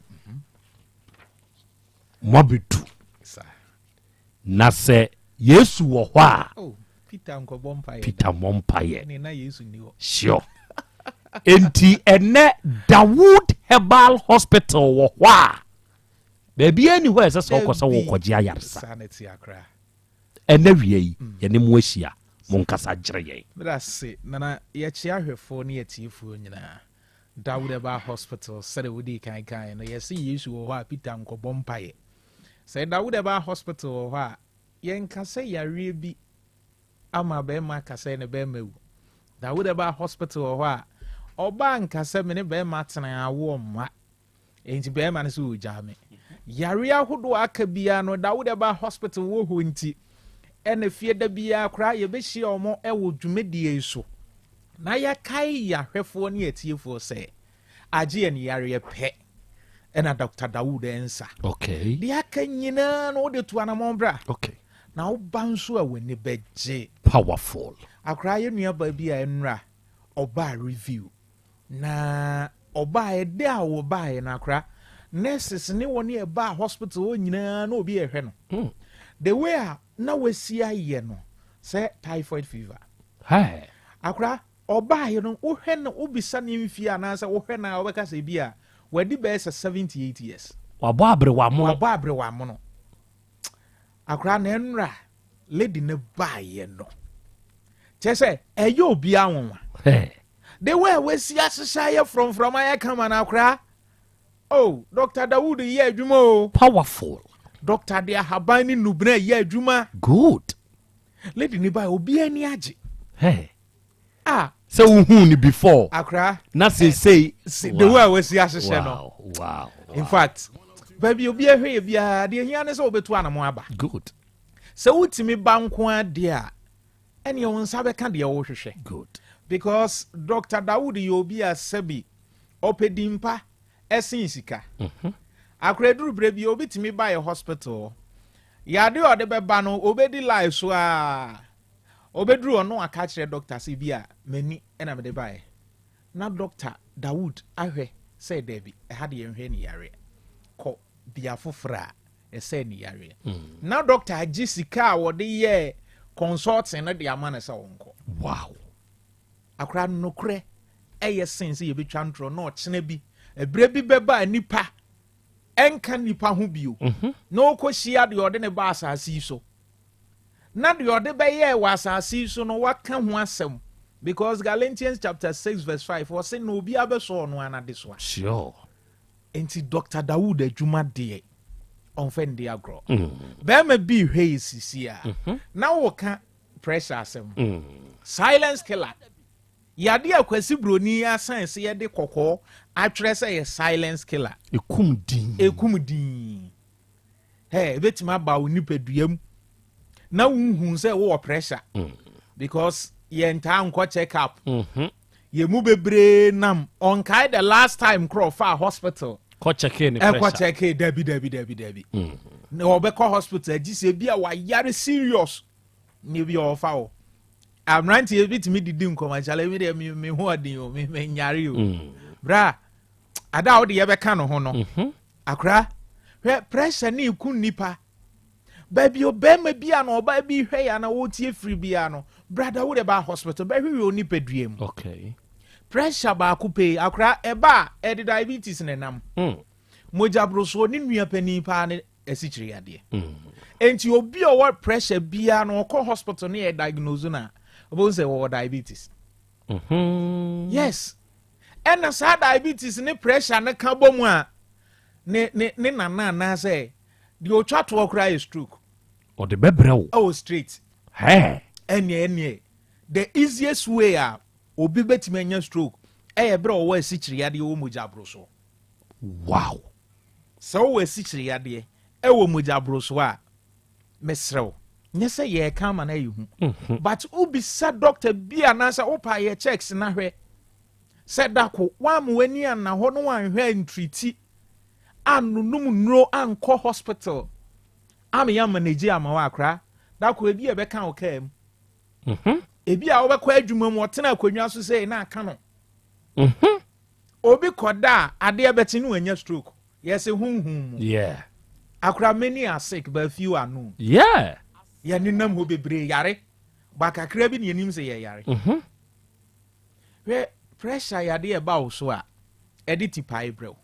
moabedu. Na sɛ Yesu wɔ hɔ a, oh, Peter mmɔ mpaeɛ. Sure. Enti ɛnɛ Dawood Herbal Hospital wɔ hɔ a, baabi ani hɔ a ɛsɛ sɛ wokɔ sɛ wokɔgye ayaresa. Ɛnɛ wia yi, yɛne mo ahyia, mo nkasa nkyerɛ yɛn. Meda ase, Nana. Yɛkyea ahwɛfoɔ ne atiefoɔ nyinaa. Dawood Herbal Hospital, sɛdeɛ wodii kan kaeɛ no, yɛse Yesu wɔ hɔ a, Peter nkɔbɔ mpaeɛ. Sɛ Dawood Herbal Hospital wɔ hɔ a, yɛnka sɛ yareɛ bi ama barima aka sɛ ne barima awu. Dawood Herbal Hospital wɔ hɔ a, ɔbaa nka sɛ me ne barima tena awoɔ mma. Enti barima no sɛ ɔgyaa me. Yareɛ ahodoɔ aka biara no, Dawood Herbal Hospital wɔ hɔ nti, ɛna fie da biara koraa yɛbɛhyia wɔn wɔ dwumadie yi so. Na yɛkae yɛahwɛfoɔ ne atiefoɔ sɛ, agye yɛn yareɛ pɛ ɛna Dr. Dawood nsa. Okay. Deɛ aka nyinaa no wode to anamɔn bra. Okay. Na woba nso a w'ani bɛgye. Powerful. Akoraa yɛ nuabaa bi a ɛnora ɔbaa review. Na ɔbaeɛ, da a ɔbaeɛ no akora nurses ne wɔn a ɛbaa hospital hɔ nyinaa na obi ɛhwɛ no. Hmm. The way a na wasi ayɛ no sɛ typhoid fever. Hey. Akora ɔbaeɛ no wohwɛ no wobisa ne mfie anaasɛ wohwɛ no a wobɛka sɛ bi a wadi bɛyɛ sɛ 78 years. Wabɔ aberewa mono. Wabɔ aberewa mono. Akora na ɛnora lady no baeɛ no kyerɛ sɛ ɛyɛ obiara nwanwa. The way a wasi ahyehyɛ ayɛ frɔmfrɔm ayɛ kama no akora. Oh, Doctor Dawood yɛ adwuma o. Powerful. Doctor de ahaban ne nnubena yɛ adwuma. Good. Lady ni ba obi ani agye. Hey. Ah. Sɛ wohuu no before. Akora. Na seesei. The way a wasi ahyehyɛ no. Wow. In fact, baabi obi ahwɛ yɛ biara deɛ hia ne sɛ wobɛtu anamo aba. Good. Sɛ wotumi ba nko adeɛ a ɛneɛ wo nsa bɛka deɛ wohwehwɛ. Good. Because Dr. Dawood yɛ obi a sɛbi ɔpɛ din pa ɛsen sika. Akora duru berɛ bi obi tumi ba yɛ hospital yade a ɔde bɛba no obɛdi line so a obɛduru ɔno aka kyerɛ doctor sɛ bi a m'ani ɛna mede baeɛ na Doctor Dawood ahwɛ sɛ daabi ɛha deɛ nhwɛ ne yareɛ kɔ bia foforɔ a ɛsɛ ne yareɛ na doctor agye sika a wɔde yɛɛ consulting no de ama no sɛ ɔnkɔ. Wow. Akora nokorɛ ɛyɛ sen sɛ yɛbɛtwa ntorɔ na ɔkyena bi ɛberɛ bi bɛba a nipa ɛnka nipa ho bio na ɔkɔhyia deɛ ɔde ne ba asase yi so na deɛ ɔde bɛyɛɛ wɔ asase yi so no waka ho asɛm because Galatians chapter 6 verse 5 ɔse na obi abɛsɔ ɔno anade so a. Sure. Nti Dr. Dawood adwuma deɛ ɔmfɛ ndi agorɔ. Bɛrima bi hwɛ yi sisi a na wɔka pressure asɛm. Silence killer. Yade a Kwasi Broni asan sɛ yɛde kɔkɔɔ atwerɛ sɛ yɛ silence killer. Ekum din. Ekum din. Hey, ebetumi aba wo nipadua mu na wonhu sɛ wowɔ pressure. Because yɛntaa nkɔ check up. Yɛn mu bebree nam ɔnkae the last time korɔ ɔfaa hospital. Kɔ check ne pressure. Ɛkɔ check dabi dabi dabi dabi. Na ɔbɛkɔ hospital agye sɛ ebi a wayare serious na ebi a ɔfa hɔ. Aberanteɛ bi tumi didi nkɔmɔ akyale mi deɛ mi mi ho ɔden o mi mi nyare o. Bra ada a wode yɛbɛka no ho no. Akora hwɛ pressure ne eku nipa. Baabi ɔbɛrima bi a na ɔbaa bi hwɛ ya na wɔretie firi bi a no brother wo de ba hospital bɛhwehwɛ onipadua mu. Okay. Pressure baako pɛ akora ɛba a ɛde diabetes na ɛnam. Mogya borosoɔ ne nua panin paa ne asikyire yadeɛ. Enti obi a ɔwɔ pressure biara no ɔkɔ hospital ne yɛ diagnose na ɔbɛhu sɛ wɔwɔ diabetes. Yes. Ɛna saa diabetes ne pressure ne ka bɔ mu a ne ne ne nana anaasɛ deɛ otwa toɔ koraa yɛ stroke. Ɔde bɛbrɛ wo. Oh straight. Hey. Ɛneɛ ɛneɛ the easiest way a obi bɛtumi anya stroke ɛyɛ berɛ a ɔwɔ asikyire yadeɛ wɔ mogya aborosoɔ. Wow. Sɛ wowɔ asikyire yadeɛ ɛwɔ mogya aborosoɔ a mesrɛ wo nyɛ sɛ yɛreka ama no ayɛ hu. But wobisa doctor bi anaasɛ wopa yɛ checks na hwɛ sɛ dako woama w'ani anna hɔ na woanhwɛ antriti anonum nnuro ankɔ hospital ama yɛ ama n'agye ama wo akora dako ebi a ɛbɛka wo kaa mu. Ebi a wobɛkɔ adwuma mu ɔtena akonnwa so sɛ na aka no. Obi kɔda a adeɛ bɛkye ne wanya stroke. Yɛsɛ honhom mu. Yeah. Akora many are sick but few are known. Yeah. Yɛne nam hɔ bebree yare. Ba kakra bi ne yɛnim sɛ yɛyare. Hwɛ pressure yadeɛ ɛba wo so a ɛde tipae brɛ wo.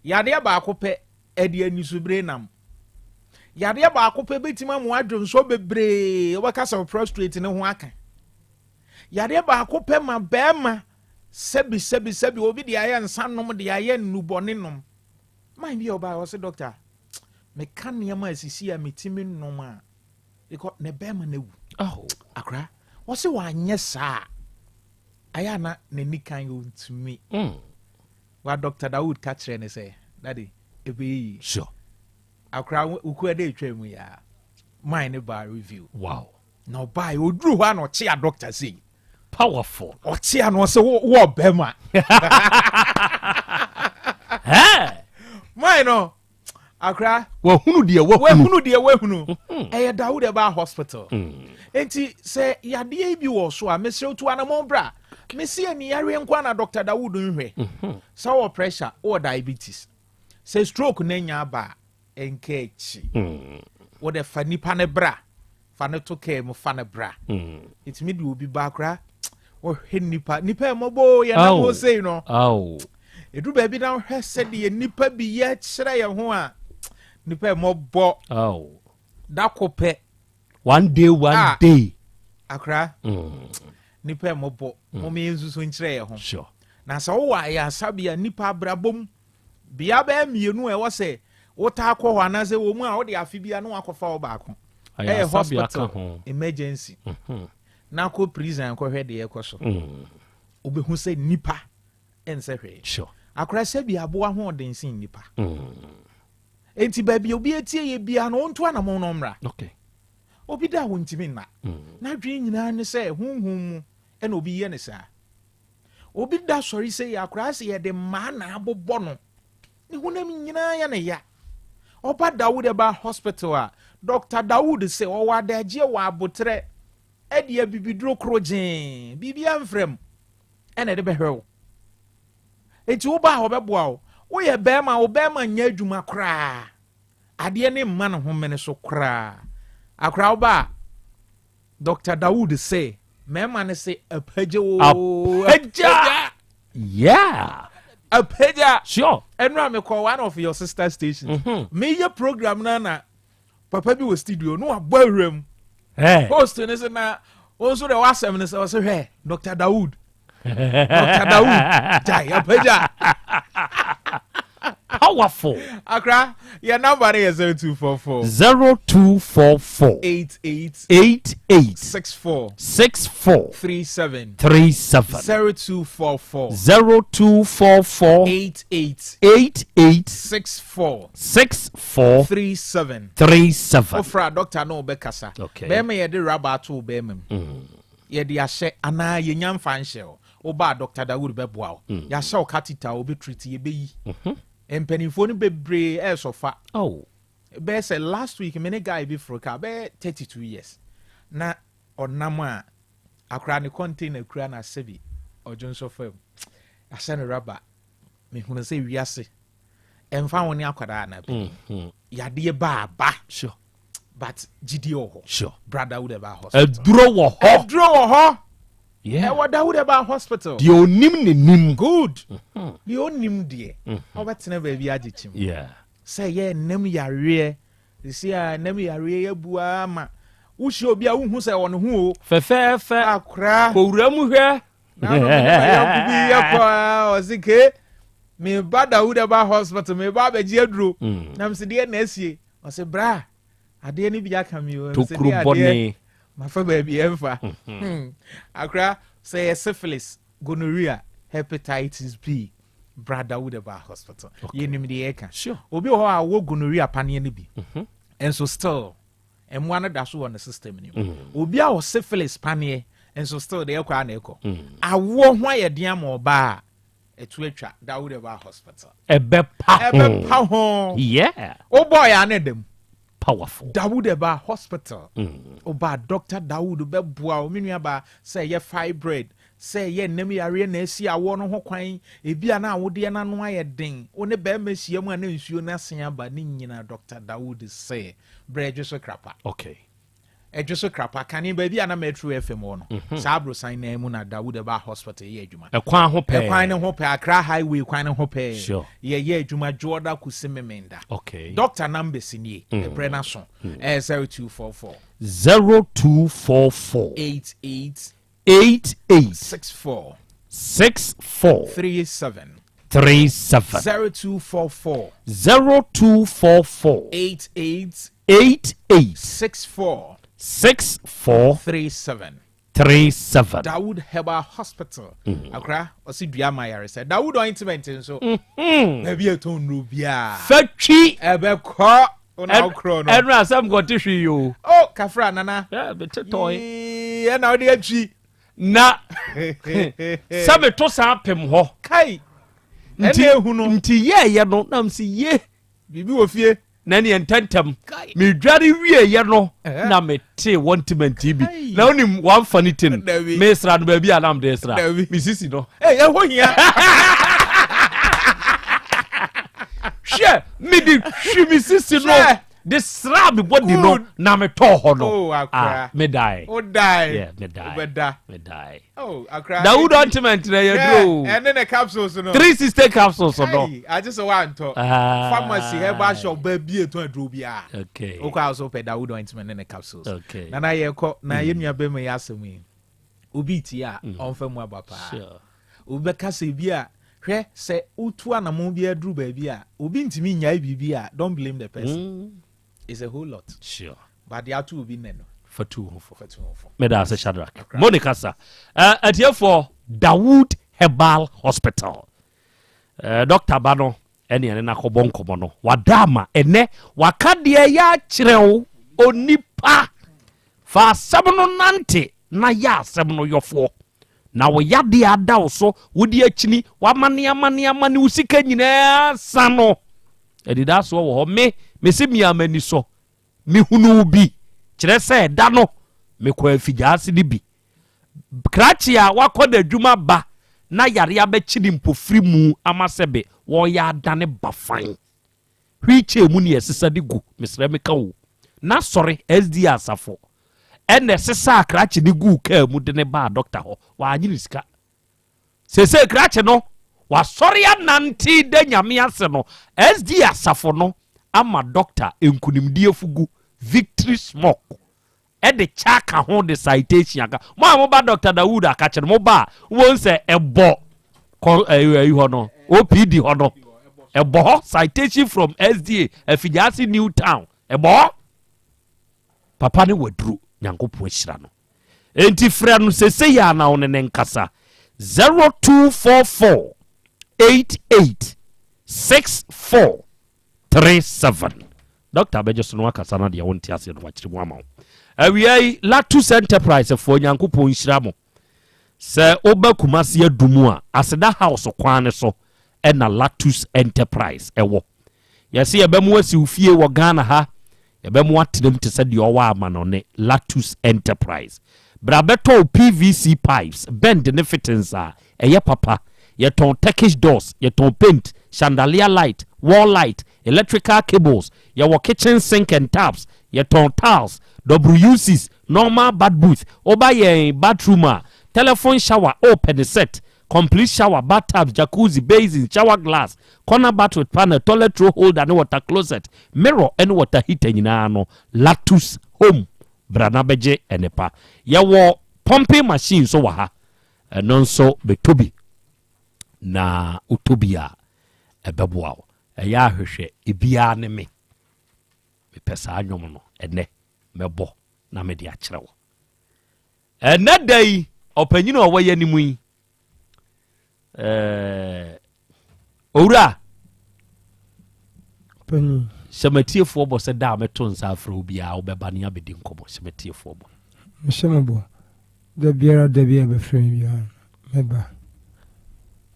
Yadeɛ baako pɛ ɛde anisobire nam. Yadeɛ baako pɛ bɛtumi ama wadwo nso bebree wɔbɛka sɛ prostate ne ho aka. Yadeɛ baako pɛ ma bɛrima sɛbi sɛbi sɛbi obi de ayɛ nsa nom de ayɛ nnubɔne nom. Man bi a ɔbaa ɔsɛ doctor meka nneɛma asisi a metumi nom a because ne bɛrima no awu. Oh. Akora wɔsɛ wanyɛ saa ayɛ ana n'ani kan ɔntumi. Wa Dr. Dawood ka kyerɛ ne sɛ daddy ɛbɛyɛ yie. Sure. Akora wokua dɛ etwa mu yaa man ne baa review. Wow. Na ɔbaa oduru hɔ a na ɔkye a doctor sei. Powerful. Ɔkye a na ɔsɛ wo wɔ bɛrima. Hey. Man no akora. Wahunu deɛ wahunu. Wahunu deɛ wahunu. Ɛyɛ Dawood ɛbaa hospital. Enti sɛ yadeɛ yi bi wɔ so a mesrɛ tu anamɔ bra. Mesi ani yareɛ nko na Dr. Dawood nhwɛ. Sɛ wɔ pressure, wɔ diabetes. Sɛ stroke na nya aba a ɛnka akyi. Wɔde fa nipa ne bra. Fa ne to kaa mu fa ne bra. Ɛtumi de obi ba akora. Wɔhwɛ nipa. Nipa ɛmɔbɔ yɛn nam hɔ sei no. Aw. Ɛduru baabi na wohwɛ sɛdeɛ nipa bi yɛ kyerɛ yɛn ho a nipa ɛmɔbɔ. Aw. Dako pɛ. One day, one Ah. day. Akora. Nipa ɛmɔbɔ. Mo yɛn nsusu nkyerɛ yɛn ho. Sure. Na sɛ wowɔ ayaresa a nipa abrabɔ mu. Bea bɛyɛ mmienu a ɛwɔ sɛ wotaa kɔ hɔ anaasɛ wɔ mu a wode afe biara na wakɔfa wo baako. Ɛyɛ hospital emergency. Mhm. Na kɔ prison kɔhwɛ deɛ ɛkɔ so. Mm. Wobɛhu sɛ nnipa ɛnsɛ hwee. Sure. Akora sɛ bi aboa ho ɔden sen nnipa. Mm. Enti baabi obi etie yɛ biara no ɔntu anamɔn no mmra. Okay. Obi da a wɔntumi nna. Mm. N'adwene nyinaa ne sɛ honhom mu ɛna obi yɛ ne saa. Obi da sɔre sei a, koraa sɛ yɛde mmaa na abobɔ no, ne honam nyinaa yɛ ne ya. Ɔba Dawood ɛba hospital a, Dr. Dawood sɛ ɔwɔ adagyeɛ wɔ aboterɛ ɛde abibiduro koro gyee, biribiara mfra mu, ɛna ɛde bɛhwɛ wo. Enti woba a ɔbɛboa wo. Woyɛ bɛrima, wo bɛrima nyɛ adwuma koraa. Adeɛ ne mma ne ho mene so koraa. Akora woba a, Doctor Dawood se mmarima no se apagya oo. Apagya! Yeah! Apagya! Sure. Ɛnu a mekɔ one of your sister stations. Mm-hmm. Meyɛ program na na papa bi wɔ studio no wabɔ awura mu. Hey. Host ne se na wɔn nso deɛ wasɛm ne sɛ ɔsɛ hwɛ Dr. Dawood. Dr. Dawood gyae apagya. Powerful. Akra, your number is 0244. 0244. 88. 88. 64. 64. 37. 37. 0244. 0244. 88. 88. 64. 64. 37. 37. Ofra doctor no obekasa. Okay. Bema ye de rubber to bema. Yɛde ahyɛ anaa yɛnya mfa nhyɛ o. Woba a Doctor Dawood bɛboa wo. Mm. Yɛahyɛ wo catheter a wɔbɛtreat yɛbɛyi. Mm-hmm. Mpanimfoɔ no bebree ɛresɔ fa. Oh. Bɛyɛ sɛ last week me ne guy bi foro kaa bɛyɛ 32 years. Na ɔnam a akora ne container kura na asɛ bi ɔdwo nso fam. Ahyɛ no raba. Mehunu sɛ wiase ɛmfa ho ne akwadaa anaa panyin. Mm-hmm. Yadeɛ ba aba. Sure. But gyidie wɔ hɔ. Sure. Bra Dawood Herbal Hospital. Aduro wɔ hɔ. Aduro wɔ hɔ. Yeah. Ɛwɔ Dawood Herbal Hospital. Deɛ onim ne nim. Good. Mm-hmm. Deɛ onim deɛ. Mm-hmm. Ɔbɛtena baabi agye kyim. Yeah. Sɛ yɛ nnam yareɛ. Sisi a nnam yareɛ yɛ bu ama. Wohyia obi a wohu sɛ ɔne ho o. Fɛfɛɛfɛ. Akora. Kowura mu hwɛ. Na no me ne mayɔnko bi yɛ kɔ a ɔse ke meba Dawood Herbal Hospital meba abɛgye aduro. Mm. Na mese deɛ na asie. Ɔse bra adeɛ no bi aka mi o. Tokuro bɔne. Mafa baabi ɛmfa. Mhm. Hmm. Akora sɛ yɛ syphilis, gonorrhea, hepatitis B bra Dawood Herbal Hospital. Yɛnim deɛ yɛka. Sure. Obi wɔ hɔ a ɔwɔ gonorrhea paneɛ no bi. Mhm. Nso still mmoa no da so wɔ ne system no mu. Mm. Obi a wɔ syphilis paneɛ nso still deɛ ɛkɔ a na ɛkɔ. Mm. Awoɔ ho ayɛ den ama ɔbaa a ɛto atwa Dawood Herbal Hospital. Ɛbɛpa ho. Ɛbɛpa ho. Yeah. Wobɔɔ yɛ ana da mu. Powerful. Dawood Herbal Hospital. Mm. Ɔbaa Dr. Dawood bɛboa wo me nua baa sɛ ɛyɛ fibroid sɛ ɛyɛ nnam yareɛ na asi awoɔ no ho kwan ebi a na awodeɛ no ano ayɛ den wo ne bɛrima hyia mu a na nsuo no asen aba ne nyina Dr. Dawood sɛ brɛ adwo so krapa. Okay. Ɛdwo so krapa kane baabi a na Metro FM wɔ no mm-hmm. saa aborosan nan mu na Dawood Herbal Hospital yɛ adwuma. Ɛkwan ho pɛɛ. Ɛkwan ne ho pɛɛ Accra Highway kwan ne ho pɛɛ. Sure. Yɛyɛ adwuma Dwoɔda Kusi Memenda. Okay. Doctor number si nie. Mm. Ɛbrɛ n'aso. Mm. Ɛyɛ 0244. 0244. 88. 88. 64. 64. 37. 37. 0244. 0244. 88. 88. 64. 64. 37. 37. Dawood Herbal Hospital. Mm. Akra, ɔsi dua ma yare sɛ Dawood ointment nso. Mm-hmm. Baabi a ɛtɔn nnuro biara. Fɛtwi. Ɛbɛkɔ. Ɔna ɔkorɔ no. Ɛnu asɛm kɔ te hwee yi o. Oh, kafra nana. Ɛ bɛ te tɔn. Ɛna ɔde atwi. Na sɛ meto saa pem hɔ. Kai. Ɛna ehu no. Nti yɛɛyɛ no nam si ye. Biribi wɔ fie. Na neɛ ntɛntɛm medware wieɛ no na metee wɔntimɛnti bi na wonim wamfa ne ti no mesra no baabi a na mede sra mesisi no ɛhɔ hia hwɛ mede hwi me sisi no de sra me bɔdi no na metɔɔ hɔ no oh, ah, medae yeah, medae medae Dawood ointment na yɛ duro ɛne ne capsules no 360 capsules no agye sɛ woantɔ ah. pharmacy herbal shop baabi ɛtɔn aduro biara okay. wokɔ a so wopɛ Dawood ointment ne ne capsules okay. nana yɛkɔ na mm. yɛnua bɛma yɛ asɛm yi obi tie a mm. ɔmfa mu aba paa sure. obi bɛka sɛ bi a Hwɛ, sɛ wotu anamon biara duru baabi a, obi ntumi nnyae biribi a, don't blame the person. It's a whole lot. Sure. But deɛ ato obi nnɛ no. Fa tu wo ho fo. Fa tu wo ho fo. Meda ase Shadrack. Mo ne kasa. Uh, atiefoɔ, Dawood Herbal Hospital. Uh, Doctor ba no ɛne ɛne no akɔbɔ nkɔmmɔ no. Wada ama ɛnɛ waka deɛ yɛ akyerɛ wo onipa. Fa asɛm no nante na yɛ asɛm no yɔfoɔ. Na wo yadeɛ ada wo so, wode akyini, wamane amane amane wo sika nyinaa sa no. Anidasoɔ wɔ hɔ. Me, mese mia m'ani sɔ. Mehunuu bi, kyerɛ sɛ da no mekɔɔ afigyaase no bi. Krakye a wakɔ n'adwuma ba na yareɛ abɛkye ne mpofiri mu ama sɛbe wɔreyɛ adane bafan. Wheelchair mu ne ɛsesa de gu, mesrɛ meka o. N'asɔre, SDA asafo, ɛna ɛsesaa krakye no guu kaa mu de no baa dɔkta hɔ. Wannye ne sika. Seesei krakye no, wasɔre anante da Nyame ase no, SDA asafo no ama dɔkta nkunimdie fugu, victory smock, de kyɛ aka ho de citation aka. Mo a moba Dr. Dawood akakye no, moba a, wobɛhu sɛ ɛbɔ kɔ ɛyi hɔ no, OPD hɔ no, ɛbɔ hɔ citation from SDA, Afigyase New Town, ɛbɔ hɔ. Papa ne waduru, Nyankopɔn ahyira no. Enti frɛ no sesei a na wo ne ne nkasa. 0244 88 64 37. Dɔkta bɛgye so na wakasa na deɛ wonte aseɛ no wakyerɛ mu ama wo. Awia yi, Latus Enterprise foɔ Nyankopɔn nhyira mo. Sɛ woba Kumasi Adum a, Aseda House kwan no so ɛna Latus Enterprise ɛwɔ. Yɛse yɛbɛmo asi wo fie wɔ Ghana ha, yɛbɛmo atenam te sɛ deɛ ɔwɔ amanɔne, Latus Enterprise. Bra bɛtɔ wo PVC pipes, bend ne fittings a ɛyɛ papa. Yɛtɔn Turkish doors, yɛtɔn paint, chandalier light, wall light, electrical cables, yɛwɔ kitchen sink and taps, yɛtɔn tiles, WCs, normal bath booth. Woba yɛn bathroom a, telephone shower, wopɛ ne set, complete shower, bathtubs, jacuzzi, basin, shower glass, corner bath with panel, toilet roll holder ne water closet, mirror ne water heater nyinaa no, Latus Home bra na bɛgye nnepa. Yɛwɔ pumping machine nso wɔ ha, ɛno nso bɛtɔ bi na wotɔ bi a ɛbɛboa wo. Ɛyɛ ahwehwɛ ebiara ne me. Mepɛ saa nnwom no ɛnɛ mɛbɔ na mede akyerɛ wo. Ɛnɛ da yi ɔpanyin a ɔwɔ yɛn anim yi ɛɛ owura Panyin. Hyɛ m'atiefoɔ bɔ sɛ da a mɛto nsa afrɛ wo biara wobɛba ne abɛdi nkɔmmɔ. Hyɛ m'atiefoɔ bɔ. Mehyɛ mo bɔ. Da biara da bi a bɛfrɛ me biara mɛba.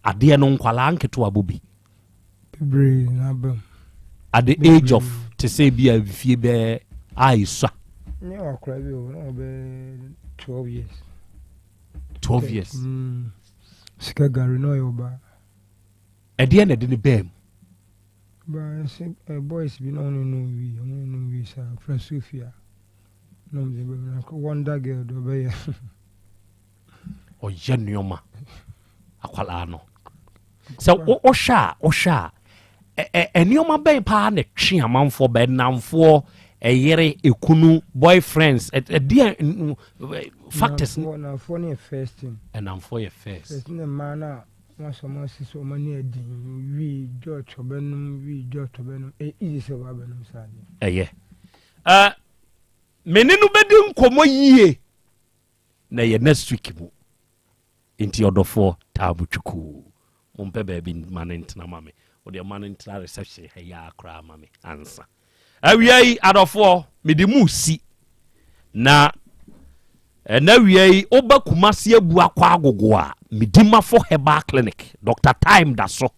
Adeɛ no nkwalaa nketewa bɔ bi. Bebree na aba mu. At the age of te sɛ bi a mfie bɛɛ a esua. Nyɛ wakora bi o, na ɔbɛyɛ 12 years. 12 years. Sika gari na ɔyɛ ɔbaa. Ɛdeɛ na ɛde ne bɛɛ mu. Baa sɛ boys bi na ɔne no wi, ɔne no wi saa, fra Sofia. Na ɔmo de bɛɛ mu na wonder girl de ɔbɛyɛ. Ɔyɛ nneɛma akwalaa no. Sɛ wohwɛ a, wohwɛ a, nneɛma bɛn paa na ɛtwe amanfoɔ bɛn nnamfoɔ, ɛyere, ekunu, boyfriends, ɛdeɛ factors. Nnamfoɔ no yɛ first thing. Nnamfoɔ yɛ first. First ne mmaa no a wɔn asɔ wɔn asi so wɔn ani adi wi jɔt ɔbɛnom wi jɔt ɔbɛnom ɛyɛ easy sɛ ɔbaa bɛnom saa deɛ. Ɛyɛ. Ɛɛ me ne no bɛdi nkɔmmɔ yie na ɛyɛ next week mu. Nti ɔdɔfoɔ taa mo twukuu. Mompɛ baabi ma no ntena ma me. Wodeɛ ma no ntena reception ha yi ara koraa ma me ansa. Awia yi adɔfoɔ mede mu si na ɛna awia yi woba Kumasi abu akɔ agogo a Medimafo Herbal Clinic Dr. Time da so.